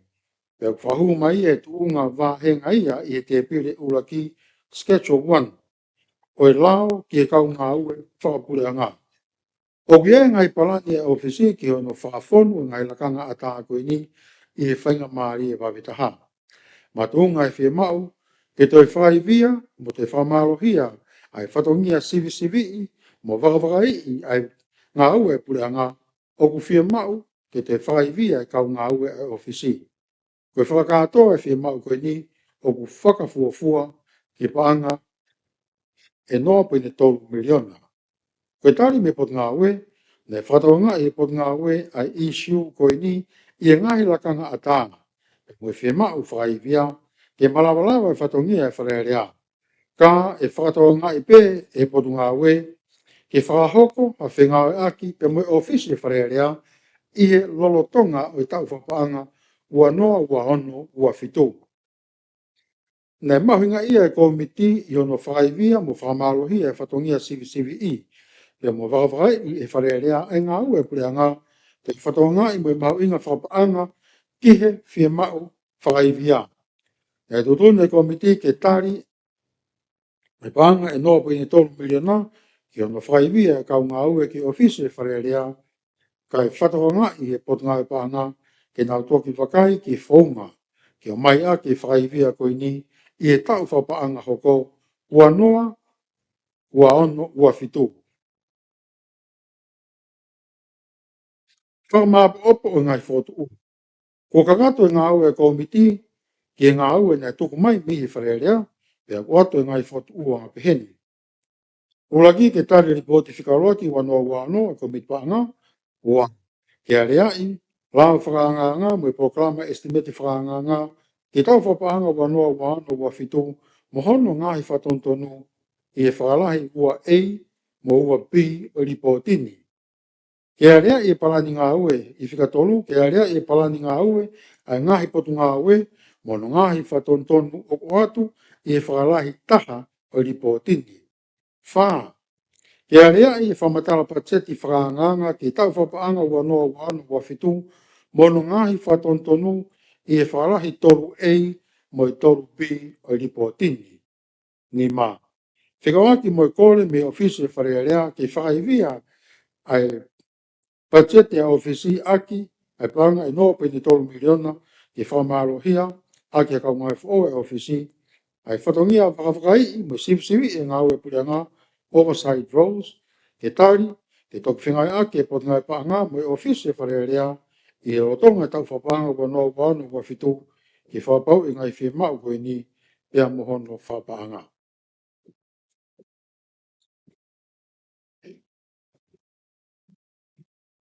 Pea ʻoku fakahū mai ʻi he tuʻunga vāhenga ia ʻi he tēpile ʻuluaki, Schedule one, ʻo e lao ki he kau ngāue fakapuleʻanga. ʻOku ʻi ai e ngaahi palani ʻa e ʻōfisi ki hono fakafonu e ngaahi lakanga ʻatā ko eni ʻi he faingamālie vave taha. Makatuʻunga e fiemaʻu ke toe fakaivia mo toe fakamālohia ʻa e fatongia sivisiviʻi mo vakavakaiʻi ʻa e ngāue ʻa e puleʻanga, ʻoku fiemaʻu ke toe fakaivia e kau ngāue ʻa e ʻōfisi. Ko e fakakātoa e fiemaʻu ko eni ʻoku fakafuofua ki he paʻanga ʻe noa poini tolu miliona. Ko e tali mei he Potungāue, naʻe fakatokangaʻi ʻe he Potungāue ʻa e ʻīsiu ko eni ʻi he ngaahi lakanga ʻatā, mo e fiemaʻu fakaivia ke malavalava e fatongia ʻa e Fale Alea. Ka ʻe fakatokangaʻi pē ʻe he Potungāue ke fakahoko ha fengāueʻaki pea mo e ʻōfisi ʻo e Fale Alea ʻi he lolotonga ʻo e taʻu fakapaʻanga ua noa ua ono ua fitu. Naʻe mahuʻingaʻia e kōmiti ʻi hono fakaivia mo fakamālohia e fatongia sivisiviʻi pea mo vakavakaiʻi ʻe he Fale Alea e ngāue ʻa e puleʻanga, ke fakatokangaʻi mo e mahuʻinga fakapaʻanga ki he fiemaʻu fakaivia. Naʻe tuʻutuʻuni ʻe he kōmiti ke tali e paʻanga ʻe noa poini tolu miliona ki hono fakaivia e kau ngāue ki he ʻōfisi ʻo e Fale Alea, kae fakatokangaʻi ʻe he Potungāue Paʻanga ke nau toki vakai ki he founga ke ʻomai ʻaki e fakaivia ko eni ʻi he taʻu fakapaʻanga hoko, ua noa ua ono ua fitu. Fakamāʻopoʻopo ʻo e ngaahi fokotuʻu. Kuo kakato e ngāue ʻa e kōmiti ki he ngāue naʻe tuku mai mei he Fale Alea, pea ʻoatu e ngaahi fokotuʻu anga peheni. ʻUluaki, ke tali e lipooti fika ʻuluaki ua noa ua ono ʻa e Kōmiti Paʻanga. Ua, ke aleaʻi lao fakaangaanga mo e polokalama ʻesitimeti fakaangaanga ki he taʻu fakapaʻanga ua noa ua ono ua fitu mo hono ngaahi fakatonutonu ʻi he fakalahi ua A mo ua B ʻo e lipooti ni. Ke aleaʻi e palani ngāue. ʻI he fika tolu, ke aleaʻi e palani ngāue ʻa e ngaahi potungāue mo hono ngaahi fakatonutonu ʻoku ʻoatu ʻi he fakalahi taha ʻo e lipooti ni. Fā, ke aleaʻi e fakamatala patiseti fakaangaanga ki he taʻu fakapaʻanga ua noa ua ono ua fitu mo hono ngaahi fakatonutonu ʻi he fakalahi tolu A mo e tolu B ʻo e lipooti ni. Nima, fekauʻaki mo e kole mei he ʻŌfisi ʻo e Fale Alea ke fakaivia ʻa e patiseti ʻa e ʻōfisi ʻaki ʻa e paʻanga ʻe noa poini tolu miliona ke fakamālohia ʻaki ʻe he kau ngāue foʻou ʻa e ʻōfisi ʻa e fatongia vakavakaiʻi mo e sivisiviʻi e ngāue puleʻanga, oversight roles, ke tali, ke toki fengāueʻaki e Potungāue Paʻanga mo e ʻōfisi ʻo e Fale Alea ʻi he lolotonga e taʻu fakapaʻanga ua noa ua ono ua fitu ke fakapapauʻi e ngaahi fiemaʻu ko eni pea mo hono fakapaʻanga.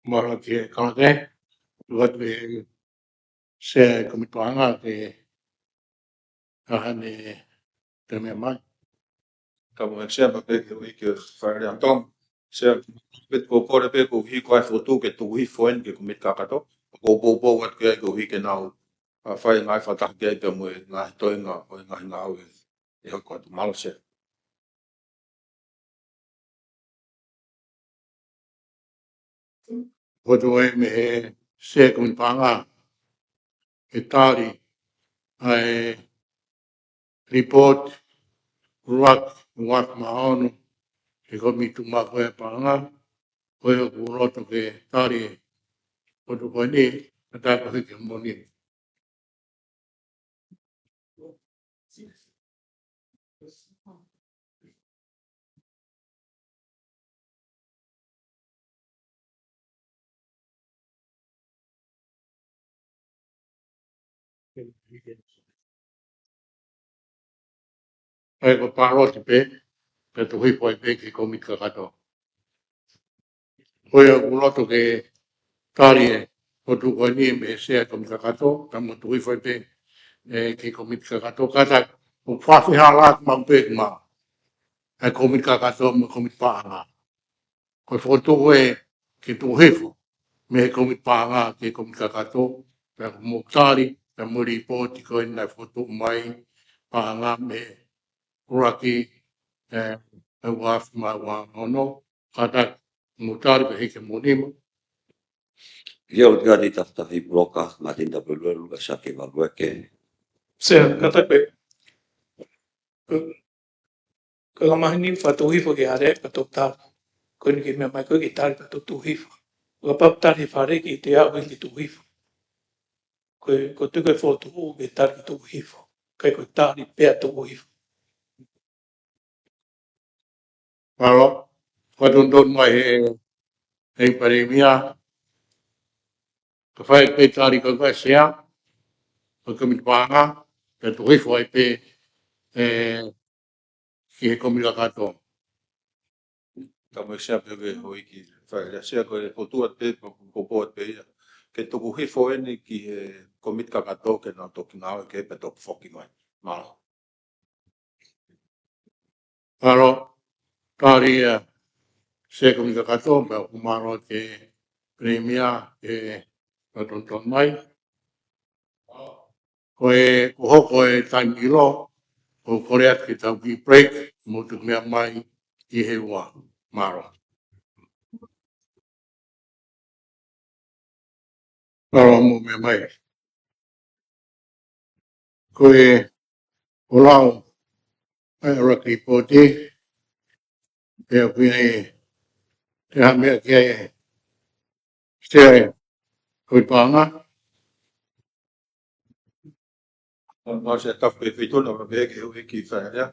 Mālō ki he Kalake, ʻoatu e Sea ʻo e Kōmiti Paʻanga ke ʻohake ʻene meʻa mai. Ka mo e Sea, pea pehē ki he Fale Alea. Sea, pea ʻoku ou kole pē koeʻuhi ko e fokotuʻu ke tuku hifo eni ki he Kōmiti Kakato. ʻOku ou poupou atu ki ai koeʻuhi ke nau, ʻa, fai e ngaahi fakataha ki ai pea mo e ngaahi toenga ʻo e ngaahi ngāue ʻe hoko atu. Mālō Sea. Fokotuʻu eni mei he Sea ʻo e Kōmiti Paʻanga ke tali ʻa e lipooti ʻuluaki ua afe mā ono ʻa e Kōmiti Tuʻumaʻu ʻo e Paʻanga. Ko ia ʻoku loto ke tali e fokotuʻu ko eni, kātaki hiki moʻoni. ʻA ia ko e pāloti pē, pea tuku hifo ai pē ki he Kōmiti Kakato. Ko ia ʻoku loto ke tali e fokotuʻu ko eni mei he Sea ʻo e Kōmiti Kakato, pea mo tuku hifo ai pē, ē, ki he Kōmiti Kakato, kātaki ʻoku fakafihalaki maʻu pē ki he Kōmiti Kakato mo e Kōmiti Paʻanga. Ko e fokotuʻu ē ke tuku hifo mei he Kōmiti Paʻanga ki he Kōmiti Kakato, pea ko hoʻomou tali, pea mo e lipooti ko eni naʻe fokotuʻu mai, paʻanga mei he ʻuluaki, ē, ua afe mā ono, kātaki mou tali pea hiki moʻoni. Ia ʻoku ʻi ai e tafatafa ʻi he puloka, Martin Tapueluelu, Saki Valueke. Sea, kātaki pē. Ko e, ko e maheni fakatuʻu hifo ki he Fale Alea pea toki tali. Ko eni ke meʻa mai ko ē ke tali pea toki tuʻu hifo. Kapau ʻe tali ʻe he Fale Alea ke ʻikai te u aʻu ki he tuʻu hifo. Ko e, ko e tuʻu ko e fokotuʻu ke tali ke tuʻu hifo. ʻIkai ko e tali pea tuʻu hifo. Mālō, fakatonutonu mai ʻe he, ʻe he Palēmia, ka fai pē tali ko ē ʻa e Sea ʻo e Kōmiti Paʻanga, pea tuku hifo ai pē, ē, ki he Kōmiti Kakato. Ka mo e Sea pē, pea hoko ki he Fale Alea. Sea, ko e fokotuʻu atu pē, poupou atu pē ia ke tuku hifo eni ki he Kōmiti Kakato ke nau toki ngāue ki ai pea toki foki mai. Mālō. Mālō, tali ʻa e Sea ʻo e Kōmiti Kakato, pea ʻoku mālō ki he Palēmia ʻene fakatonutonu mai. Ko e, kuo hoko e taimi ʻilo, ʻoku ou kole atu ke tau kiʻi break, mou toki meʻa mai ʻi he ua. Mālō. Mālō, mou meʻa mai. Ko e, ʻoku lau ʻa e ʻuluaki lipooti, pea ʻoku ʻi ai e, te ha meʻa ki ai e Sea ʻo e Kōmiti Paʻanga. Mālō Sea, tapu pē Feituʻu, pea pehē ki he Fale Alea.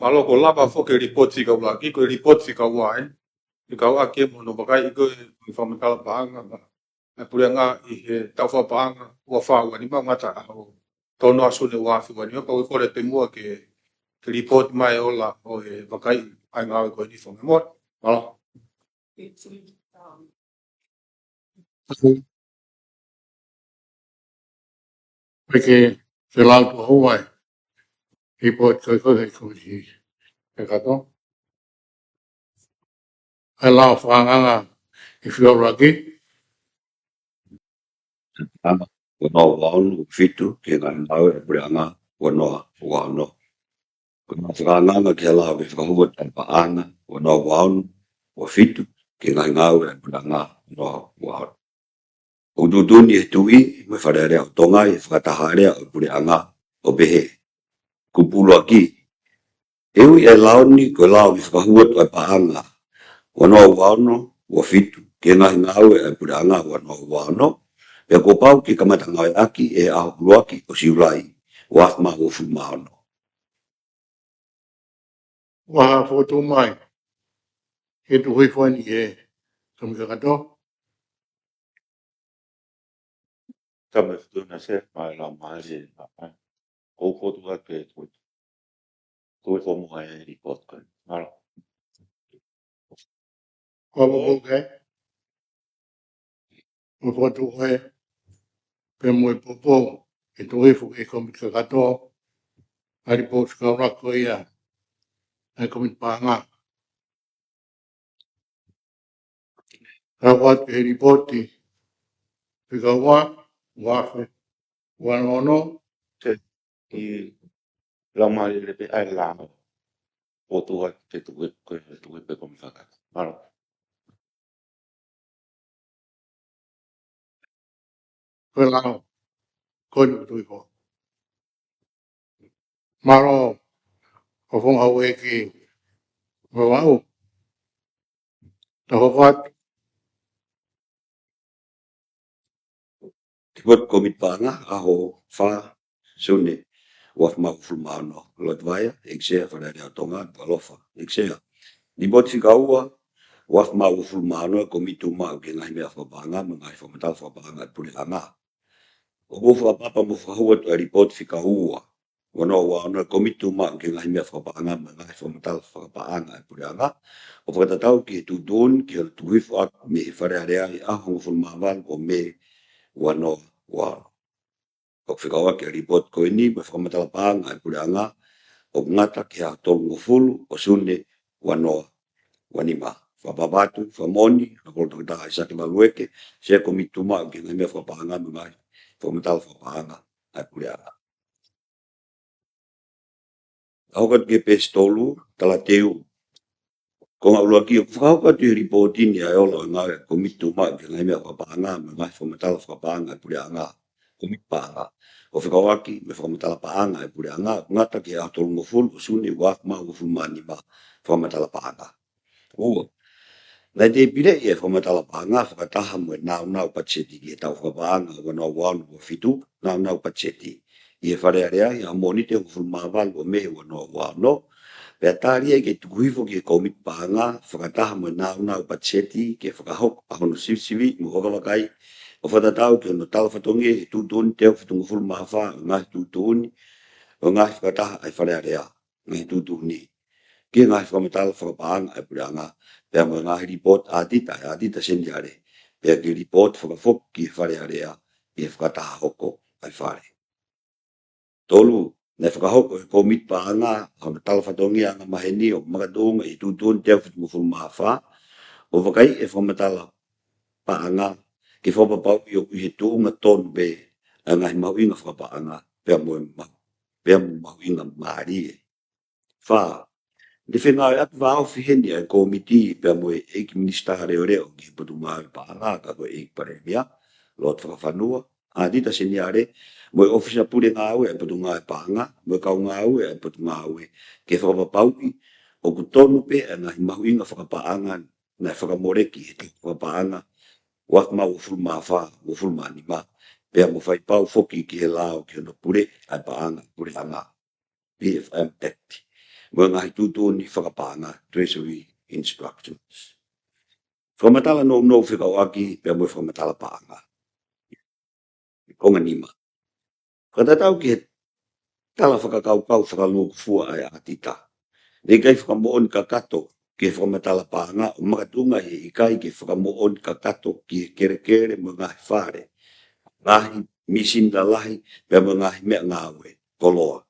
Mālō, kuo lava foki e lipooti fika ʻuluaki, ko e lipooti fika ua eni. Fekauʻaki mo hono vakaiʻi ko ē ʻe he fakamatala paʻanga ʻa e puleʻanga ʻi he taʻu fakapaʻanga ua fā ua nima, ngata ʻaho tonu ʻa Sune ua afe ua nima, pea ʻoku ou kole pē muʻa ke, ke lipooti mai ʻe Ola ʻo e vakai ʻa e ngāue ko eni fo me mot. Mālō. Pea ke, ke lau tuʻa ua e lipooti ko ē ʻa e komiti kakato. ʻA e lao fakaangaanga ʻi he fika ʻuluaki. Anga, ua noa ua ono, ua fitu, ki he ngaahi ngāue ʻa e puleʻanga, ua noa ua ono. Ko e fakaangaanga ki he lao ke fakahū atu ʻa e paʻanga, ua noa ua ono, ua fitu, ki he ngaahi ngāue ʻa e puleʻanga, ua noa ua ono. ʻOku tuʻutuʻuni ʻe he Tuʻi mo e Fale Alea ʻo Tonga ʻi he fakataha alea ʻo e puleʻanga ʻo pehē: Kupu ʻuluaki, ʻe ui ʻa e lao ni ko e lao ke fakahū atu ʻa e paʻanga, ua noa ua ono, ua fitu, ki he ngaahi ngāue ʻa e puleʻanga, ua noa ua ono, pea kuo pau ke kamata ngāueʻaki ʻi he ʻaho ʻuluaki ʻo Siulai, ua afe mā uofulu mā ono. ʻOku ʻi ai ha fokotuʻu mai ki he tuku hifo ni ʻa e komiti kakato? Ka me futu na se, mai la mai se, ʻoku ou fokotuʻu atu ke tuku, tuku hifo muʻa e lipooti ko ē. Mālō. Ko e poupou ke, mo e fokotuʻu ē, pea mo e poupou ke tuku hifo ki he komiti kakato ʻa e lipooti fika ʻuluaki ko ia ʻa e komiti paʻanga. Ka ʻoku ʻi ai e lipooti fika ua, ua afe ua noa ono. Ke, ʻi lau mālie pē ʻa e lao. ʻOtua ke tuku, ke tuku pē komiti kakato. Mālō. Ko e lao ko eni ʻoku tuku hifo. Mālō, ʻo fong hau e ki mo au. Tau hoko atu ki he komiti paʻanga, ʻaho fā Sune, ua afe mā uofulu mā ono, Lord Vaea, ʻEiki Sea Fale Alea ʻo Tonga, Nukuʻalofa, ʻEiki Sea. Lipooti fika ua, ua afe mā uofulu mā ono, Komiti Tuʻumaʻu ki he Ngaahi Meʻa Fakapaʻanga mo e Ngaahi Fakamatala Fakapaʻanga ʻa e Puleʻanga. ʻOku ou fakaʻapaʻapa mo fakahū atu ʻa e lipooti fika ua, ua noa ua ono, Komiti Tuʻumaʻu ki he Ngaahi Meʻa Fakapaʻanga mo e Ngaahi Fakamatala Fakapaʻanga ʻa e Puleʻanga, ʻo fakatatau ki he tuʻutuʻuni ki hono tuku hifo ʻaki mei he Fale Alea ʻi he ʻaho hongofulu mā valu ʻo Mē, ua noa ua ono. ʻOku fekauʻaki ʻa e lipooti ko eni mo e fakamatala paʻanga ʻa e puleʻanga ʻoku ngata ki he ʻaho tolungofulu ʻo Sune, ua noa ua nima. Fakaʻapaʻapa atu, fakamoʻoni, ʻa Kolotoketā ʻAisake Malueke, Sea Komiti Tuʻumaʻu ki he Ngaahi Meʻa Fakapaʻanga mo e Ngaahi Fakamatala Fakapaʻanga ʻa e Puleʻanga. Ka hoko atu ki he peesi tolu, talateu. Konga ʻuluaki, ʻoku fakahoko atu ʻi he lipooti ni ʻa e ola ʻo e ngāue ʻa e Komiti Tuʻumaʻu ki he Ngaahi Meʻa Fakapaʻanga mo e Ngaahi Fakamatala Fakapaʻanga ʻa e Puleʻanga, Komiti Paʻanga. ʻOku fekauʻaki mo e fakamatala paʻanga ʻa e puleʻanga, ʻoku ngata ki he ʻaho tolungofulu ʻo Sune, ua afe mā uofulu mā nima, fakamatala paʻanga. Ua, naʻe tepileʻi e fakamatala paʻanga fakataha mo e nāunau patiseti ki he taʻu fakapaʻanga ua noa ua ono ua fitu, nāunau patiseti ʻi he Fale Alea ʻi he ʻaho Mōnite hongofulu mā valu ʻo Mē ua noa ua ono, pea tali ai ke tuku hifo ki he Komiti Paʻanga fakataha mo e nāunau patiseti ke fakahoko ʻa hono sivisivi mo hoka vakai ʻo fakatatau ki hono talafatongia ʻi he tuʻutuʻuni teau fitungofulu mā fā ʻo e ngaahi tuʻutuʻuni ʻo e ngaahi fakataha ʻa e Fale Alea, ngaahi tuʻutuʻuni ki he ngaahi fakamatala fakapaʻanga ʻa e puleʻanga, pea mo e ngaahi lipooti ʻātita ʻa e ʻĀtita Seniale, pea ki he lipooti fakafoki ki he Fale Alea ʻi he fakataha hoko ʻa e Fale. Tolu, naʻe fakahoko ʻe he Komiti Paʻanga ʻa hono talafatongia angamaheni ʻo makatuʻunga ʻi he tuʻutuʻuni teau fitungofulu mā fā, ʻo vakaiʻi e fakamatala paʻanga ke fakapapauʻi ʻoku ʻi he tuʻunga tonu pē ʻa e ngaahi mahuʻinga fakapaʻanga pea mo e ma-, pea mo e mahuʻinga mālie. Fā, naʻe fengāueʻaki vāofi heni ʻa e Komiti pea mo e ʻEiki Minisitā Leʻoleʻo ki he Potungāue Paʻanga, ka ko e ʻEiki Palēmia, Lord Fakafanua, ʻĀtita Seniale, mo e ʻOfisa Pule Ngāue ʻa e Potungāue Paʻanga, mo e kau ngāue ʻa e Potungāue, ke fakapapauʻi ʻoku tonu pē ʻa e ngaahi mahuʻinga fakapaʻanga naʻe fakamoleki he taʻu fakapaʻanga ua afe mā uofulu mā fā, uofulu mā nima, pea mo fai pau foki ki he lao ki hono pule ʻa e paʻanga ʻa e puleʻanga, P F M Act, mo e ngaahi tuʻutuʻuni fakapaʻanga, Treasury Instructions. Fakamatala nounou fekauʻaki pea mo e fakamatala paʻanga. Konga nima. Fakatatau ki he tala fakakaukau fakalūkufua ʻa e ʻātita. Naʻe ʻikai fakamoʻoni kakato ki he fakamatala paʻanga ʻo makatuʻunga ʻi he ʻikai ke fakamoʻoni kakato ki he kelekele mo e ngaahi fale, ngaahi mīsini lalahi, pea mo e ngaahi meʻangāue koloa.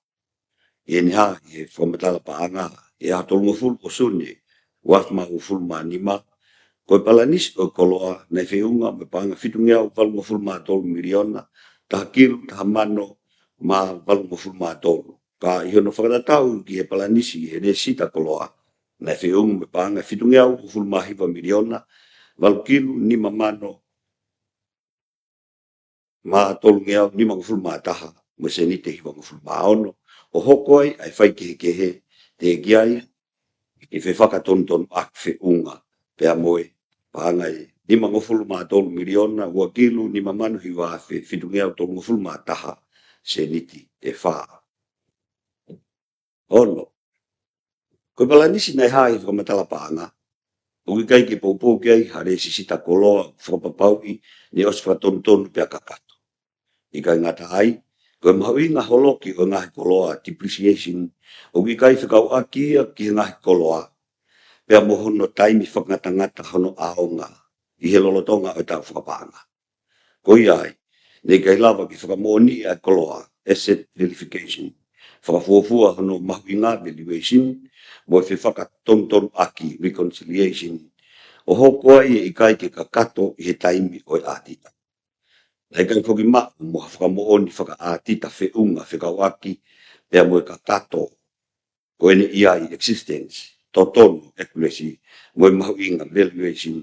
ʻI heʻene hā ʻi he fakamatala paʻanga ʻi he ʻaho tolungofulu ʻo Sune, ua afe mā uofulu mā nima, ko e palanisi ʻo e koloa naʻe feʻunga mo e paʻanga fitungeau valungofulu mā tolu miliona, taha kilu, taha mano mā valungofulu mā tolu. Ka ʻi hono fakatatau ki he palanisi ʻi he lēsisita koloa, naʻe feʻunga mo e paʻanga fitungeau uofulu mā hiva miliona, valu kilu, nima mano mā tolungeau nimangofulu mā taha mo e sēniti ʻe hivangofulu mā ono, ʻo hoko ai ʻa e faikehekehe teʻeki ai ke fefakatonutonuʻaki feʻunga pea mo e paʻanga ʻe nimangofulu mā tolu miliona, ua kilu, nima mano hiva afe fitungeau tolungofulu mā taha sēniti ʻe fā. Ono, ko e palanisi naʻe hā ʻi he fakamatala paʻanga, ʻoku ʻikai ke poupou ki ai ha lēsisita koloa ʻoku fakapapauʻi naʻe ʻosi fakatonutonu pea kakato. ʻIkai ngata ai, ko e mahuʻinga holoki ʻo e ngaahi koloa, depreciation, ʻoku ʻikai fekauʻaki ia ki he ngaahi koloa pea mo hono taimi fakangatangata hono ʻaonga ʻi he lolotonga ʻo e taʻu fakapaʻanga. Ko ia ai, naʻe ʻikai lava ke fakamoʻoniʻi ʻa e koloa, asset verification, fakafuofua hono mahuʻinga, valuation, mo e fefakatonutonuʻaki, reconciliation, ʻo hoko ai ʻe ʻikai ke kakato ʻi he taimi ʻo e ʻātita. Naʻe ʻikai foki maʻu mo ha fakamoʻoni fakaʻātita feʻunga fekauʻaki pea mo e kakato ko ʻene ʻi ai, existence, totonu, accuracy, mo e mahuʻinga, valuation,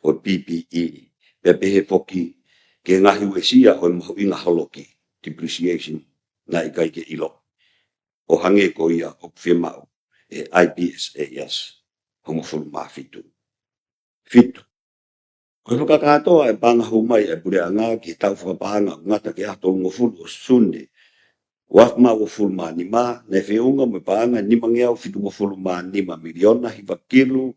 ʻo e P P E, pea pehē foki ki he ngaahi uesia ʻo e mahuʻinga holoki, depreciation, naʻe ʻikai ke ʻilo, ʻo hangē ko ia ʻoku fiemaʻu ʻe he I P S A S hongofulu mā fitu. Fitu, ko e fakakātoa ʻa e paʻanga hū mai ʻa e puleʻanga ki he taʻu fakapaʻanga ʻoku ngata ki he ʻaho tolungofulu ʻo Sune, ua afe mā uofulu mā nima, naʻe feʻunga mo e paʻanga nimangeau fitungofulu mā nima miliona, hiva kilu,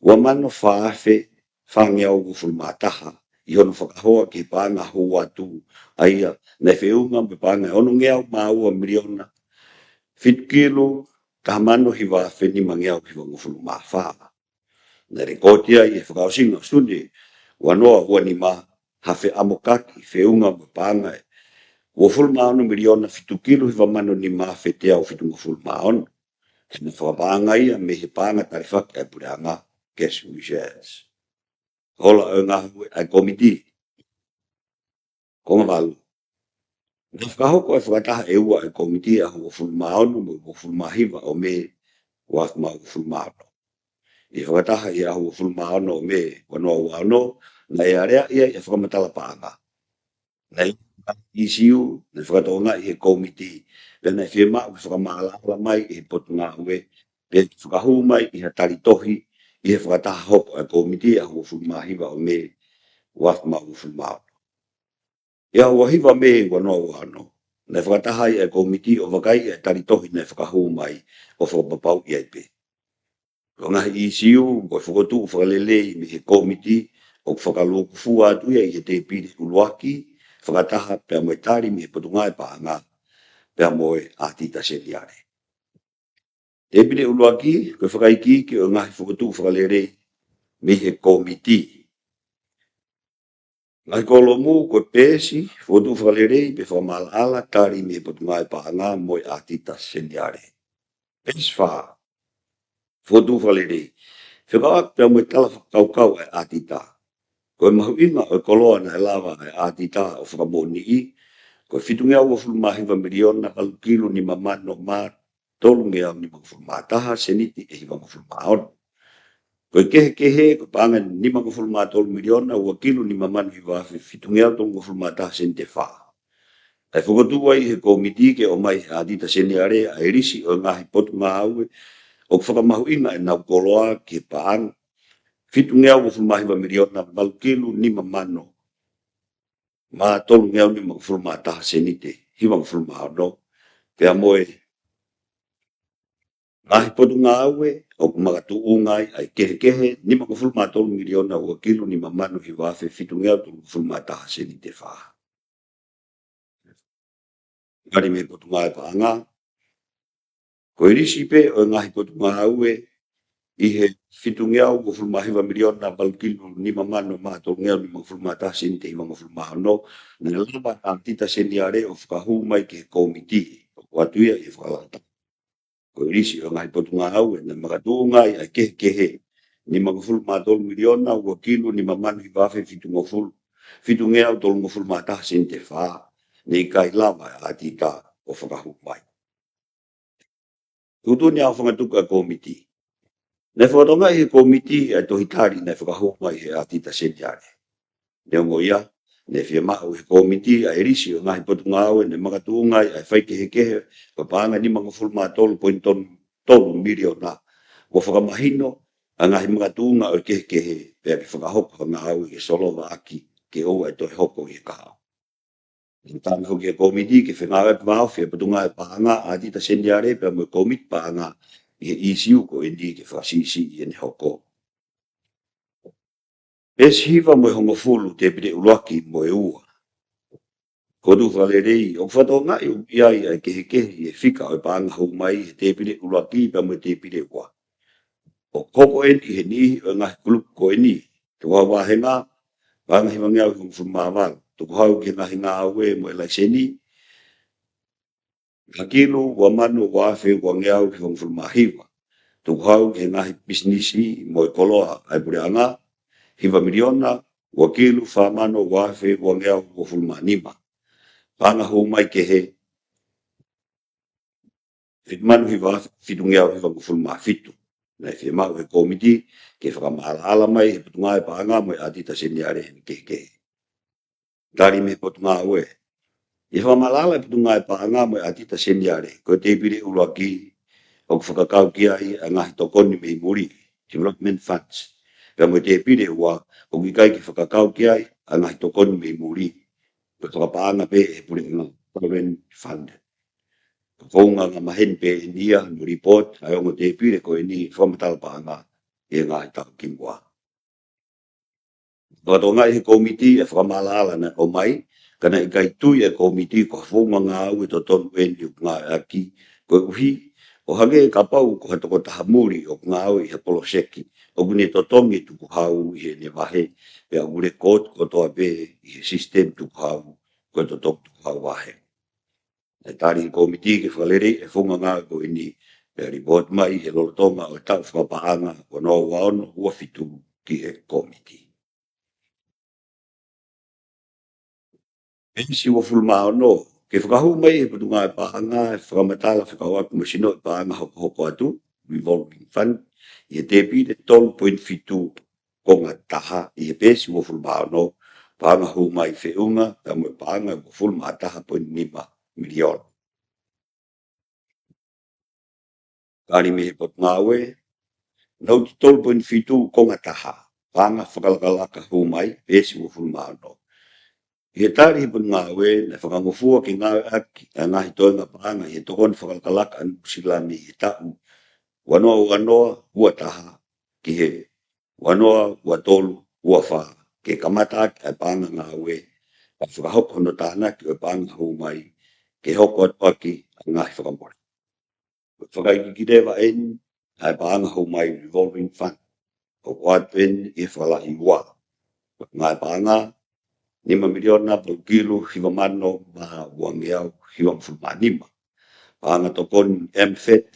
ua mano fā afe fāngeau uofulu mā taha, ʻi hono fakahoa ki he paʻanga hū atu, ʻa ia naʻe feʻunga mo e paʻanga ʻe onongeau mā ua miliona, fitu kilu, taha mano hiva afe nimangeau hivangofulu mā fā. Naʻe lēkooti ai ʻi he fakaʻosinga ʻo Sune ua noa ua nima, ha feʻamokaki feʻunga mo e paʻanga ʻe uofulu mā ono miliona, fitu kilu, hiva mano nima afe teau fitungofulu mā ono. He naʻe fakapaʻanga ia mei he paʻanga talifaki ʻa e puleʻanga, cash reserves. Hola ʻo e ngāue ʻa e kōmiti. Konga valu, naʻe fakahoko ʻa e fakataha ʻe ua ʻa e kōmiti ʻi he ʻaho uofulu mā ono mo e uofulu mā hiva ʻo Mē, ua afe mā uofulu mā ono. ʻI he fakataha ʻi he ʻaho uofulu mā ono ʻo Mē, ua noa ua ono, naʻe aleaʻi ai ʻa e fakamatala paʻanga. Naʻe ʻi ai ha ʻīsiu naʻe fakatokangaʻi ʻe he kōmiti, pea naʻe fiemaʻu ke fakamaʻalaʻala mai ʻe he Potungāue, pea fakahū mai ʻi ha tali tohi ʻi he fakataha hoko ʻa e kōmiti ʻi he ʻaho uofulu mā hiva ʻo Mē, ua afe mā uofulu mā ono. ʻI he ʻaho ua hiva Mē, ua noa ua ono, naʻe fakataha ai ʻa e kōmiti ʻo vakaiʻi ʻa e tali tohi naʻe fakahū mai, ʻo fakapapauʻi ai pē ko e ngaahi ʻīsiu ko e fokotuʻu fakalelei mei he kōmiti ʻoku fakalūkufua atu ia ʻi he tēpile ʻuluaki, fakataha pea mo e tali mei he Potungāue Paʻanga pea mo e ʻĀtita Seniale. Tēpile ʻuluaki, ko e fakaikiiki ʻo e ngaahi fokotuʻu fakalelei mei he kōmiti. Ngaahi kōlomu, ko e peesi, fokotuʻu fakalelei pe fakamaʻalaʻala, tali mei he Potungāue Paʻanga mo e ʻĀtita Seniale. Peesi fā, fokotuʻu fakalelei, fekauʻaki pea mo e tala fakakaukau ʻa e ʻātita. Ko e mahuʻinga ʻo e koloa naʻe lava ʻa e ʻātita ʻo fakamoʻoniʻi, ko e fitungeau uofulu mā hiva miliona, valu kilu, nima mano mā tolungeau nimangofulu mā taha sēniti ʻe hivangofulu mā ono. Ko e kehekehe, ko e paʻanga nimangofulu mā tolu miliona, ua kilu, nima mano hiva afe fitungeau tolungofulu mā taha sēniti ʻe fā. Naʻe fokotuʻu ai ʻe he kōmiti ke ʻomai ʻe he ʻĀtita Seniale ʻa e lisi ʻo e ngaahi potungāue ʻoku fakamahuʻinga ʻenau koloa ki he paʻanga fitungeau uofulu mā hiva miliona, valu kilu, nima mano mā tolungeau nimangofulu mā taha sēniti ʻe hivangofulu mā ono, pea mo e ngaahi potungāue ʻoku makatuʻunga ai ʻa e kehekehe, nimangofulu mā tolu miliona, ua kilu, nima mano hiva afe fitungeau tolungofulu mā taha sēniti ʻe fā. Tali mei he Potungāue Paʻanga, ko e lisi pē ʻo e ngaahi potungāue ʻi he fitungeau uofulu mā hiva miliona valu kilu nima mano mā tolungeau nimangofulu mā taha sēniti hivangofulu mā ono, naʻe lava ʻe ʻAtita Seniale ʻo fakahū mai ki he kōmiti, ʻoku ʻoatu ia ʻi he fakalata. Ko e lisi ʻo e ngaahi potungāue naʻe makatuʻunga ai ʻa e kehekehe nimangofulu mā tolu miliona ua kilu nima mano hiva afe fitungofulu, fitungeau tolungofulu mā taha sēniti fā, naʻe ʻikai lava ʻe ʻAtita ʻo fakahū mai. Tuʻutuʻuni ʻa e fanga tuku ʻa e kōmiti. Naʻe fakatokangaʻi ʻe he kōmiti ʻa e tohi tali naʻe fakahū mai ʻe ʻAtita Seniale. Neongo ia, naʻe fiemaʻu ʻe he kōmiti ʻa e lisi ʻo e ngaahi potungāue naʻe makatuʻunga ai ʻa e faikehekehe ʻo e paʻanga nimangofulu mā tolu poini tolu miliona, ʻo fakamahino ʻa e ngaahi makatuʻunga ʻo e kehekehe pea ke fakahoko ha ngāue ke solova ʻaki ke ʻoua ʻe toe hoko ʻi he kahaʻu. Naʻe tali hoki ʻe he kōmiti ke fengāueʻaki vāofi ʻa e Potungāue Paʻanga ʻa ʻAtita Seniale pea mo e kōmiti paʻanga ʻi he ʻīsiu ko eni ke fakasiʻisiʻi ʻene hoko. Peesi hiva mo e hongofulu, tēpile ʻuluaki mo e ua. Ko e tuʻu fakalelei, ʻoku fakatokangaʻi ʻoku ʻi ai ʻa e kehekehe ʻi he fika ʻo e paʻanga hū mai he tēpile ʻuluaki pea mo e tēpile ua. ʻOku hoko eni ʻi he niʻihi ʻo e ngaahi kulupu ko eni: tukuhau vāhenga, paʻanga hivangeau hivangofulu mā valu; tukuhau ki he ngaahi ngāue mo e laiseni, ua kilu ua mano ua afe uangeau hivangofulu mā hiva; tukuhau ki he ngaahi pisinisi mo e koloa ʻa e puleʻanga, hiva miliona ua kilu fā mano ua afe uangeau uofulu mā nima; paʻanga hū mai kehe, fitu mano hiva afe fitungeau hivangofulu mā fitu. Naʻe fiemaʻu ʻe he kōmiti ke fakamaʻalaʻala mai ʻe he Potungāue Paʻanga mo e ʻAtita Seniale ʻa e kehekehe. Tali mei he Potungāue. ʻI he fakamaʻalaʻala ʻa e Potungāue Paʻanga mo e ʻAtita Seniale, ko e tēpile ʻuluaki ʻoku fakakau ki ai ʻa e ngaahi tokoni mei muli, development funds, pea mo e tēpile ua ʻoku ʻikai ke fakakau ki ai ʻa e ngaahi tokoni mei muli, ko e fakapaʻanga pē ʻe he puleʻanga, government fund. Ko e founga angamaheni pē eni ia ʻo e report ʻa e ongo tēpile ko eni fakamatala paʻanga ʻi he ngaahi taʻu kimuʻa. Fakatokangaʻi ʻe he kōmiti ʻa e fakamaʻalaʻala naʻe ʻomai, ka naʻe ʻikai tui ʻa e kōmiti ko ha founga ngāue totonu eni ʻoku ngāueʻaki, koeʻuhi ʻo hangē kapau ko ha tokotaha muli ʻoku ngāue ʻi ha poloseki, ʻoku ne totongi e tukuhau ʻi heʻene vahe, pea ʻoku lekooti kotoa pē ʻi he sisitemi tukuhau ko e totongi tukuhau vahe. Naʻe tali ʻe he kōmiti ke fakaleleiʻi e founga ngāue ko eni, pea report mai he lolotonga ʻo e taʻu fakapaʻanga ua noa ua ono ua fitu ki he kōmiti. Peesi uofulu mā ono, ke fakahū mai ʻe he Potungāue Paʻanga e fakamatala fekauʻaki mo e sinoʻi paʻanga hokohoko atu, revolving fund, ʻi he tēpile tolu poini fitu konga taha ʻi he peesi uofulu mā ono, paʻanga hū mai feʻunga pea mo e paʻanga uofulu mā taha poini nima miliona. Tali mei he Potungāue, nōti tolu poini fitu konga taha, paʻanga fakalakalaka hū mai, peesi uofulu mā ono. ʻI he tali ʻe he Potungāue, naʻe fakangofua ke ngāueʻaki ʻa e ngaahi toenga paʻanga ʻi he tokoni fakalakalaka ʻa Nuʻusila mei he taʻu ua noa ua noa ua taha ki he ua noa ua tolu ua fā, ke kamata ʻaki ʻa e paʻanga ngāue, pea fakahoko hono tānaki ʻo e paʻanga hū mai, ke hoko atu ʻaki ʻa e ngaahi fakamole. Ko e fakaikiiki leva eni ʻa e paʻanga hū mai, revolving fund, ʻoku ʻoatu eni ʻi he fakalahi ua. Ko e ngaahi paʻanga, nima miliona valu kilu hiva mano mā uangeau hivangofulu mā nima. Paʻanga tokoni MFED,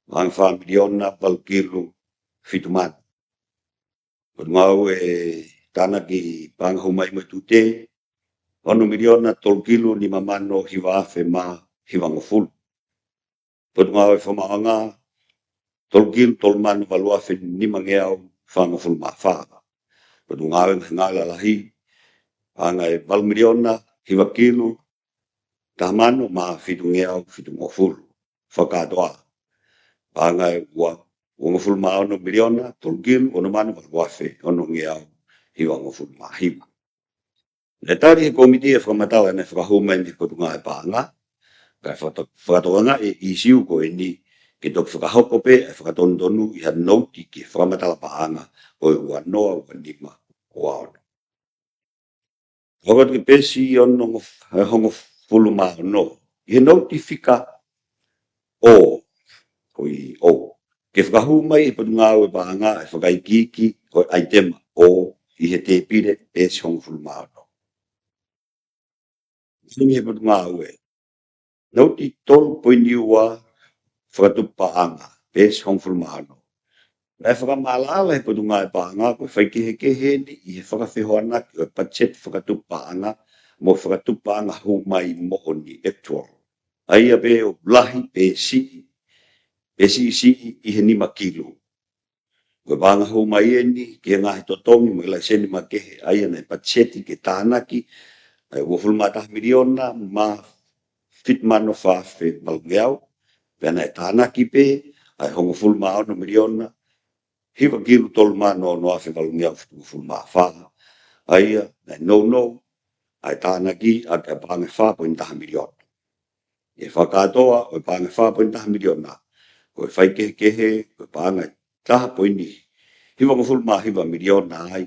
paʻanga fā miliona valu kilu fitu mano. Potungāue Tānaki Paʻanga Hū Mai mo e Tute, ono miliona tolu kilu nima mano hiva afe mā hivangofulu. Potungāue Fakamaauʻanga, tolu kilu tolu mano valu afe nimangeau fāngofulu mā fā. Potungāue Ngaahi Ngāue Lalahi, paʻanga ʻe valu miliona hiva kilu taha mano mā fitungeau fitungofulu. Fakakātoa, paʻanga ʻe ua, uangofulu mā ono miliona tolu kilu ono mano valu afe onongeau hivangofulu mā hiva. Naʻe tali ʻe he kōmiti ʻa e fakamatala naʻe fakahū mai mei he Potungāue Paʻanga, kae fakato-, fakatokangaʻi e ʻīsiu ko eni ke toki fakahoko pē ʻa e fakatonutonu ʻi ha nōti ki he fakamatala paʻanga ʻo e ua noa ua nima ua ono. Hoko atu ki he peesi ono, hongofulu mā ono. ʻi he nouti fika O, ko e O, ke fakahū mai ʻe he Potungāue Paʻanga ʻa e fakaikiiki ʻo e ʻaitema O ʻi he tēpile peesi hongofulu mā ono. Sini he Potungāue. Nouti tolu poini ua, fakatupu paʻanga, peesi hongofulu mā ono. Naʻe fakamaʻalaʻala ʻe he Potungāue Paʻanga ko e faikehekehe ʻeni ʻi he fakafehoanaki ʻo e patiseti fakatupu paʻanga mo e fakatupu paʻanga hū mai moʻoni, actual. ʻA ia pē ʻoku lahi pe siʻi, pe siʻisiʻi ʻi he nima kilu. Ko e paʻanga hū mai ʻeni ki he ngaahi totongi mo e laiseni makehe ʻa ia naʻe patiseti ke tānaki ʻa e uofulu mā taha miliona mā fitu mano fā afe valungeau, pea naʻe tānaki pē ʻa e hongofulu mā ono miliona hiva kilu tolu mano ono afe valungeau fitungofulu mā fā, ʻa ia naʻe nounou ʻa e tānaki ʻaki ʻa e paʻanga ʻe fā poini taha miliona. ʻI he fakakātoa ʻo e paʻanga ʻe fā poini taha miliona, ko e faikehekehe ko e paʻanga ʻe taha poini hivangofulu mā hiva miliona ai,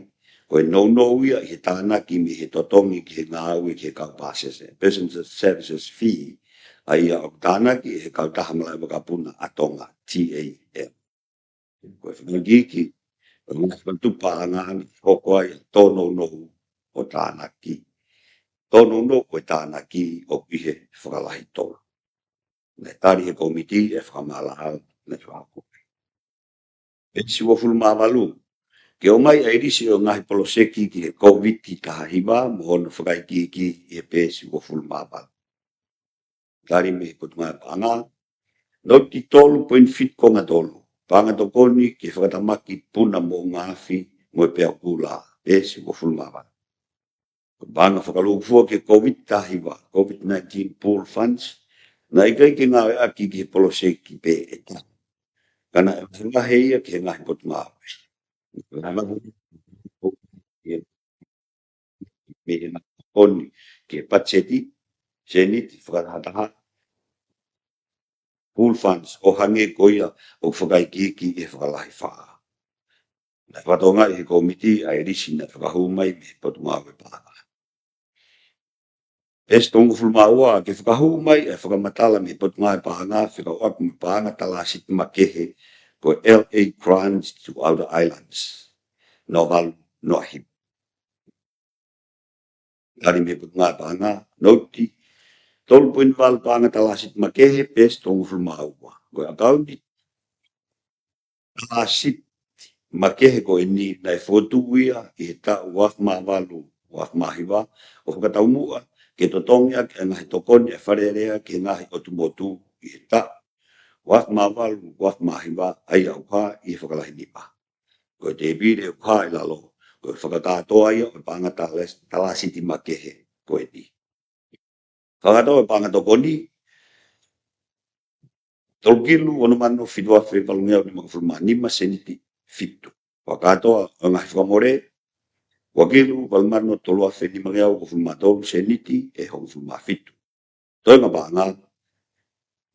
ko e nounou ia ʻi he tānaki mei he totongi ki he ngāue ki he kau pāsese, personal services fee, ʻa ia ʻoku tānaki ʻe he Kautaha Malaʻe Vakapuna ʻa Tonga, T A M. Ko e fakaikiiki ʻo e ngaahi fakatupu paʻanga ni, hoko ai ʻa e tōnounou ʻo e tānaki. Tōnounou ʻo e tānaki ʻoku ʻi he fakalahi tolu. Naʻe tali ʻe he kōmiti ʻa e fakamaʻalaʻala naʻe fakahoko. Peesi uofulu mā valu. Ke ʻomai ʻa e lisi ʻo e ngaahi poloseki ki he Kōviti taha hiva mo hono fakaikiiki ʻi he peesi uofulu mā valu. Tali mei he Potungāue Paʻanga. Nouti tolu poini fitu konga tolu, paʻanga tokoni ki he fakatamaki puna moʻunga afi mo e peau kula, peesi uofulu mā valu. Ko e paʻanga fakalūkufua ki he Kōviti taha hiva, Covid nineteen Pool Funds, naʻe ʻikai ke ngāueʻaki ki he poloseki pē ʻe taha, ka naʻe vahevahe ia ki he ngaahi potungāue. Mei he ngaahi tokoni ki he patiseti, seniti fakatahataha, pool funds, ʻo hangē ko ia ʻoku fakaikiiki ʻi he fakalahi fā. Naʻe fakatokangaʻi ʻe he kōmiti ʻa e lisi naʻe fakahū mai mei he Potungāue Paʻanga. Peesi tolungofulu mā ua. Ke fakahū mai ʻa e fakamatala mei he Potungāue Paʻanga fekauʻaki mo e paʻanga talāsiti makehe ko e L A Grants to Outer Islands, noa valu noa hiva. Tali mei he Potungāue Paʻanga. Nouti tolu poini valu, paʻanga talāsiti makehe, peesi tolungofulu mā ua. Ko e ʻakauni talāsiti makehe ko ʻeni naʻe fokotuʻu ia ʻi he taʻu ua afe mā valu, ua afe mā hiva, ʻo fakataumuʻa ke totongi ʻaki ʻa e ngaahi tokoni ʻa e Fale Alea ki he ngaahi ʻotu motu ʻi he taʻu ua afe mā valu, ua afe mā hiva, ʻa ia ʻoku hā ʻi he fakalahi nima. Ko e tēpile ʻoku hā ʻi lalo, ko e fakakātoa ia ʻo e paʻanga talās-, talāsiti makehe ko ʻeni. Fakakātoa ʻo e paʻanga tokoni, tolu kilu ono mano fitu afe valungeau nimangofulu mā nima seniti fitu. Fakakātoa ʻo e ngaahi fakamole, ua kilu valu mano tolu afe nimangeau uofulu mā tolu seniti ʻe hongofulu mā fitu. Toenga paʻanga,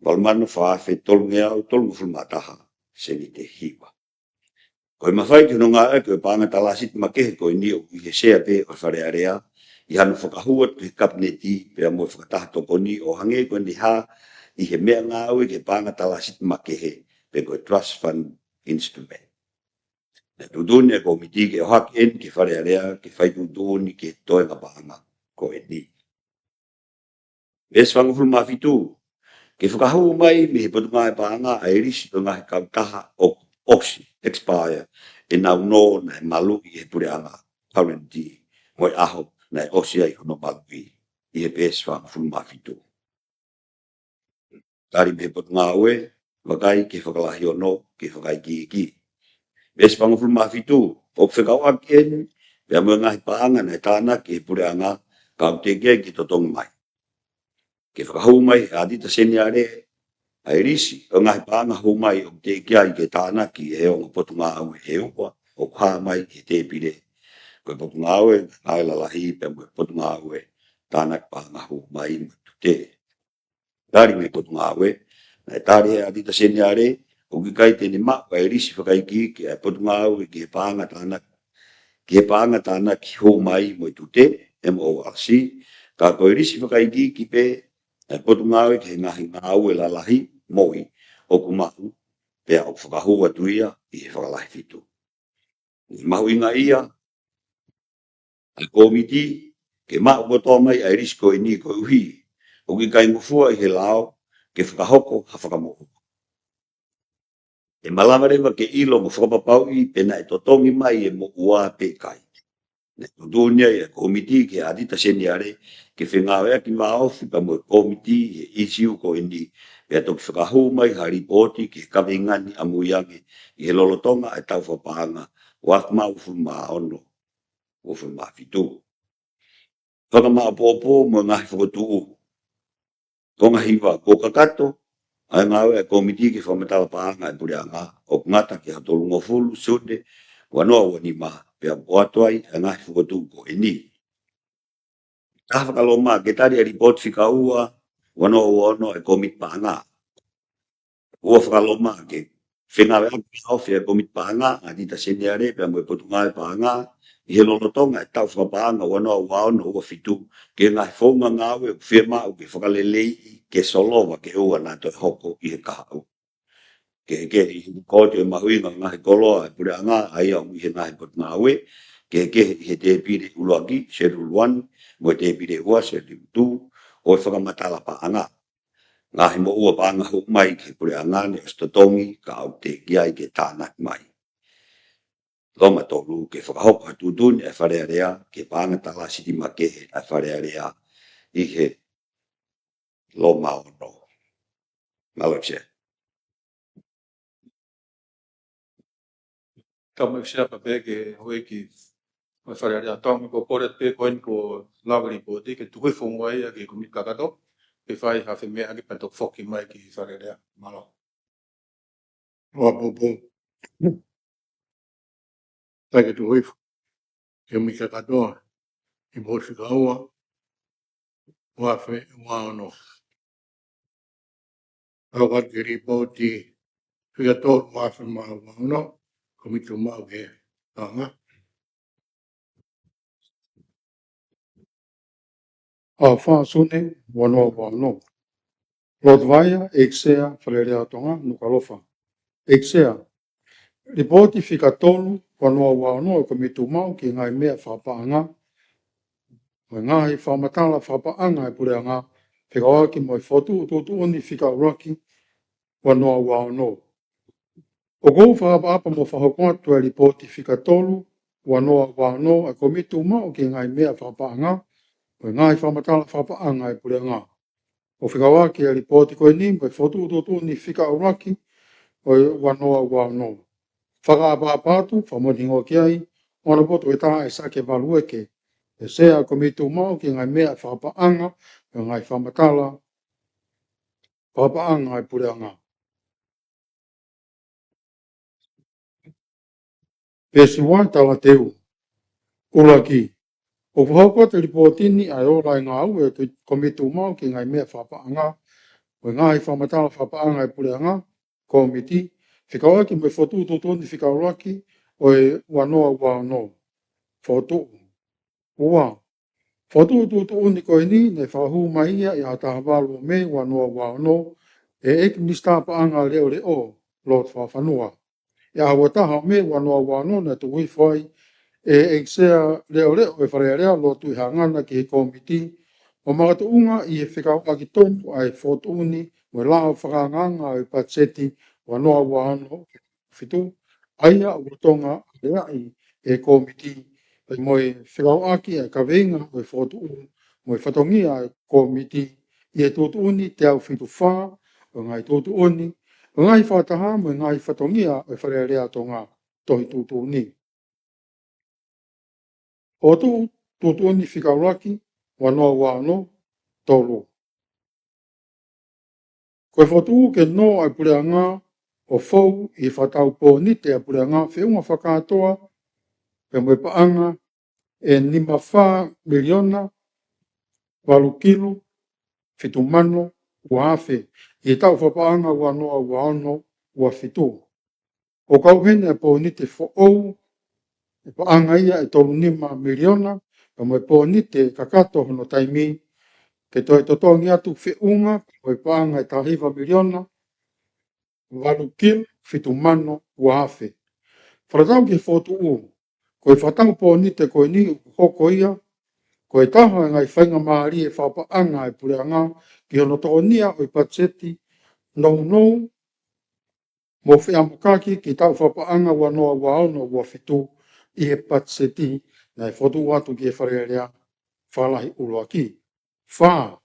valu mano fā afe tolungeau tolungofulu mā taha seniti ʻe hiva. Ko e mafai ki hono ngāueʻaki ʻo e paʻanga talāsiti makehe ko ʻeni ʻoku ʻi he sea pē ʻo e Fale Alea, ʻi hano fakahū atu ki he Kapineti pea mo e fakataha tokoni, ʻo hangē ko ʻene hā ʻi he meʻangāue ki he paʻanga talāsiti makehe, pe ko e trust fund instrument. Naʻe tuʻutuʻuni ʻe he kōmiti ke ʻohake ʻeni ki he Fale Alea ke fai tuʻutuʻuni ki he toenga paʻanga ko ʻeni. Peesi fāngofulu mā fitu. Ke fakahū mai mei he Potungāue Paʻanga ʻa e lisi ʻo e ngaahi kautaha ʻoku ʻosi, expire, ʻenau nō naʻe maluʻi ʻe he Puleʻanga, current, mo e ʻaho naʻe ʻosi ai hono maluʻi, ʻi he peesi fāngofulu mā fitu. Tali mei he Potungāue, vakai ki he fakalahi ono ki he fakaikiiki. Peesi fāngofulu mā fitu. ʻOku fekauʻaki ʻeni pea mo e ngaahi paʻanga naʻe tānaki ʻe he Puleʻanga ka ʻoku teʻeki ai ke totongi mai. Ke fakahū mai ʻe he ʻAtita Seniale ʻa e lisi ʻo e ngaahi paʻanga hū mai ʻoku teʻeki ai ke tānaki ʻe he ongo potungāue ʻe ua ʻoku hā mai ʻi he tēpile. Ko e Potungāue Ngāue Lalahi pea mo e Potungāue Tānaki Paʻanga Hū Mai mo e Tute. Tali mei he Potungāue, naʻe tali ʻe he ʻAtita Seniale ʻoku ʻikai te ne maʻu ʻa e lisi fakaikiiki ʻa e Potungāue ki he paʻanga tānaki, ki he paʻanga tānaki hū mai mo e tute, M O R C, ka ko e lisi fakaikiiki pē ʻa e Potungāue ki he ngaahi ngāue lalahi moʻui ʻoku maʻu, pea ʻoku fakahū atu ia ʻi he Fakalahi fitu. Mahuʻinga ia ʻa e kōmiti ke maʻu kotoa mai ʻa e lisi ko eni koeʻuhi ʻoku ʻikai ngofua ʻi he lao ke fakahoko ha fakamoʻua. ʻE malava leva ke ʻilo mo fakapapauʻi pe naʻe totongi mai e moʻua pe ʻikai. Naʻe tuʻutuʻuni ai ʻa e kōmiti ki he ʻAtita Seniale ke fengāueʻaki vāofi pea mo e kōmiti ʻi he ʻīsiu ko eni, pea toki fakahū mai ha lipooti ki he kaveinga ni ʻamui ange ʻi he lolotonga ʻa e taʻu fakapaʻanga ua afe mā uofulu mā ono, uofulu mā fitu. Fakamāʻopoʻopo mo e ngaahi fokotuʻu. Konga hiva, kuo kakato ʻa e ngāue ʻa e kōmiti ke fakamatala paʻanga ʻa e puleʻanga ʻoku ngata ki he tolungofulu Sune ua noa ua nima, pea ʻoatu ai ʻa e ngaahi fokotuʻu ko eni. Taha, fakaloma ke tali ʻa e lipooti fika ua ua noa ua ono ʻa e kōmiti paʻanga. Ua, fakaloma ke fengāueʻaki vāofi ʻa e kōmiti paʻanga, ʻAtita Seniale pea mo e Potungāue Paʻanga ʻi he lolotonga ʻa e taʻu fakapaʻanga ua noa ua ono ua fitu, ki he ngaahi founga ngāue ʻoku fiemaʻu ke fakaleleiʻi ke solova ke ʻoua naʻa toe hoko ʻi he kahaʻu. Kehekehe ʻi he kooti ʻo e mahuʻinga ʻo e ngaahi koloa ʻa e puleʻanga ʻa ia ʻoku ʻi he ngaahi potungāue, kehekehe ʻi he tēpile ʻuluaki, Schedule one, mo e tēpile ua, Schedule two, ʻo e fakamatala paʻanga. Ngaahi moʻua paʻanga hū mai ki he puleʻanga ne ʻosi totongi ka ʻoku teʻeki ai ke tānaki mai. Loma tolu, ke fakahoko ha tuʻutuʻuni ʻa e Fale Alea ki he paʻanga tala siti makehe ʻa e Fale Alea ʻi he loma ono. Mālō Sea. Tau mai Sea pea pehē ki he houʻeiki ʻo e Fale Alea, tau mai ko Pole pē ko eni kuo lava e lipooti ke tuku hifo muʻa ia ki he kōmiti kakato, ke fai ha femeʻaʻaki pea toki foki mai ki he Fale Alea. Mālō. Ua popo. Taike tuku hifo ki he kōmiti kakato, lipooti fika ua ua afe ua ono. Kau atu ki he lipooti fika tolu ua afe mā ua ono, kōmiti maʻu ki he paʻanga. ʻA fā Sune ua noa ua ono. Lord Vaea, ʻEiki Sea Fale Alea Tonga, Nukuʻalofa. ʻEiki Sea, lipooti fika tolu ua noa ua ono ʻa e kōmiti maʻu ki he ngaahi meʻa fakapaʻanga mo e ngaahi fakamatala fakapaʻanga ʻa e puleʻanga, fekauʻaki mo e fokotuʻu tuʻutuʻuni fika ʻuluaki ua noa ua ono. ʻOku ou fakaʻapaʻapa mo fakahoko atu ʻa e lipooti fika tolu ua noa ua ono ʻa e kōmiti maʻu ki he ngaahi meʻa fakapaʻanga mo e ngaahi fakamatala fakapaʻanga ʻa e puleʻanga, ʻo fekauʻaki ʻa e lipooti ko eni mo e fokotuʻu tuʻutuʻuni fika ʻuluaki ʻo e ua noa ua ono. Fakaʻapaʻapa atu, fakamoʻoni hingoa ki ai, ʻo ʻAna Poto ʻe Taha ʻAisake Valueke, ʻa e Sea ʻo e kōmiti maʻu ki he ngaahi meʻa fakapaʻanga mo e ngaahi fakamatala fakapaʻanga ʻa e puleʻanga. Peesi ua, talateu. ʻUluaki, ʻoku fakahoko atu ʻa e lipooti ni ʻa e ola ʻa e ngāue ʻa e kōmiti maʻu ki he ngaahi meʻa fakapaʻanga mo e ngaahi fakamatala fakapaʻanga ʻa e puleʻanga, kōmiti, fekauʻaki mo e fokotuʻu tuʻutuʻuni fika ʻuluaki ʻo e ua noa ua ono. Fokotuʻu. Ua, fokotuʻu tuʻutuʻuni ko eni ne fakahū mai ia ʻi he ʻaho taha valu ʻo Mē ua noa ua ono ʻe he ʻEiki Minisitā Paʻanga Leʻoleʻo, Lord Fakafanua. ʻI he ʻaho ua taha ʻo Mē ua noa ua ono naʻe tuku hifo ai ʻe he ʻEiki Sea Leʻoleʻo ʻo e Fale Alea, Lord Tuʻihaʻangana, ki he kōmiti, ʻo makatuʻunga ʻi he fekauʻaki tonu ʻa e fokotuʻuni mo e lao fakaangaanga ʻo e patiseti ua noa ua ono fitu, ʻa ia ʻoku lolotonga aleaʻi ʻe he kōmiti, pea mo e fekauʻaki ʻa e kaveinga ʻo e fokotuʻu mo e fatongia ʻa e kōmiti ʻi he tuʻutuʻuni teau fitu fā ʻo e ngaahi tuʻutuʻuni, ʻo e ngaahi fakataha mo e ngaahi fatongia ʻo e Fale Alea Tonga, tohi tuʻutuʻuni. Fokotuʻu tuʻutuʻuni fika ʻuluaki ua noa ua ono. Tolu, ko e fokotuʻu ke nō ʻa e puleʻanga ʻo fou ʻi he fakatau pōnite ʻa e puleʻanga feʻunga fakakātoa pea mo e paʻanga ʻe nima fā miliona valu kilu fitu mano ua afe ʻi he taʻu fakapaʻanga ua noa ua ono ua fitu. ʻOku kau heni ʻa e pōnite foʻou, ʻa e paʻanga ia ʻe tolu nima miliona, pea mo e pōnite kakato hono taimi, ke toe totongi atu feʻunga mo e paʻanga ʻe taha hiva miliona valu kilu fitu mano ua afe. Fakatatau ki he fokotuʻu, ko e fakatau pōnite ko eni ʻoku hoko ia ko e taha e ngaahi faingamālie fakapaʻanga ʻa e puleʻanga ki hono tokonia ʻo e patiseti nounou mo feʻamokaki ki he taʻu fakapaʻanga ua noa ua ono ua fitu ʻi he patiseti naʻe fokotuʻu atu ki he Fale Alea fakalahi ʻuluaki. Fā,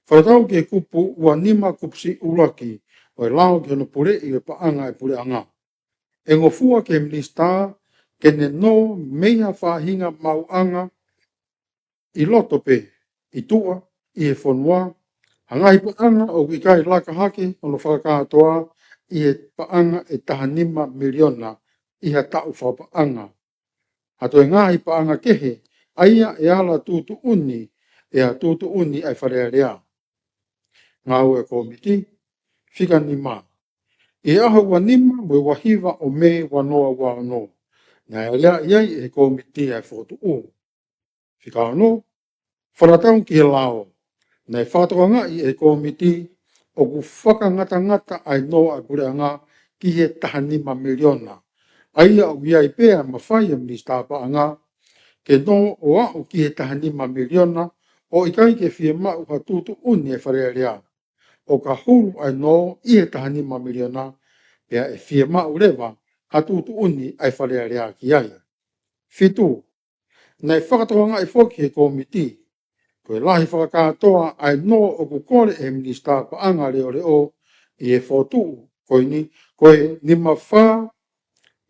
fakatatau ki he kupu ua nima kupusi ʻuluaki ʻo e lao ki hono puleʻi ʻo e paʻanga ʻa e puleʻanga, ʻe ngofua ki he minisitā ke ne nō mei ha faʻahinga maʻuʻanga ʻi loto pe ʻi tuʻa ʻi he fonua ha ngaahi paʻanga ʻoku ʻikai laka hake hono fakakātoa ʻi he paʻanga ʻe taha nima miliona ʻi ha taʻu fakapaʻanga. Ha toe ngaahi paʻanga kehe, ʻa ia ʻe ala tuʻutuʻuni ʻe ha tuʻutuʻuni ʻa e Fale Alea. Ngāue ʻa e kōmiti. Fika nima, ʻi he ʻaho ua nima mo e ua hiva ʻo Mē ua noa ua ono, naʻe aleaʻi ai ʻe he kōmiti ʻa e fokotuʻu. Fika ono, fakatatau ki he lao, naʻe fakatokangaʻi ʻe he kōmiti ʻoku fakangatangata ʻa e nō ʻa e puleʻanga ki he taha nima miliona, ʻa ia ʻoku ʻi ai pē ʻa e mafai ʻa e minisitā paʻanga ke nō ʻo aʻu ki he taha nima miliona ʻo ʻikai ke fiemaʻu ha tuʻutuʻuni ʻa e Fale Alea, ʻo ka hulu ʻa e nō ʻi he taha nima miliona, pea ʻe fiemaʻu leva ha tuʻutuʻuni ʻa e Fale Alea ki ai. Fitu, naʻe fakatokangaʻi foki ʻe he kōmiti ko e lahi fakakātoa ʻa e nō ʻoku kole ʻe he minisitā paʻanga leʻoleʻo ʻi he fokotuʻu ko eni ko e nima fā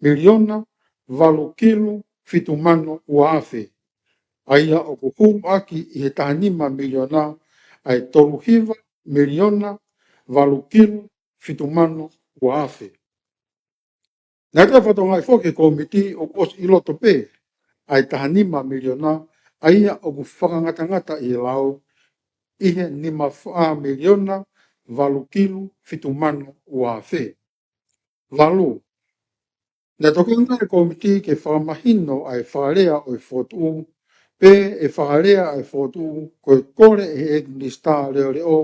miliona valu kilu fitu mano ua afe, ʻa ia ʻoku hulu ʻaki ʻi he taha nima miliona ʻa e tolu hiva miliona valu kilu fitu mano ua afe. Naʻe toe fakatokangaʻi foki ʻe he kōmiti ʻoku ʻosi ʻi loto pē ʻa e taha nima miliona, ʻa ia ʻoku fakangatangata ʻi he lao ʻi he nima fā miliona valu kilu fitu mano ua afe. Valu, naʻe toki ʻai ʻe he kōmiti ke fakamahino ʻa e fakalea ʻo e fokotuʻu, pe ʻe fakalea ʻa e fokotuʻu ko e kole ʻe he minisitā leʻoleʻo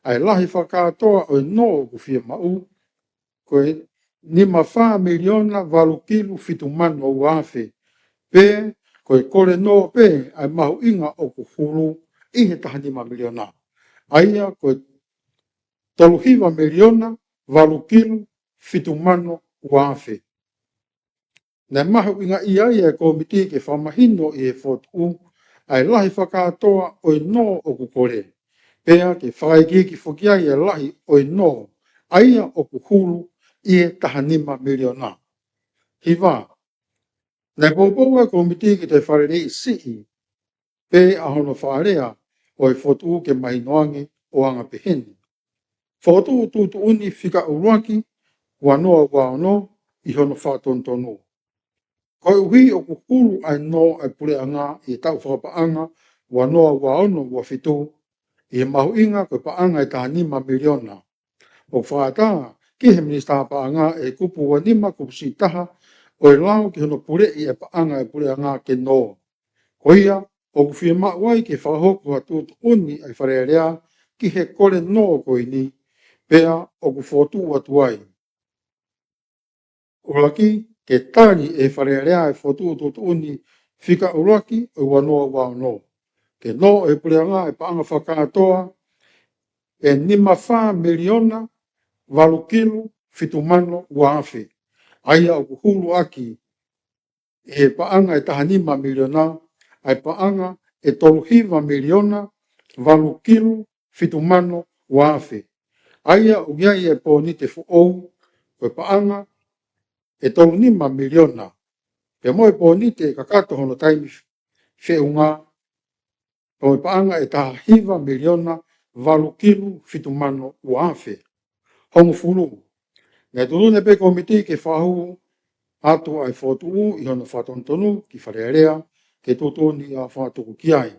ʻa e lahi fakakātoa ʻo e nō ʻoku fiemaʻu, ko e nima fā miliona valu kilu fitu mano ua afe, pe ko e kole nō pē ʻa e mahuʻinga ʻoku hulu ʻi he taha nima miliona, ʻa ia ko e tolu hiva miliona valu kilu fitu mano ua afe. Naʻe mahuʻingaʻia ai ʻa e kōmiti ke fakamahino ʻi he fokotuʻu ʻa e lahi fakakātoa ʻo e nō ʻoku kole, pea ke fakaikiiki foki ai ʻa e lahi ʻo e nō ʻa ia ʻoku hulu ʻi he taha nima miliona. Hiva, naʻe poupou ʻa e kōmiti ke toe fakaleleiʻi siʻi pē ʻa hono fakalea ʻo e fokotuʻu ke mahino ange ʻo anga peheni: Fokotuʻu tuʻutuʻuni fika ʻuluaki ua noa ua ono ʻi hono fakatonutonu. Koeʻuhi ʻoku hulu ʻa e nō ʻa e puleʻanga ʻi he taʻu fakapaʻanga ua noa ua ono ua fitu ʻi he mahuʻinga ko e paʻanga ʻe taha nima miliona, ʻoku fakaʻatā ki he minisitā paʻanga ʻe he kupu ua nima kupusi taha ʻo e lao ki hono puleʻi ʻa e paʻanga ʻa e puleʻanga ke nō. Ko ia, ʻoku fiemaʻu ai ke fakahoko ha tuʻutuʻuni ʻa e Fale Alea ki he kole nō ko eni, pea ʻoku fokotuʻu atu ai: ʻUluaki, ke tali ʻe he Fale Alea ʻa e fokotuʻu tuʻutuʻuni fika ʻuluaki ʻo e ua noa ua ono, ke nō ʻe he puleʻanga ʻa e paʻanga fakakātoa ʻe nima fā miliona valu kilu fitu mano ua afe, ʻa ia ʻoku hulu ʻaki ʻi he paʻanga ʻe taha nima miliona ʻa e paʻanga ʻe tolu hiva miliona valu kilu fitu mano ua afe, ʻa ia ʻoku ʻi ai ʻa e pōnite foʻou ko e paʻanga ʻe tolu nima miliona, pea mo e pōnite kakato hono taimi feʻunga, pea mo e paʻanga ʻe taha hiva miliona valu kilu fitu mano ua afe. Hongofulu, naʻe tuʻutuʻuni pē ʻe he kōmiti ke fakahū atu ʻa e fokotuʻu ʻi hono fakatonutonu ki Fale Alea ke tuʻutuʻuni ʻa e fakatuku ki ai.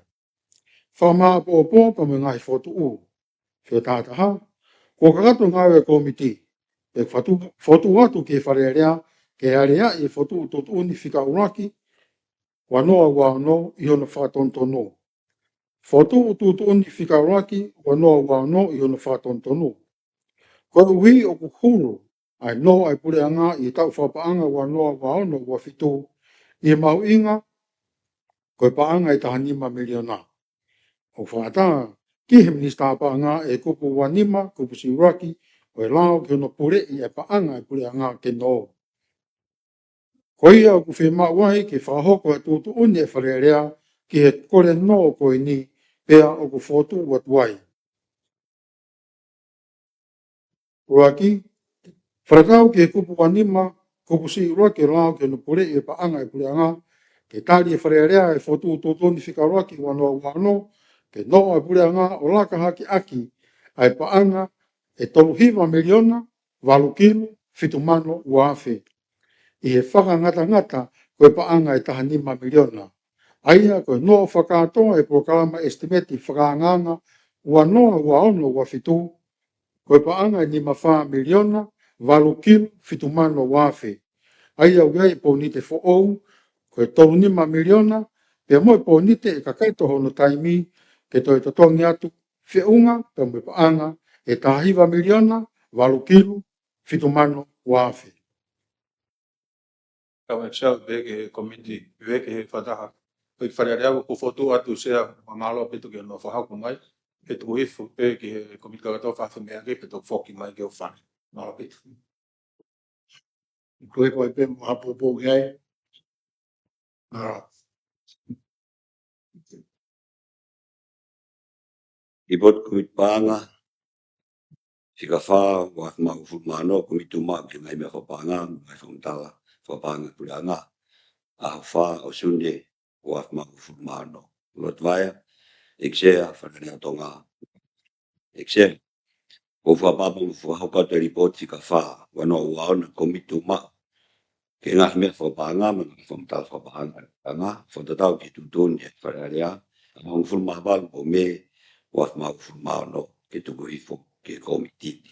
Fakamāʻopoʻopo pea mo e ngaahi fokotuʻu. Fika taha taha, kuo kakato e ngāue ʻa e kōmiti, pea fakatu-, fokotuʻu atu ki he Fale Alea ke aleaʻi e fokotuʻu tuʻutuʻuni fika ʻuluaki ua noa ua ono ʻi hono fakatonutonu. Fokotuʻu tuʻutuʻuni fika ʻuluaki ua noa ua ono ʻi hono fakatonutonu. Koeʻuhi ʻoku hulu ʻa e nō ʻa e puleʻanga ʻi he taʻu fakapaʻanga ua noa ua ono ua fitu ʻi he mahuʻinga ko e paʻanga ʻe taha nima miliona. ʻOku fakaʻatā ki he Minisitā Paʻanga ʻe he kupu ua nima, kupu siʻi ʻuluaki ʻo e lao ki hono puleʻi e paʻanga ʻa e puleʻanga ke nō. Ko ia ʻoku fiemaʻu ai ke fakahoko e tuʻutuʻuni ʻa e Fale Alea ki he kole nō ko eni pea ʻoku fokotuʻu atu ai. ʻUluaki, fakatatau ki he kupu ua nima, kupu siʻi ʻuluaki ʻo e lao ki hono puleʻi e paʻanga ʻa e puleʻanga, ke tali ʻe he Fale Alea e fokotuʻu tuʻutuʻuni fika ʻuluaki ua noa ua ono, ke nō ʻa e puleʻanga ʻo laka hake ʻaki ʻa e paʻanga ʻe tolu hiva miliona, valu kilu, fitu mano, ua afe. ʻI he fakangatangata ko e paʻanga ʻe taha nima miliona. ʻA ia ko e nō fakakātoa e polokalama ʻesitimeti fakaangaanga ua noa ua ono ua fitu, ko e paʻanga ʻe nima fā miliona, valu kilu, fitu mano, ua afe. ʻA ia ʻoku ʻi ai e pōnite foʻou, ko e tolu nima miliona, pea mo e pōnite ʻe kakato hono taimi ke toe totongi atu, feʻunga pea mo e paʻanga ʻe taha hiva miliona, valu kilu, fitu mano, ua afe. Kau ʻEiki Sea, pehē ki he komiti, pehē ki he fakataha. Ko e Fale Alea ʻoku fokotuʻu atu Sea, mālō ʻaupito ki hono fakahoko mai, ke tuku hifo pē ki he komiti kakato fakameʻa ke pe toki foki mai ki he Fale. Mālō ʻaupito. Ko e ko e pē mo ha poupou ki ai. Mālō. Lipooti Komiti Paʻanga, fika fā, ua afe mā hongofulu mā ono, Komiti Tuʻumaʻu ki he Ngaahi Meʻa Fakapaʻanga, Ngaahi Fakamatala Fakapaʻanga ʻa e Puleʻanga, ʻaho fā ʻo Sune, ua afe mā hongofulu mā ono. Lord Vaea, ʻEiki Sea, Fale Alea Tonga. ʻEiki Sea, ʻoku ou fakaʻapaʻapa mo fakahoko atu e lipooti fika fā, ua noa ua ono, Komiti Tuʻumaʻu ki he Ngaahi Meʻa Fakapaʻanga mo e Ngaahi Fakamatala Fakapaʻanga, ʻa e ngaahi fakatatau ki he tuʻutuʻuni ʻa e Fale Alea, ʻaho hongofulu mā valu ʻo Mē, ua afe mā hongofulu mā ono, ke tuku hifo ki he komiti ni.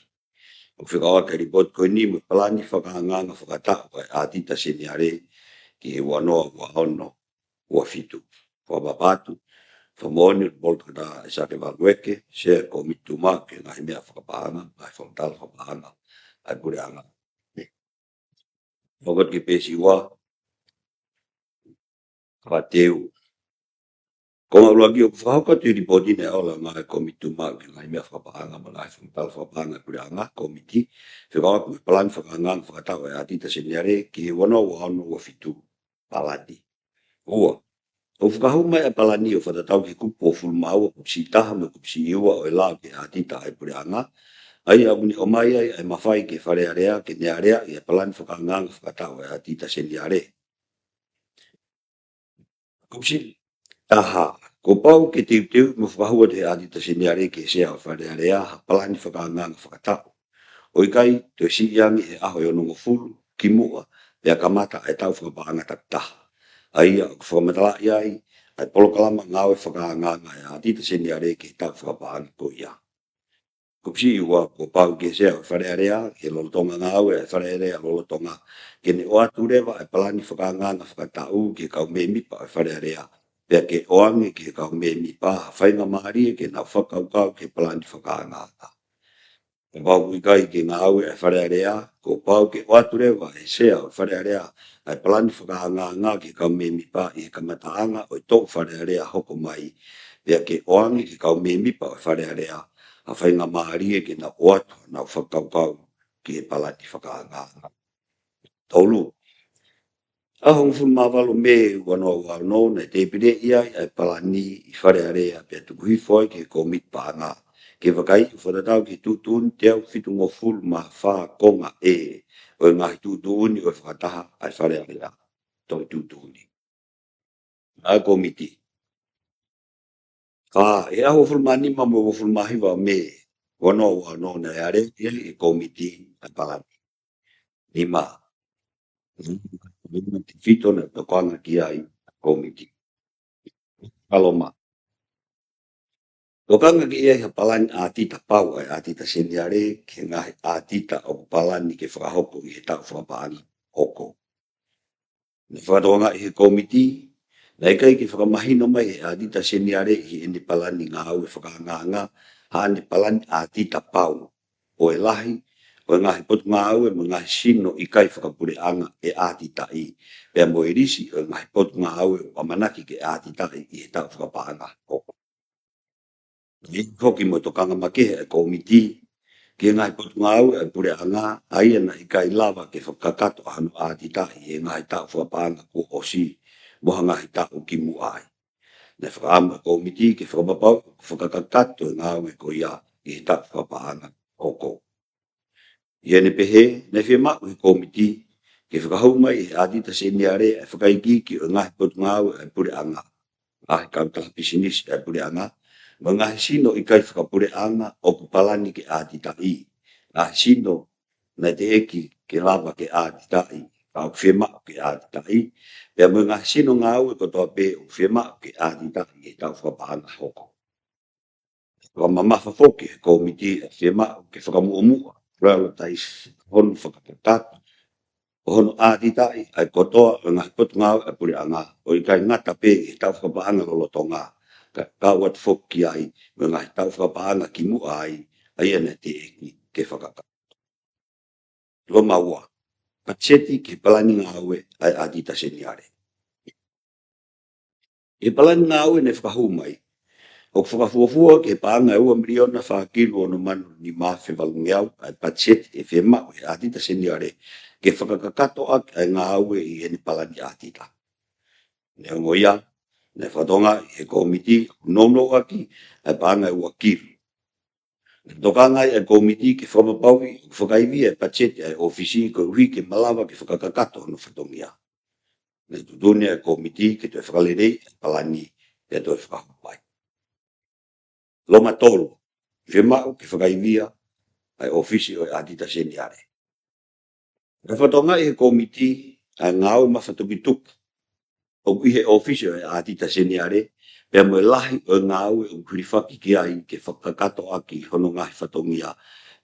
ʻOku fekauʻaki e lipooti ko eni mo e palani fakaangaanga fakataʻu ʻa e ʻātita seniale ki he ua noa ua ono ua fitu. Fakaʻapaʻapa atu, fakamoʻoni, Lord Toketā ʻAisake Valueke, Sea Komiti Tuʻumaʻu ki he Ngaahi Meʻa Fakapaʻanga, Ngaahi Fakamatala Fakapaʻanga ʻa e Puleʻanga. Fakaʻosi ki he peesi ua, fakateu. Konga ʻuluaki, ʻoku fakahoko atu e lipooti ni ʻa e ola ʻa e Komiti Tuʻumaʻu ki he Ngaahi Meʻa Fakapaʻanga mo e Ngaahi Fakamatala Fakapaʻanga ʻa e Puleʻanga, komiti, fekauʻaki mo e palani fakaangaanga fakataʻu ʻa e ʻātita seniale ki he ua noa ua ono ua fitu, palani. Ua, ʻoku fakahū mai ʻa e palani ʻo fakatatau ki he kupu hongofulu mā ua, kupu siʻi taha mo e kupu siʻi ua ʻo e lao ki he ʻātita ʻa e Puleʻanga, ʻa ia ʻoku ne ʻomai ai ʻa e mafai ki he Fale Alea ke ne aleaʻi ʻa e palani fakaangaanga fakataʻu ʻa e ʻātita seniale. Kupu siʻi taha, kuo pau ke teuteu mo fakahū atu ʻe he ʻātita seniale ki he Sea ʻo e Fale Alea ha palani fakaangaanga fakataʻu. ʻO ʻikai toe siʻi ange he ʻaho ʻe onongofulu kimuʻa pea kamata ʻa e taʻu fakapaʻanga takitaha. ʻA ia ʻoku fakamatalaʻi ai ʻa e polokalama ngāue fakaangaanga ʻa e ʻātita seniale ki he taʻu fakapaʻanga ko ia. Kupu siʻi ua, kuo pau ki he Sea ʻo e Fale Alea, he lolotonga ngāue ʻa e Fale Alea lolotonga, ke ne ʻoatu leva ʻa e palani fakaangaanga fakataʻu ki he kau mēmipa ʻo e Fale Alea, pea ke ʻoange ki he kau mēmipa ha faingamālie ke nau fakakaukau ki he palani fakaangaanga. Kapau ʻoku ʻikai ke ngāue ʻa e Fale Alea, kuo pau ke ʻoatu leva ʻe he Sea ʻo e Fale Alea ʻa e palani fakaangaanga ki he kau mēmipa ʻi he kamataʻanga ʻo e toʻu Fale Alea hoko mai, pea ke ʻoange ki he kau mēmipa ʻo e Fale Alea ha faingamālie ke nau ʻoatu haʻanau fakakaukau ki he palani fakaangaanga. Tolu, ʻaho hongofulu mā valu Mē ua noa ua ono, naʻe tēpileʻi ai ʻa e palani ʻi Fale Alea pea tuku hifo ai ki he Komiti Paʻanga ke vakaiʻi ʻo fakatatau ki he tuʻutuʻuni teau fitungofulu mā fā konga E ʻo e ngaahi tuʻutuʻuni ʻo e fakataha ʻa e Fale Alea. Toki tuʻutuʻuni ʻa e komiti. Fā, ʻi he ʻaho hongofulu mā nima mo e uofulu mā hiva Mē ua noa ua ono, naʻe aleaʻi ʻe he komiti ʻa e palani. Nima, nima tefito naʻe tokanga ki ai ʻa e komiti. Kaloma, tokanga ki ai ha palani ʻātita pau ʻa e ʻātita seniale ki he ngaahi ʻātita ʻoku palani ke fakahoko ʻi he taʻu fakapaʻanga hoko. Naʻe fakatokangaʻi ʻe he komiti Naʻe ʻikai ke fakamahino mai ʻe he ʻātita seniale ʻi heʻene palani ngāue fakaangaanga haʻane palani ʻātita pau ʻo e lahi ʻo e ngaahi potungāue mo e ngaahi sino ʻikai fakapuleʻanga ʻe ʻātitaʻi, pea mo e lisi ʻo e ngaahi potungāue ʻoku ʻamanaki ke ʻātitaʻi ʻi he taʻu fakapaʻanga hoko. Naʻe foki mo e tokanga makehe ʻa e kōmiti ki he ngaahi potungāue ʻa e puleʻanga, ʻa ia naʻe ʻikai lava ke fakakakato ʻa hono ʻātitaʻi ʻi he ngaahi taʻu fakapaʻanga kuo ʻosi mo ha ngaahi taʻu kimuʻa ai. Naʻe fakaʻamu ʻa e kōmiti ke fakapapauʻi ʻoku fakakakato e ngāue ko ia ʻi he taʻu fakapaʻanga hoko. ʻI heʻene pehē, naʻe fiemaʻu ʻe he kōmiti ke fakahū mai ʻe he ʻātita seniale ʻa e fakaikiiki ʻo e ngaahi potungāue ʻa e puleʻanga, ngaahi kautaha pisinisi ʻa e puleʻanga, mo e ngaahi sino ʻikai fakapuleʻanga ʻoku palani ke ʻātitaʻi, ngaahi sino naʻe teʻeki ke lava ke ʻātitaʻi ka ʻoku fiemaʻu ke ʻātitaʻi, pea mo e ngaahi sino ngāue kotoa pē ʻoku fiemaʻu ke ʻātitaʻi ʻi he taʻu fakapaʻanga hoko. Fakamamafa foki ʻe he kōmiti ʻa e fiemaʻu ke fakamuʻomuʻa, prioritize, hono fakakakato ʻo hono ʻātitaʻi ʻa e kotoa ʻo e ngaahi potungāue ʻa e puleʻanga, ʻo ʻikai ngata pē ʻi he taʻu fakapaʻanga lolotonga, ka kau atu foki ki ai mo e ngaahi taʻu fakapaʻanga kimuʻa ai, ʻa ia naʻe teʻeki ke fakakakato. Loma ua, patiseti ki he palani ngāue ʻa e ʻātita seniale. ʻI he palani ngāue naʻe fakahū mai, ʻoku fakafuofua ki he paʻanga ʻe ua miliona fā kilu ono mano nima afe valungeau ʻa e patiseti ʻe fiemaʻu ʻe he ʻātita seniale ke fakakakato ʻaki ʻa e ngāue ʻi heʻene palani ʻātita. Neongo ia, naʻe fakatokangaʻi ʻe he kōmiti ʻoku nounou ʻaki ʻa e paʻanga ʻe ua kilu. Naʻe tokanga ai ʻa e kōmiti ke fakapapauʻi ʻoku fakaivia e patiseti ʻa e ʻōfisi koeʻuhi ke malava ke fakakakato hono fatongia. Naʻe tuʻutuʻuni ʻa e kōmiti ke toe fakaleleiʻi ʻa e palani pea toe fakahū mai. Loma tolu, fiemaʻu ke fakaivia ʻa e ʻōfisi ʻo e ʻātita seniale. Naʻe fakatokangaʻi ʻe he kōmiti ʻa e ngāue mafatukituki ʻoku ʻi he ʻōfisi ʻo e ʻātita seniale, pea mo e lahi ʻo e ngāue ʻoku hilifaki ki ai ke fakakakato ʻaki hono ngaahi fatongia,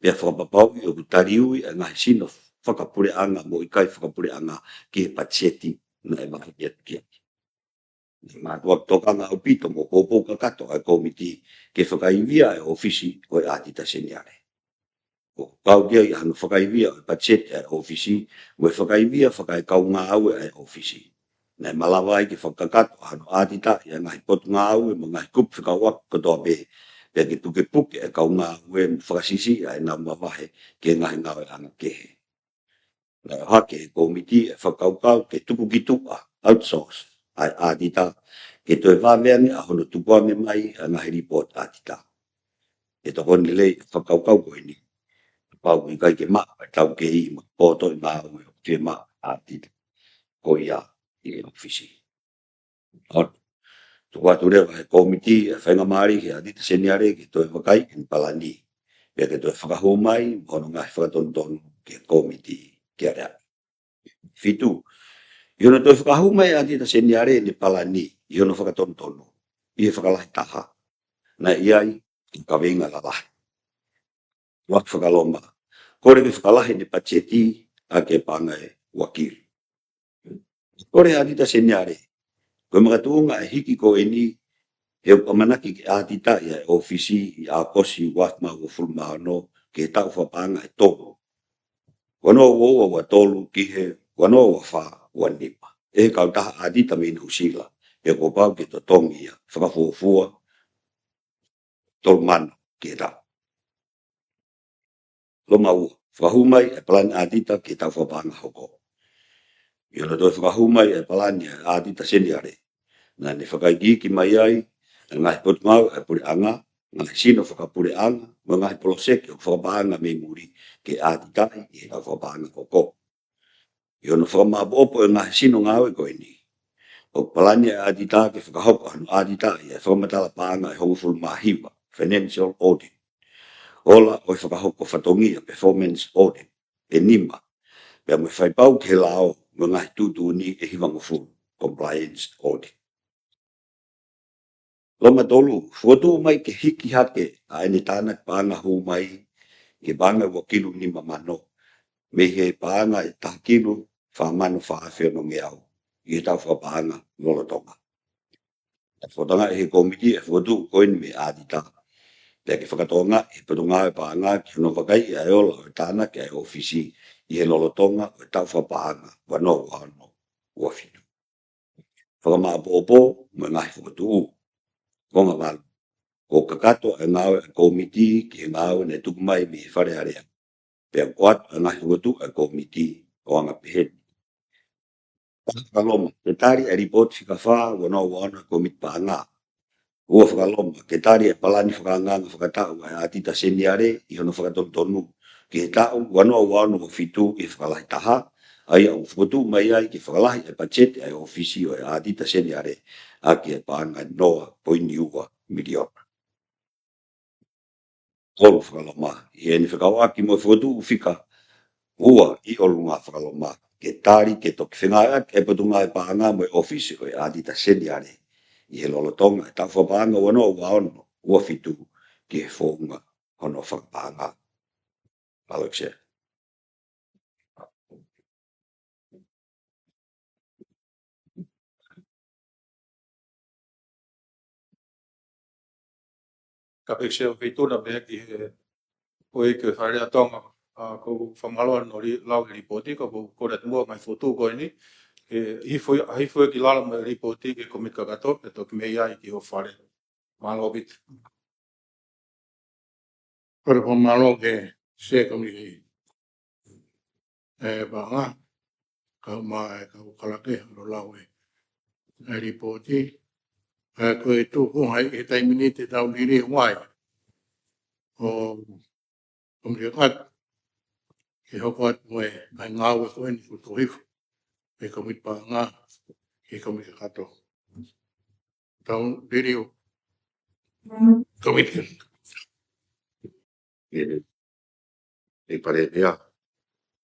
pea fakapapauʻi ʻoku taliui ʻa e ngaahi sino fakapuleʻanga mo ʻikai fakapuleʻanga ki he patiseti naʻe vaheʻi atu ki ai. Naʻe mātuʻaki tokanga ʻaupito mo poupou kakato ʻa e kōmiti ke fakaivia ʻa e ʻōfisi ʻo e ʻātita seniale. ʻOku kau ki ai ʻa hono fakaivia ʻo e patiseti ʻa e ʻōfisi, mo e fakaivia fakaekaungāue ʻa e ʻōfisi. Naʻe malava ai ke fakakakato ʻa hono ʻātitaʻi ʻa e ngaahi potungāue mo e ngaahi kupu fekauʻaki kotoa pē, pea ke pukepuke ʻa e kau ngāue mo fakasiʻisiʻi ʻa ʻenau mavahe ki he ngaahi ngāueʻanga kehe. Naʻe ʻohake ʻe he kōmiti ʻa e fakakaukau ke tuku ki tuʻa, outsource, ʻa e ʻātita, ke toe vave ange ʻa hono tukuange mai ʻa e ngaahi lipooti ʻātita. ʻE tokoni lelei ʻa e fakakaukau ko eni kapau ʻoku ʻikai ke maʻu ʻa e taukei mo e poto ʻi he ngāue ʻoku fiemaʻu ʻe he ʻātita ko ia ʻi he ʻōfisi. ʻOku tuku atu leva ʻe he kōmiti ʻa e faingamālie ki he ʻātita seniale ke toe vakaiʻi ʻene palani, pea ke toe fakahū mai mo hono ngaahi fakatonutonu ki he kōmiti ke aleaʻi. Fitu, ʻi hono toe fakahū mai ʻe he ʻātita seniale ʻene palani ʻi hono fakatonutonu ʻi he fakalahi taha, naʻe ʻi ai ʻa e kaveinga lalahi. Lalahi fakaloma, kole ke fakalahi ʻene patiseti ʻaki e paʻanga ʻe ua kilu. Kole ʻe he ʻātita seniale, ko e makatuʻunga ʻa e hiki ko eni he ʻoku ʻamanaki ke ʻātitaʻi ʻa e ʻōfisi ʻi ʻAokosi ua afe mā uofulu mā ono ki he taʻu fakapaʻanga ʻe tolu, ua noa ua ua ua tolu ki he ua noa ua fā ua nima, ʻe he kautaha ʻātita mei Nuʻu Sila, pea kuo pau ke totongi ia, fakafuofua tolu mano ki he taʻu. Loma ua, fakahū mai ʻa e palani ʻātita ki he taʻu fakapaʻanga hoko. ʻI hono toe fakahū mai ʻa e palani ʻa e ʻātita seniale, naʻa ne fakaikiiki mai ai ʻa e ngaahi potungāue ʻa e puleʻanga, ngaahi sino fakapuleʻanga, mo e ngaahi poloseki ʻoku fakapaʻanga mei muli ke ʻātitaʻi ʻi he taʻu fakapaʻanga hoko. ʻI hono fakamāʻopoʻopo ʻo e ngaahi sino ngāue ko eni, ʻoku palani ʻa e ʻātita ke fakahoko ʻa hono ʻātitaʻi ʻa e fakamatala paʻanga ʻe hongofulu mā hiva, financial audit, ola ʻo e fakahoko fatongia, performance audit, ʻe nima, pea mo e faipau ki he lao mo e ngaahi tuʻutuʻuni ʻe hivangofulu, compliance audit. Loma tolu, fokotuʻu mai ke hiki hake ʻa ʻene tānaki paʻanga hū mai ki he paʻanga ʻe ua kilu nima mano, mei he paʻanga ʻe taha kilu fā mano fā afe ono ngeau ʻi he taʻu fakapaʻanga lolotonga. Kae fakatokangaʻi ʻe he kōmiti ʻa e fokotuʻu ko eni mei he ʻātita. Pea ke fakatokangaʻi ʻe he Potungāue Paʻanga ki hono vakaiʻi ʻa e ola ʻo e tānaki ʻa e ʻōfisi ʻi he lolotonga ʻo e taʻu fakapaʻanga ua noa ua ono ua fitu. Fakamāʻopoʻopo mo e ngaahi fokotuʻu. Konga valu. Kuo kakato ʻa e ngāue ʻa e kōmiti ki he ngāue naʻe tuku mai mei he Fale Alea. Pea ʻoku ʻoatu ʻa e ngaahi fokotuʻu ʻa e kōmiti ʻo anga pehē ni. Taha, fakaloma, ke tali ʻa e lipooti fika fā ua noa ua ono ʻa e Kōmiti Paʻanga. Ua, fakaloma, ke tali ʻa e palani fakaangaanga fakataʻu ʻa e ʻātita seniale ʻi hono fakatonutonu ki he taʻu ua noa ua ono ua fitu ʻi he fakalahi taha, ʻa ia ʻoku fokotuʻu mai ai ke fakalahi ʻa e patiseti ʻa e ʻōfisi ʻo e ʻātita seniale ʻaki ʻa e paʻanga ʻe noa poini ua miliona. Kolu, fakaloma, ʻi heʻene fekauʻaki mo e fokotuʻu fika ua ʻi ʻolunga, fakaloma, ke tali ke toki fengāueʻaki ʻa e Potungāue Paʻanga mo e ʻōfisi ʻo e ʻātita seniale ʻi he lolotonga ʻo e taʻu fakapaʻanga ua noa ua ono ua fitu ki he founga hono fakapaʻanga. Mālō ʻEiki Sea. Ka ʻEiki Sea, ʻoku ou feituʻu pē ki he ʻEiki Fale Alea Tonga, ʻa, ʻoku ou fakamālō hono li-, lau e lipooti, ka ʻoku ou kole atu muʻa ngaahi fokotuʻu ko eni, ke hifo, hifo ki lalo mo e lipooti ki he kōmiti kakato, pea toki mei ai ki ho fale. Mālō ʻaupito. Kole fakamālō ki he Sea Kōmiti ʻe Paʻanga, kae ʻumaʻā e kau kalake, hono lau e, e lipooti. ʻE, ko e tuku hai e taimi ni te tau liliu ai ʻo kōmiti kakato ke hoko atu mo e ngaahi ngāue ko eni kuo toʻo hifo mei he Kōmiti Paʻanga ki he kōmiti kakato. Tau liliu kōmiti. ʻE, ʻEiki Palēmia,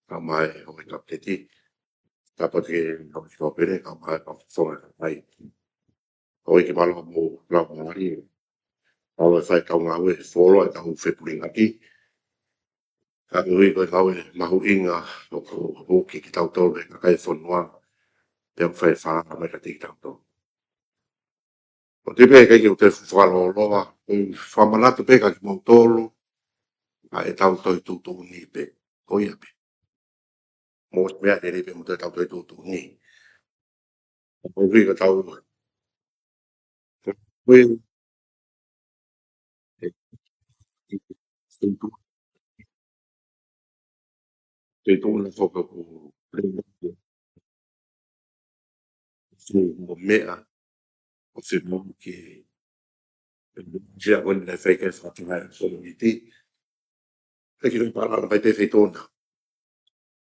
kae ʻumaʻā e Houʻeiki Kapiteni, tāpuaki ki he Houʻeiki Kōpere, kae ʻumaʻā e kau fakafofonga mai. Houʻeiki, mālō hoʻomou laumālie. Mālō e fai ʻetau ngāue he fuoloa ʻetau fepulingaki. Ka ʻoku ui ko e ngāue mahuʻinga ʻoku, ʻoku hiki kitautolu mei he kakai e fonua, pea ʻoku fai e falala mai kiate kitautolu. ʻOku ou tui pē ʻikai ke u toe fakalōloa, ʻoku ou fakamanatu pē kia kimoutolu ʻa ʻetau Tohi Tuʻutuʻuni pē. Ko ia pē. Mo e meʻa te lei pē mo ʻetau Tohi Tuʻutuʻuni. ʻOku ou ui ka tau. Ko e, e, e, e, e, e, e, e, e, e, e, e, e, e, e, mo e meʻa ʻo fiemaʻu ke, ke sia ko eni naʻe fai ki ai e fakataha ʻa e kōmiti. Pea ke fai pālala mai pē feituʻu na.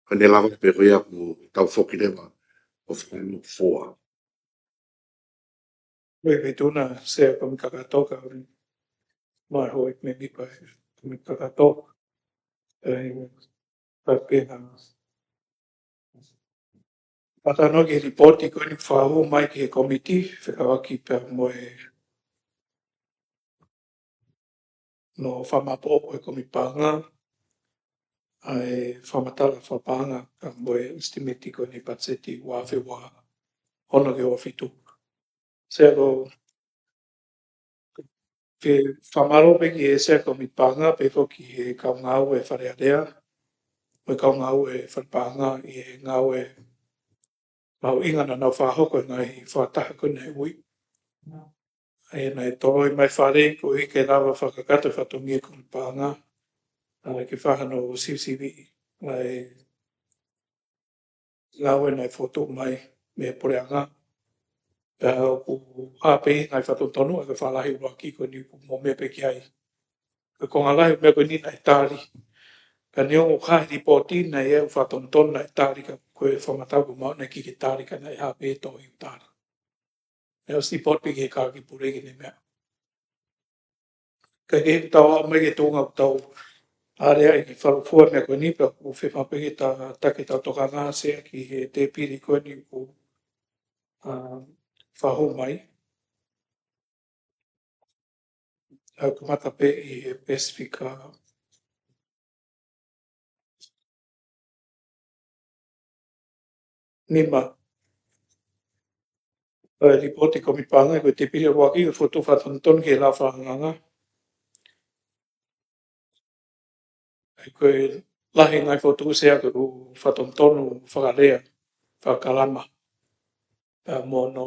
Ka ne lava pē ko ia ʻoku tau foki leva ʻo fakaʻamu fua. Ko e feituʻu na, Sea Kōmiti Kakato, kae ʻumaʻā e houʻeiki mēmipa e Kōmiti Kakato. ʻE, pea pehē na. Pea tau nofo ki he lipooti ko eni fakahū mai ki he kōmiti, fekauʻaki pea mo e, mo e fakamāʻopoʻopo ʻa e Kōmiti Paʻanga, ʻa e fakamatala fakapaʻanga, pea mo e ʻesitimeti ko eni patiseti ua afe ua ono ki he ua fitu. Sea, ko e fakamālō pē ki he Sea Kōmiti Paʻanga, pehē foki ki he kau ngāue Fale Alea, mo e kau ngāue Fale Paʻanga ʻi he ngāue mahuʻinga naʻa nau fakahoko he ngaahi fakataha ko eni naʻe ui. ʻA ia naʻe toloi mai Fale koeʻuhi ke lava fakakakato e fatongia e Kōmiti Paʻanga, ʻa ia ke fai hano sivisiviʻi ʻa e ngāue naʻe fokotuʻu mai mei he puleʻanga. Pea ʻoku hā pē ʻi he ngaahi fakatonutonu ʻa e fakalahi ʻuluaki ko eni ʻoku mou meʻa pē ki ai. Ko e konga lahi ʻo e meʻa ko eni naʻe tali. Ka neongo ʻoku hā he lipooti naʻe ʻi ai e fakatonutonu naʻe tali, ka ko e fakamatala ʻoku maʻu naʻe ʻikai ke tali ka naʻe hā pē ʻi he tohi ʻoku tali. Naʻe ʻosi lipooti pē ki he kau kiʻi pule ki heʻene meʻa. Ka ke tau aʻu mai ki he tuʻunga ʻoku tau aleaʻi ke fakahū e meʻa ko eni, pea ʻoku fiemaʻu pē ke ta-, ta ke tau tokanga, Sea, ki he tēpile ko eni ʻoku, ʻa, fakahū mai. ʻOku kamata pē ʻi he peesi fika nima. ʻa e lipooti Komiti Paʻanga, ko e tēpile ʻuluaki, ko e fokotuʻu fakatonutonu ki he lau fakaangaanga. ʻA ia ko e lahi e ngaahi fokotuʻu, Sea, ko e fakatonutonu fakalea, fakakalama, pea mo hono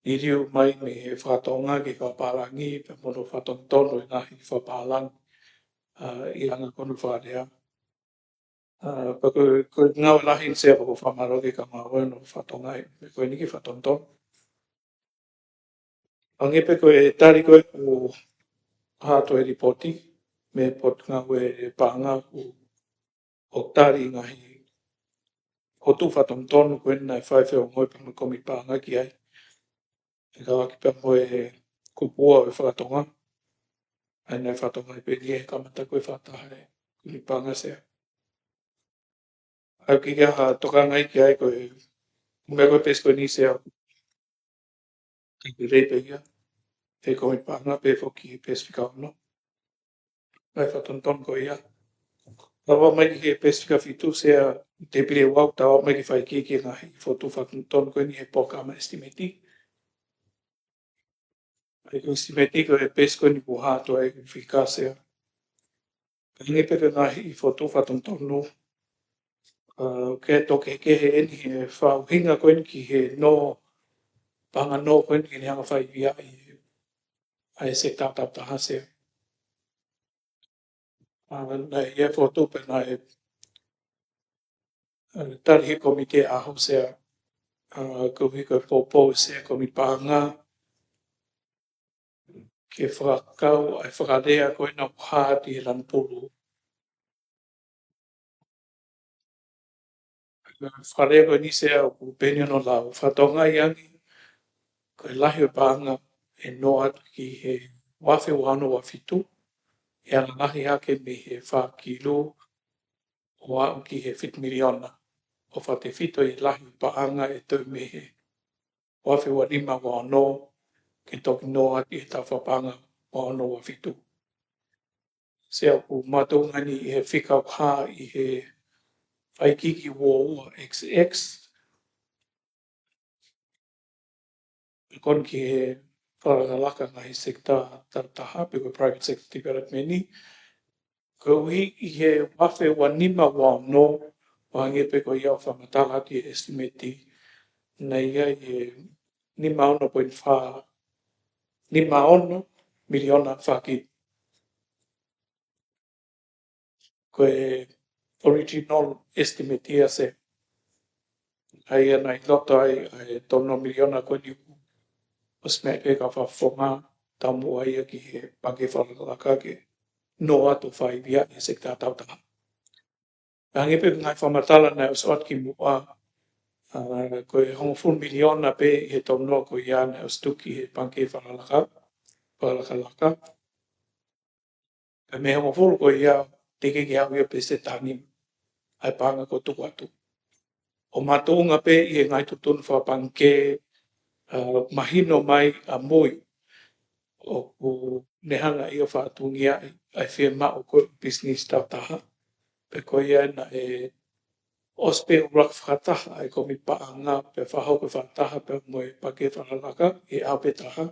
liliu mai mei he fakatonga ki he fakapālangi, pea mo hono fakatonutonu e ngaahi fakapālangi, ʻa, ʻi he anga ko hono fakalea. ʻA, pea ko e, ko e ngāue lahi eni, Sea, pea ʻoku ou fakamālō ki he kaungā ngāue ʻo e fakatonga, ʻa e meʻa ko eni ki he fakatonutonu. Hangē pē ko e tali ko ē kuo hā atu he lipooti mei he Potungāue Paʻanga, ʻoku, ʻoku tali e ngaahi fokotuʻu fakatonutonu ko ē naʻe fai feongoʻi pea mo e Komiti Paʻanga ki ai. ʻIo, kau ki pea mo e kupu ua ʻo e fakatonga. ʻA ia naʻe fakatonga pē eni he kamata ko ē fakataha e Komiti Paʻanga, Sea. ʻOku ʻikai ke ʻi ai ha tokanga ia ki ai, ko e meʻa ko ē peesi ko eni, Sea, ʻoku lelei pē ia he Komiti Paʻanga pea foki he peesi fika ono. ʻA e fakatonutonu ko ia. Lava mai ki he peesi fika fitu, Sea, tēpile ua, tau ō mai ki he fai ki he ngaahi fokotuʻu fakatonutonu ko eni he polokalama ʻesitimeti. ʻA ia ko e ʻesitimeti ko e peesi ko eni kuo hā atu ai e fika, Sea. Hangē pē ko e ngaahi fokotuʻu fakatonutonu, ʻa, ʻoku toe kehekehe eni he fakaʻuhinga ko eni ki he nō, paʻanga nō ko eni ke ne hanga ʻo faivelenga ʻa e sekitā taautaha, Sea. ʻA, naʻe ʻi ai e fokotuʻu pē naʻe, ʻa, tali ʻe he Komiti ʻo Aʻu, Sea, ʻa, koeʻuhi ko e poupou, Sea, Komiti Paʻanga ke fakakau ʻa e fakalea ko ē naʻe hā atu ʻi he lanu pulu. Fakalea ko eni, Sea, ʻoku pehē ni hono lau: Fakatokangaʻi ange ko e lahi ʻo e paʻanga ʻe nō atu ki he ua afe ua ono ua fitu, ʻe anga lahi hake mei he fā kilu ʻo aʻu ki he fitu miliona, ʻo fakatefito ʻi he lahi ʻo e paʻanga ʻe toe mei he ua afe ua nima ua ono ke toki nō atu ʻi he taʻu fakapaʻanga ua ono ua fitu. Sea, ʻoku makatuʻunga eni ʻi he fika ʻoku hā ʻi he faikiki ua ua X X, ʻoku ʻi ai ki he fakalakalaka ngaahi sekitā taautaha pe ko e private sector development ni. Koeʻuhi ʻi he ua afe ua nima ua ono, ʻo hangē pē ko ia ʻoku fakamatala atu ʻi he ʻesitimeti, naʻe ʻi ai e nima ono poini fā, nima ono miliona fā kilu. Ko e original estimate ia, Sea. ʻA ia naʻe ʻi loto ai ʻa e tolu miliona ko eni ʻoku ʻosi meʻa pē ka fakafofonga, taumuʻa ia ki he Pangikē Fakalakalaka ke nō atu ʻo faivelenga ʻa e sekitā taautaha. Hangē pē ko e ngaahi fakamatala naʻe ʻosi ʻoatu kimuʻa, ʻa, ko e hongofulu miliona pē ʻi he tolu ko ia naʻe ʻosi tuku ki he Pangikē Fakalakalaka, Fakalakalaka. Pea mei he hongofulu ko ia, teʻeki ke aʻu ia ki he peseti ʻe taha nima ʻa e paʻanga kuo tuku atu. ʻO makatuʻunga pē ʻi he ngaahi tuʻutuʻuni fakapangikē, ʻa, mahino mai ʻamui ʻoku ne hanga ʻe ia ʻo fakatungiaʻi ʻa e fiemaʻu ko ē ʻa e pisinisi taautaha. Pea ko ia naʻe ʻosi pē ʻuluaki fakataha ʻa e Komiti Paʻanga, pea fakahoko e fakataha pea mo e Pangikē Fakalakalaka ʻi he ʻaho pē taha,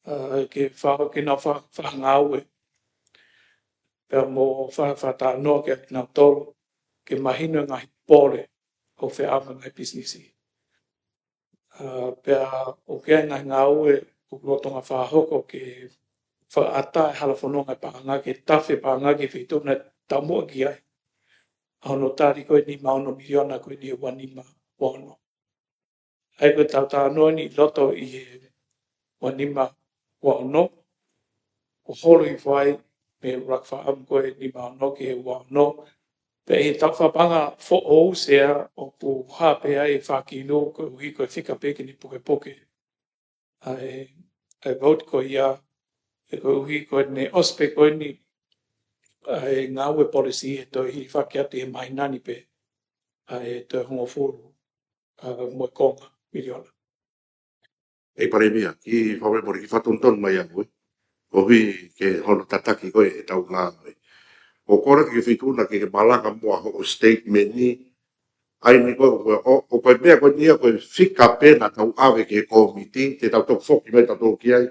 ʻa, ke fa-, ke nau fa-, fakangāue pea mo fa-, fakatalanoa kiate kinautolu ke mahino e ngaahi pole ʻoku feʻao mo e ngaahi pisinisi. ʻA, pea ʻoku ʻi ai e ngaahi ngāue ʻoku lolotonga fakahoko ke fakaʻatā e halafononga e paʻanga, ke tafe e paʻanga ki he feituʻu naʻe taumuʻa ki ai, ʻa hono tali ko ē nima ono miliona ko eni he ua nima ua ono. ʻA ia ko e tautalanoa ni ʻi loto ʻi he ua nima ua ono, ʻo holo hifo ai mei he ʻuluaki fakaʻamu ko ē nima ono ki he ua ono. Pea ʻi he taʻu fakapaʻanga foʻou, Sea, ʻoku hā pē ai e fā kilu koeʻuhi ko e fika pē ke ne pukepuke ʻa e, ʻa e vote ko ia, he koeʻuhi ko ʻene ʻosi pē ko eni ʻa e ngāue polisi, ʻe toe hilifaki atu he māhina ni pē ʻa e toe hongofulu, ʻa, mo e konga miliona. ʻEi Palēmia, kiʻi fakamolemole, kiʻi fakatonutonu mai ange, ē. Koeʻuhi ke hono tataki ko ē ʻetau ngāue. ʻOku ou kole ke ke fetuʻutaki ke malanga muʻa hoʻo statement ni, ʻa ia ko, ko, ko, ko e meʻa ko eni ia ko e fika pē naʻa tau ʻave ki he kōmiti, te tau toki foki mai tautolu ki ai.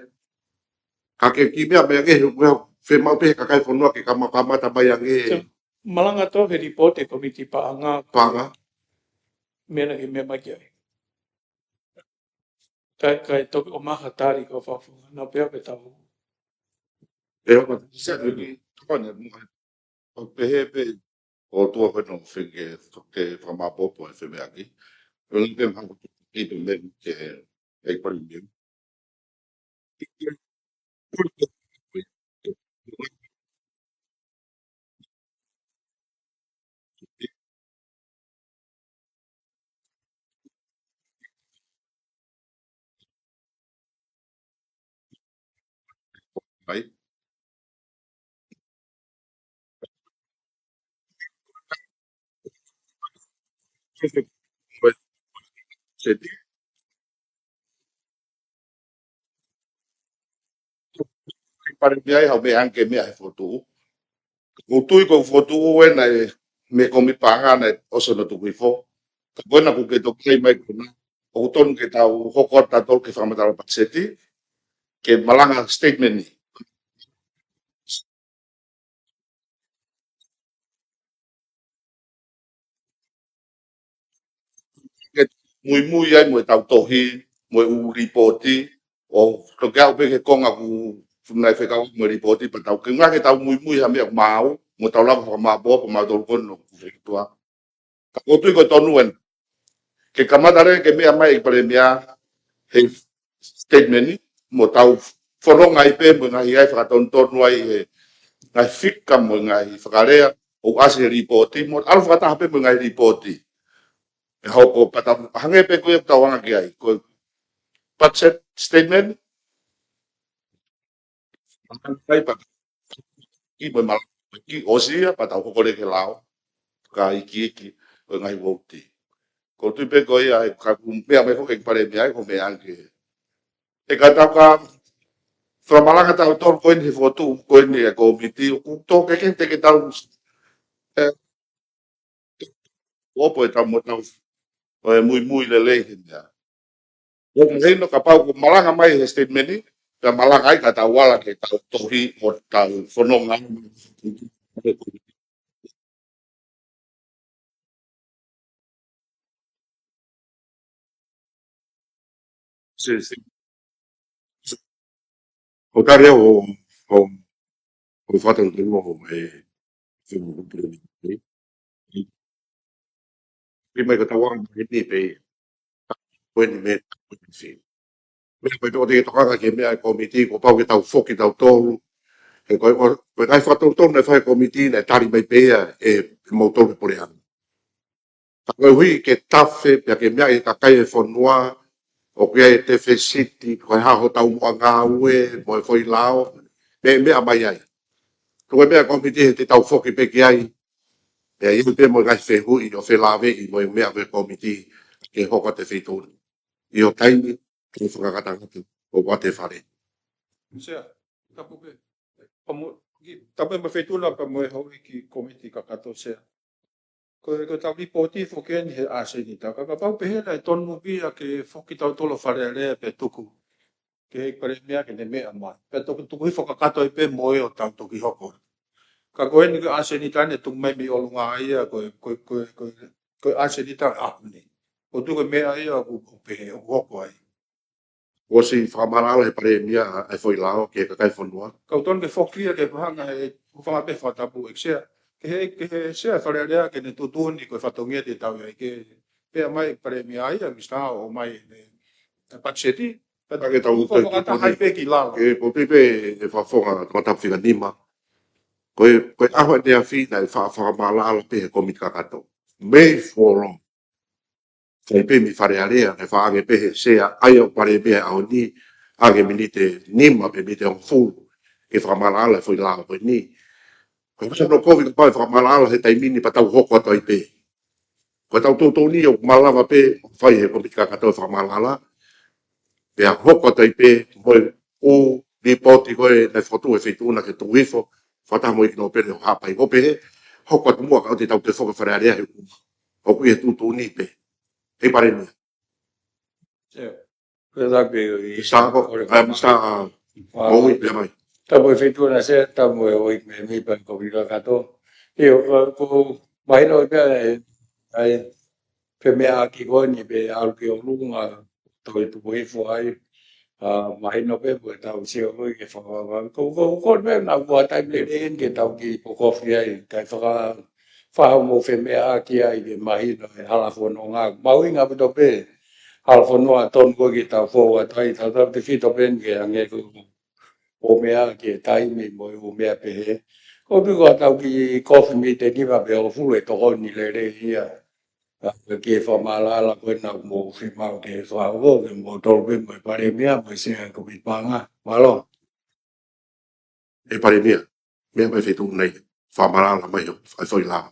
Ka ko e kiʻi meʻa mai ange he ʻoku fiemaʻu pē he kakai fonua ke kama-, kamata mai ange. Sio, malanga tau he lipooti e kōmiti paʻanga. Paʻanga. Meʻa naʻa ke meʻa mai ki ai. Kae, kae toki ʻomai ha tali ko Fakafofonga. Naʻa pea pē tau. E, ʻo, se, ʻo, ʻo, ʻo, pehē pē, ʻo tuʻu pē ʻo feinga ke, ke fakamāʻopoʻopo e femeʻaʻaki. ʻO, ʻo, pē maha ko ki pē me ke, e pari me. Right? Seti. Pare meʻa ai hau meʻa ange meʻa he fokotuʻu. Ko u tui ko u fokotuʻu ena e meʻa ko mi panga na e ʻosi hono tuku hifo. Ka ko ena kuo ke toki mai ko ena. ʻOku tonu ke tau hoko atu tautolu ke fakamatala patiseti. Ke malanga statement ni. Ke muimui ai mo e tau tohi, mo e ʻū lipooti, ʻo toki aʻu pē ki he konga ʻoku fuʻu nai fekau mo e lipooti, pea tau ke ngā ke tau muimui ha meʻa maau, mo tau lava fakamāʻopoʻopo mautolu ko eni ʻoku fekau. Ka ko u tui ko e tonu ena. Ke kamata leva ke meʻa mai ʻEiki Palēmia, he statement ni, mo tau fononga ai pē, mo e ngaahi ʻai fakatonutonu ai, he ngaahi fika, mo e ngaahi fakalea, ʻo ʻasi he lipooti, mo ʻalu fakataha pē, mo e ngaahi lipooti. E hoko pea tau, hangē pē ko ia ʻoku tau anga ki ai, ko e budget statement, Kai pa ki mo mal ki ʻosi ia pea tau hoko leva ki he lao. Ka ikiiki ʻo e ngaahi vouti. Ko u tui pē ko ia e ka ku meʻa mai foki ʻEiki Palēmia ai ko meʻa ange. ʻE ka tau ka fakamalanga tautolu ko eni he fokotuʻu ko eni e kōmiti ʻoku tō ke ke te ke tau e ʻopo e tau mo tau ʻo e muimui lelei he meʻa. ʻOku mahino kapau ʻoku malanga mai he statement ni, ka malanga ai ka tau ala ke tau tohi ʻo tau fononga. Se, se. ʻO kare ʻo, ʻo, ʻo fata ʻo tonu ʻo e, ʻi mai ka tau anga mai ni pē, ko eni me, ko eni si. Meʻa ko e toko te ke tokanga ki he meʻa e kōmiti, kuo pau ke tau foki tautolu. He ko e, ko e ngaahi fakatonutonu e fai kōmiti, naʻe tali mai pē ia e, e moutolu he puleʻanga. Ka koeʻuhi ke tafe, pea ke meʻa e kakai e fonua, ʻoku ʻi ai e tefesiti, ko e hā hotau muʻa ngāue, mo e foʻi lao, meʻa, meʻa mai ai. Tuku e meʻa kōmiti he te tau foki pē ki ai, pea ʻi ai pē mo e ngaahi fehuʻi ʻo felāveʻi mo e meʻa ko e kōmiti, ke hoko atu e feituʻu ni. ʻI ho taimi, ke fakakatangata, ʻo ʻoatu e fale. Sea, tapu pē. Pea mo, ki, tapu pē mo e feituʻu na pea mo e houʻeiki kōmiti kakato Sea. Ko e, ko e tau lipooti foki eni he ʻasenita. Ka kapau pehē naʻe tonu pē ia ke foki tautolu Fale Alea pea tuku. Ke he ʻEiki Palēmia ke ne meʻa mai. Pea toki tuku hifo kakato ai pē mo e ʻo tau toki hoko. Ka ko eni ko e ʻasenita ne tuku mai mei ʻolunga ia ko e, ko e, ko e, ko e, ko e ʻasenita ʻaho ni. Ko tuku e meʻa ia ʻoku, ʻoku pehē, ʻoku hoko ai. ʻOsi fakamaʻalaʻala he Palēmia ʻa e foʻi lao ki he kakai fonua. Ka u tonu ke foki ia ke fahanga he hūfanga pē fakatapu ʻEiki Sea. Ke he, ke he Sea Fale Alea ke ne tuʻutuʻuni ko e fatongia te tau ʻi ai ke pea mai Palēmia ia, Misitā ʻo mai ne, ne patiseti. Pea ke tau fo-, fakataha ai pē ki lalo. Ke ko pē pē e fafonga tau tapu fika nima. Ko e, ko e ʻaho ʻaneafi naʻe fa-, fakamaʻalaʻala pē he kōmiti kakato. Mei Folo. Kai pē mei Fale Alea, naʻe faʻa ange pē he Sea, ʻa ia ʻoku Palēmia ʻaho ni, ange miniti nima pe miniti hongofulu, ke fakamaʻalaʻala e foʻi lao ko eni. Ko e masa no kovi kapau ʻe fakamaʻalaʻala he taimi ni pea tau hoko atu ai pē. Ko e tau toutou ni ʻoku malava pē, fai he kōmiti kakato e fakamaʻalaʻala, pea hoko atu ai pē, mo e ʻū lipooti ko ē naʻe fokotuʻu he feituʻu na ke tuku hifo, fakataha mo e ʻEiki Nōpele ʻo Haʻapai ʻo pehē, hoko atu muʻa ka ʻoua te tau toe foki Fale Alea he ʻū ʻoku ʻi he tuʻutuʻuni pē. ʻEiki Palēmia. Sio. Pea tā pē ʻi Mister Ko, ʻo le eh, Mister Moʻui, pea mai. Tapu e Feituʻu na Sea, tapu mo e ʻEiki Mēmipa ko Vila Kato. ʻIo, ko, ko mahino pē ʻa e, ʻa e femeʻaʻaki ko eni pē ʻalu ki ʻolunga, toe tupu hifo ai. ʻA, mahino pē mo e tau sio ko ē ke fakavavevave. Ko, ko, ko pē na kua tai pē ʻeni ke tau kiʻi pokofi ai, kae faka-, faʻa mo femeʻaʻaki ai ke mahino e hala fononga. Mahuʻinga ʻaupito pē hala fononga tonu ko ē ke tau fou atu ai, tau tau te fito pē ʻeni ke ange ko ʻo meʻa ke taimi mo e ʻū meʻa pehē. Ko pē ko ʻetau kiʻi kofi mei te niva pe o fulu e tokoni lelei ia. Ka ke fakamālō ko ena mo fiemaʻu ke fakaʻosi ke mo tolu pē mo e Palēmia mo e Sea ko Vipanga. Mālō. ʻEiki Palēmia, meʻa mai Feituʻu na ia. Fakamālō mai ʻo, ʻa e foʻi lao.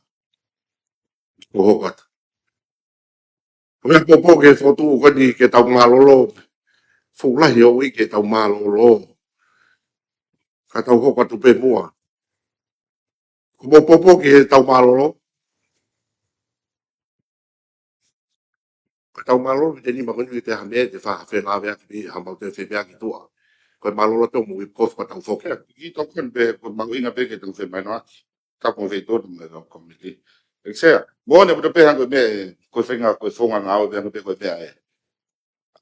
Ko hoko atu. Ko e meʻa poupou ki he fokotuʻu ko eni ke tau mālōlō. Fuʻu lahi ʻo ui ke tau mālōlō. Ka tau hoko atu pē muʻa. Ko e meʻa poupou ki he tau mālōlō. Ko e tau mālōlō, te nima ko eni te ha meʻa, te faʻa felāveʻi ʻaki pē, ha mau te femeʻaʻaki tuʻa. Ko e mālōlō tō mo e kofi ko tau foki. Ki tō ko eni pē, ko e mahuʻinga pē ke tau femahinoʻaki. Ka ko e Feituʻu na mo e kau kōmiti. ʻEiki Sea, mo ne puta pē hangē ko e meʻa, ko e feinga, ko e founga ngāue pē hangē pē ko e meʻa ē.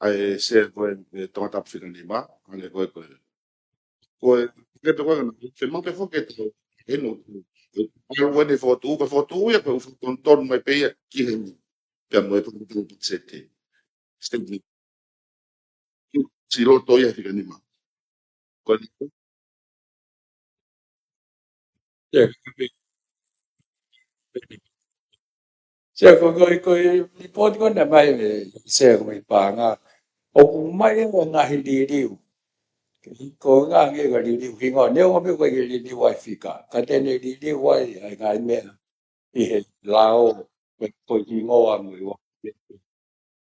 ʻA e Sea ko e, e Tongatapu fika nima, hangē ko e, ko e. Ko e, ke te ko e, femau pē foki e tau, e no, e, ʻalu ʻene fokotuʻu, ko e fokotuʻu ia, ko e ʻū fokotuʻu tonu mai pē ia, ki he, pea mo e fokotuʻu pakiseti. State. Siʻi loto ia fika nima. Ko e, Sea, Sea, ko, ko, ko e lipooti ko ena mai e Sea ko Vipanga. ʻOku mai e ngaahi liliu. Ko e ngaahi liliu hingoa. Neongo pē ko e liliu ai fika. Ka te ne liliu ai, ʻa e ngaahi meʻa ʻi he lao, ko e, ko e hingoa mo e ua.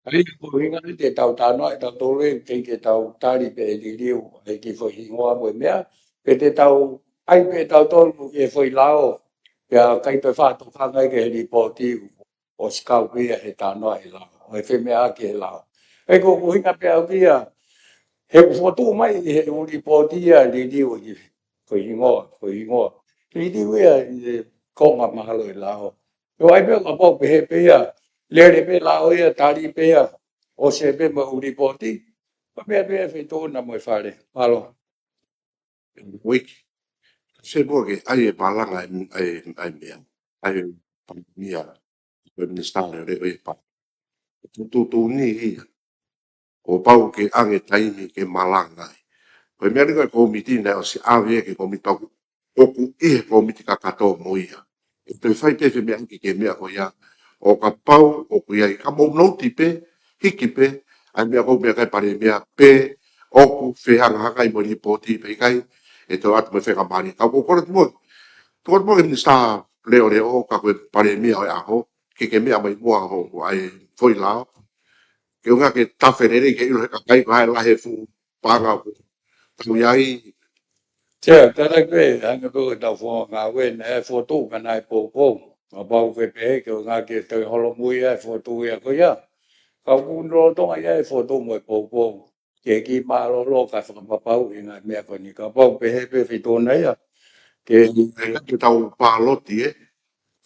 ʻA ia ko e ʻuhinga ni te tau talanoa ʻe tautolu ē, ʻikai ke tau tali pē e liliu, ʻa e kiʻi foʻi hingoa mo e meʻa, pe te tau ʻai pē tautolu e foʻi lao, pea ʻikai toe faʻa tokanga ki he lipooti ʻosi kau pē ia he talanoa he lao, ʻo e femeʻaʻaki he lao. ʻA ia ko e ʻuhinga pē ʻaʻaku ia, he ʻoku fokotuʻu mai ʻi he ʻū lipooti ia liliu ʻi ko e hingoa, ko e hingoa. Liliu ia ʻi he konga mahalo e lao. ʻE ʻai pē kapau pehē pē ia, lele pē lao ia, tali pē ia, ʻosi pē mo e ʻū lipooti. Ko e meʻa pē Feituʻu na mo e Fale. Mālō. Uike. Se mo ke ʻai e palanga ʻa e, ʻa e, ʻa e meʻa. ʻA e Palēmia, ko e Minisitā Leʻoleʻo ʻi he pa. Tuʻutuʻuni ia. Kuo pau ke ʻange taimi ke malanga ai. Ko e meʻa ni ko e kōmiti naʻe ʻosi ʻave ki he kōmiti pau ʻoku ʻi he kōmiti kakato mo ia. ʻE toe fai pē femeʻaʻaki ki he meʻa ko ia. ʻO kapau ʻoku ʻi ai ka mou noti pē, hiki pē, ʻa e meʻa ko e meʻakai Palēmia pē, ʻoku fehangahangai mo e lipooti pe ʻikai, ʻe toe ʻatu mo e faingamālie. Ka ʻoku ou kole atu mo, tuku atu mo e Minisitā Leʻoleʻo, ka ko e Palēmia ʻo e ʻaho, ke ke meʻa mai muʻa ʻo, ʻo ʻai foʻi lao. Ke ʻuhinga ke tafe lelei ke ʻilo he kakai ko hai lahi e fuʻu paʻanga ʻoku tau ʻi ai. Sea, tala ke, hangē ko e tau founga ngāue naʻe fokotuʻu ka naʻe poupou. Kapau ke pehē ke ʻuhinga ke toe holomui ʻa e fokotuʻu ia ko ia. Ka ʻoku lolotonga ia e fokotuʻu mo e poupou. Ke kiʻi mālōlō ka fakapapauʻi ngaahi meʻa ko eni. Kapau pehē pē Feituʻu na ia. Ke, ke tau pāloti ē.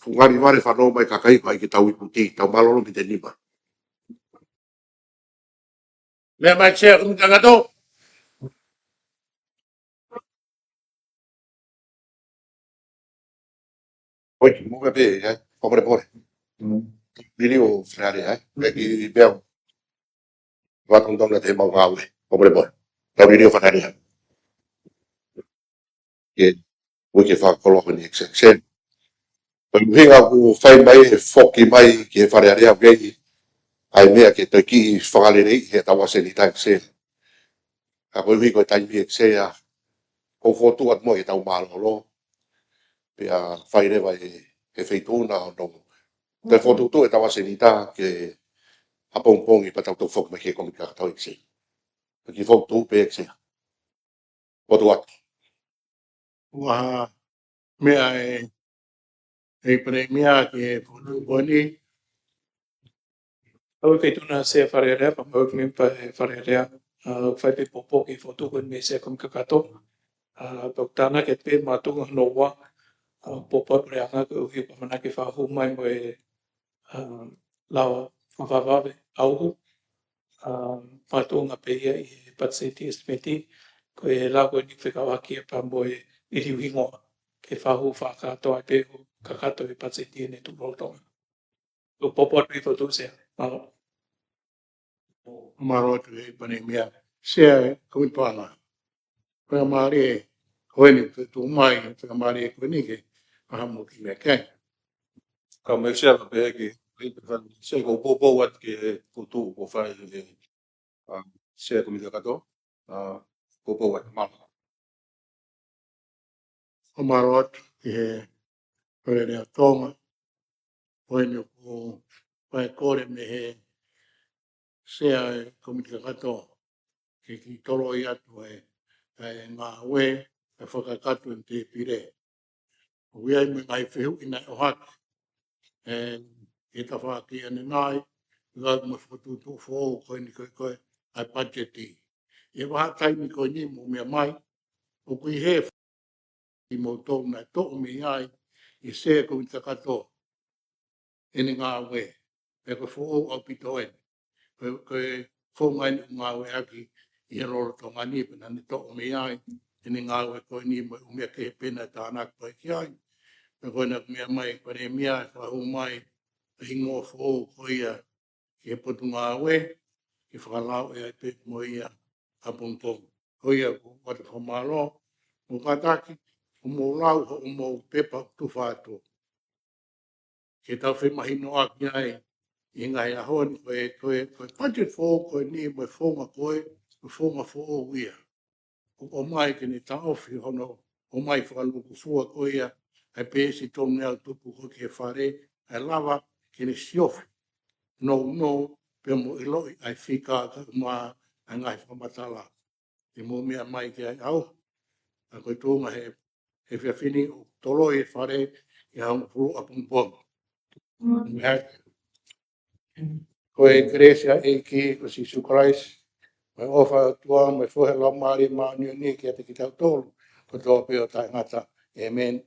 Fuʻu ngali vale fanongo mai kakai ko hai ke tau ikuti, tau mālōlō mei te nima. Meʻa mai Sea ko e Minisitā Kato. Oi, mo ka pē, ē, fakamolemole. Liliu ʻo Fale Alea, ē. Pea ki pea. Vatonutonu te mau ngāue, fakamolemole. Tau liliu ʻo Fale Alea. Ke, ui ke fakakoloa ko eni ʻEiki Sea. Ko e ʻuhinga ʻoku fai mai, ʻe foki mai ki he Fale Alea, ʻoku ʻi ai ʻa e meʻa ke toe kiʻi fakaleleiʻi he tau ʻasenita ʻEiki Sea. Ka ko e ʻuhi ko e taimi ʻEiki Sea, ʻoku fokotuʻu atu muʻa ke tau mālōlō, pea fai leva ʻe, ʻe Feituʻu na ʻo nongo. Toe fokotuʻutuʻu e tau ʻasenita ke ʻapongipongi pea tau toe foki mai ki he kōmiti kakato ʻEiki Sea. Pea kiʻi fokotuʻu pē ʻEiki Sea. Fokotuʻu atu. Ua meʻa e, e Palēmia ki he fokotuʻu ko eni, ʻOku ʻi ai e feituʻu Sea Fale Alea, pea mo e ʻū mēmipa ʻo e Fale Alea, ʻa, ʻoku fai pē poupou ki he fokotuʻu ko eni mei he Sea Kumi Kakato, ʻa, pea ʻoku tānaki pē mautolu hono ua, ʻa, poupou puleʻanga koeʻuhi ko e ʻamanaki ke fakahū mai mo e, ʻa, lao fakavavevave ʻauhu, ʻa, makatuʻunga pē ia ʻi he patiseti ʻesitimeti, ko e lao ko eni fekauʻaki ia pea mo e liliu hingoa, ke fakahū fakakātoa pē ʻo kakato e patiseti ʻi heʻene tuʻu lolotonga. ʻOku poupou atu e fokotuʻu Sea. Mālō. Mālō atu e Palēmia. Sea Kumi Paʻanga. Faingamālie ko eni, tuʻu mai, faingamālie ko eni ke ʻaha mo ki me ke. Ka me Sea ka pehē ki, Sea ʻoku ou poupou atu ki he fokotuʻu kuo fai ʻe he, ʻa, Sea Kumi Kakato, ʻa, poupou atu mālō. ʻOku mālō atu ki he Fale Alea Tonga, ko eni ʻoku fai e kole mei he Sea ʻo e Kumi Kakato, ke kiʻi toloi atu e, e ngāue, e fakakakato ʻo e tēpile. ʻOku ʻi ai mo e ngaahi fehuʻi naʻe ʻohake, ʻe, ʻi he tafaʻaki ʻanenai, ʻi he ngaahi mo e fokotuʻutuʻu foʻou ko eni ko e, ko e, ʻa e patiseti. ʻI he vahaʻa taimi ko eni mou meʻa mai, ʻoku ʻi he ʻi moutolu naʻe toʻo mei ai ʻe he Sea Kumi Kakato ʻene ngāue, pea ko e foʻou ʻaupito eni. Ko e, ko e founga eni ʻoku ngāueʻaki ʻi he lolotonga ni, pea naʻa ne toʻo mei ai ʻene ngāue ko eni mo e ʻū meʻa kehe pē naʻe tānaki ko ē ki ai. Pea ko ena ʻoku meʻa mai e Palēmia ʻo fakahū mai e hingoa foʻou ko ia ki he Potungāue, ke fakalao ʻe ai pē mo ia ʻapongipongi. Ko ia ʻoku ou ʻoatu e fakamālō, mo kātaki, ʻoku mou lau hoʻomou pepa ʻoku tufa atu. Ke tau femahinoʻaki ai ʻi he ngaahi ʻaho ni ko e, ko e, ko e budget foʻou ko eni mo e founga ko ē, ko e founga foʻou ia. ʻOku ʻomai ke ne taʻofi hono ʻomai fakalūkufua ko ia ʻa e peesi tolungeau tupu ko ē ki he Fale, ʻa e lava ke ne siofi nounou pea mo ʻiloʻi ʻa e fika kaeʻumaʻā ʻa e ngaahi fakamatala. ʻE mou meʻa mai ki ai ʻaho, ʻa ko e tuʻunga he, he efiafi ni ʻoku toloi e Fale ki he hongofulu ʻapongipongi. Meʻa Ko e kelesi ʻa e ʻEiki ko Sīsū Kalaisi, mo e ʻofa ʻa e ʻOtua, mo e feohi ʻa e Laumālie Māʻoniʻoni kiate kitautolu kotoa pē ʻo taʻengata. ʻĒmeni.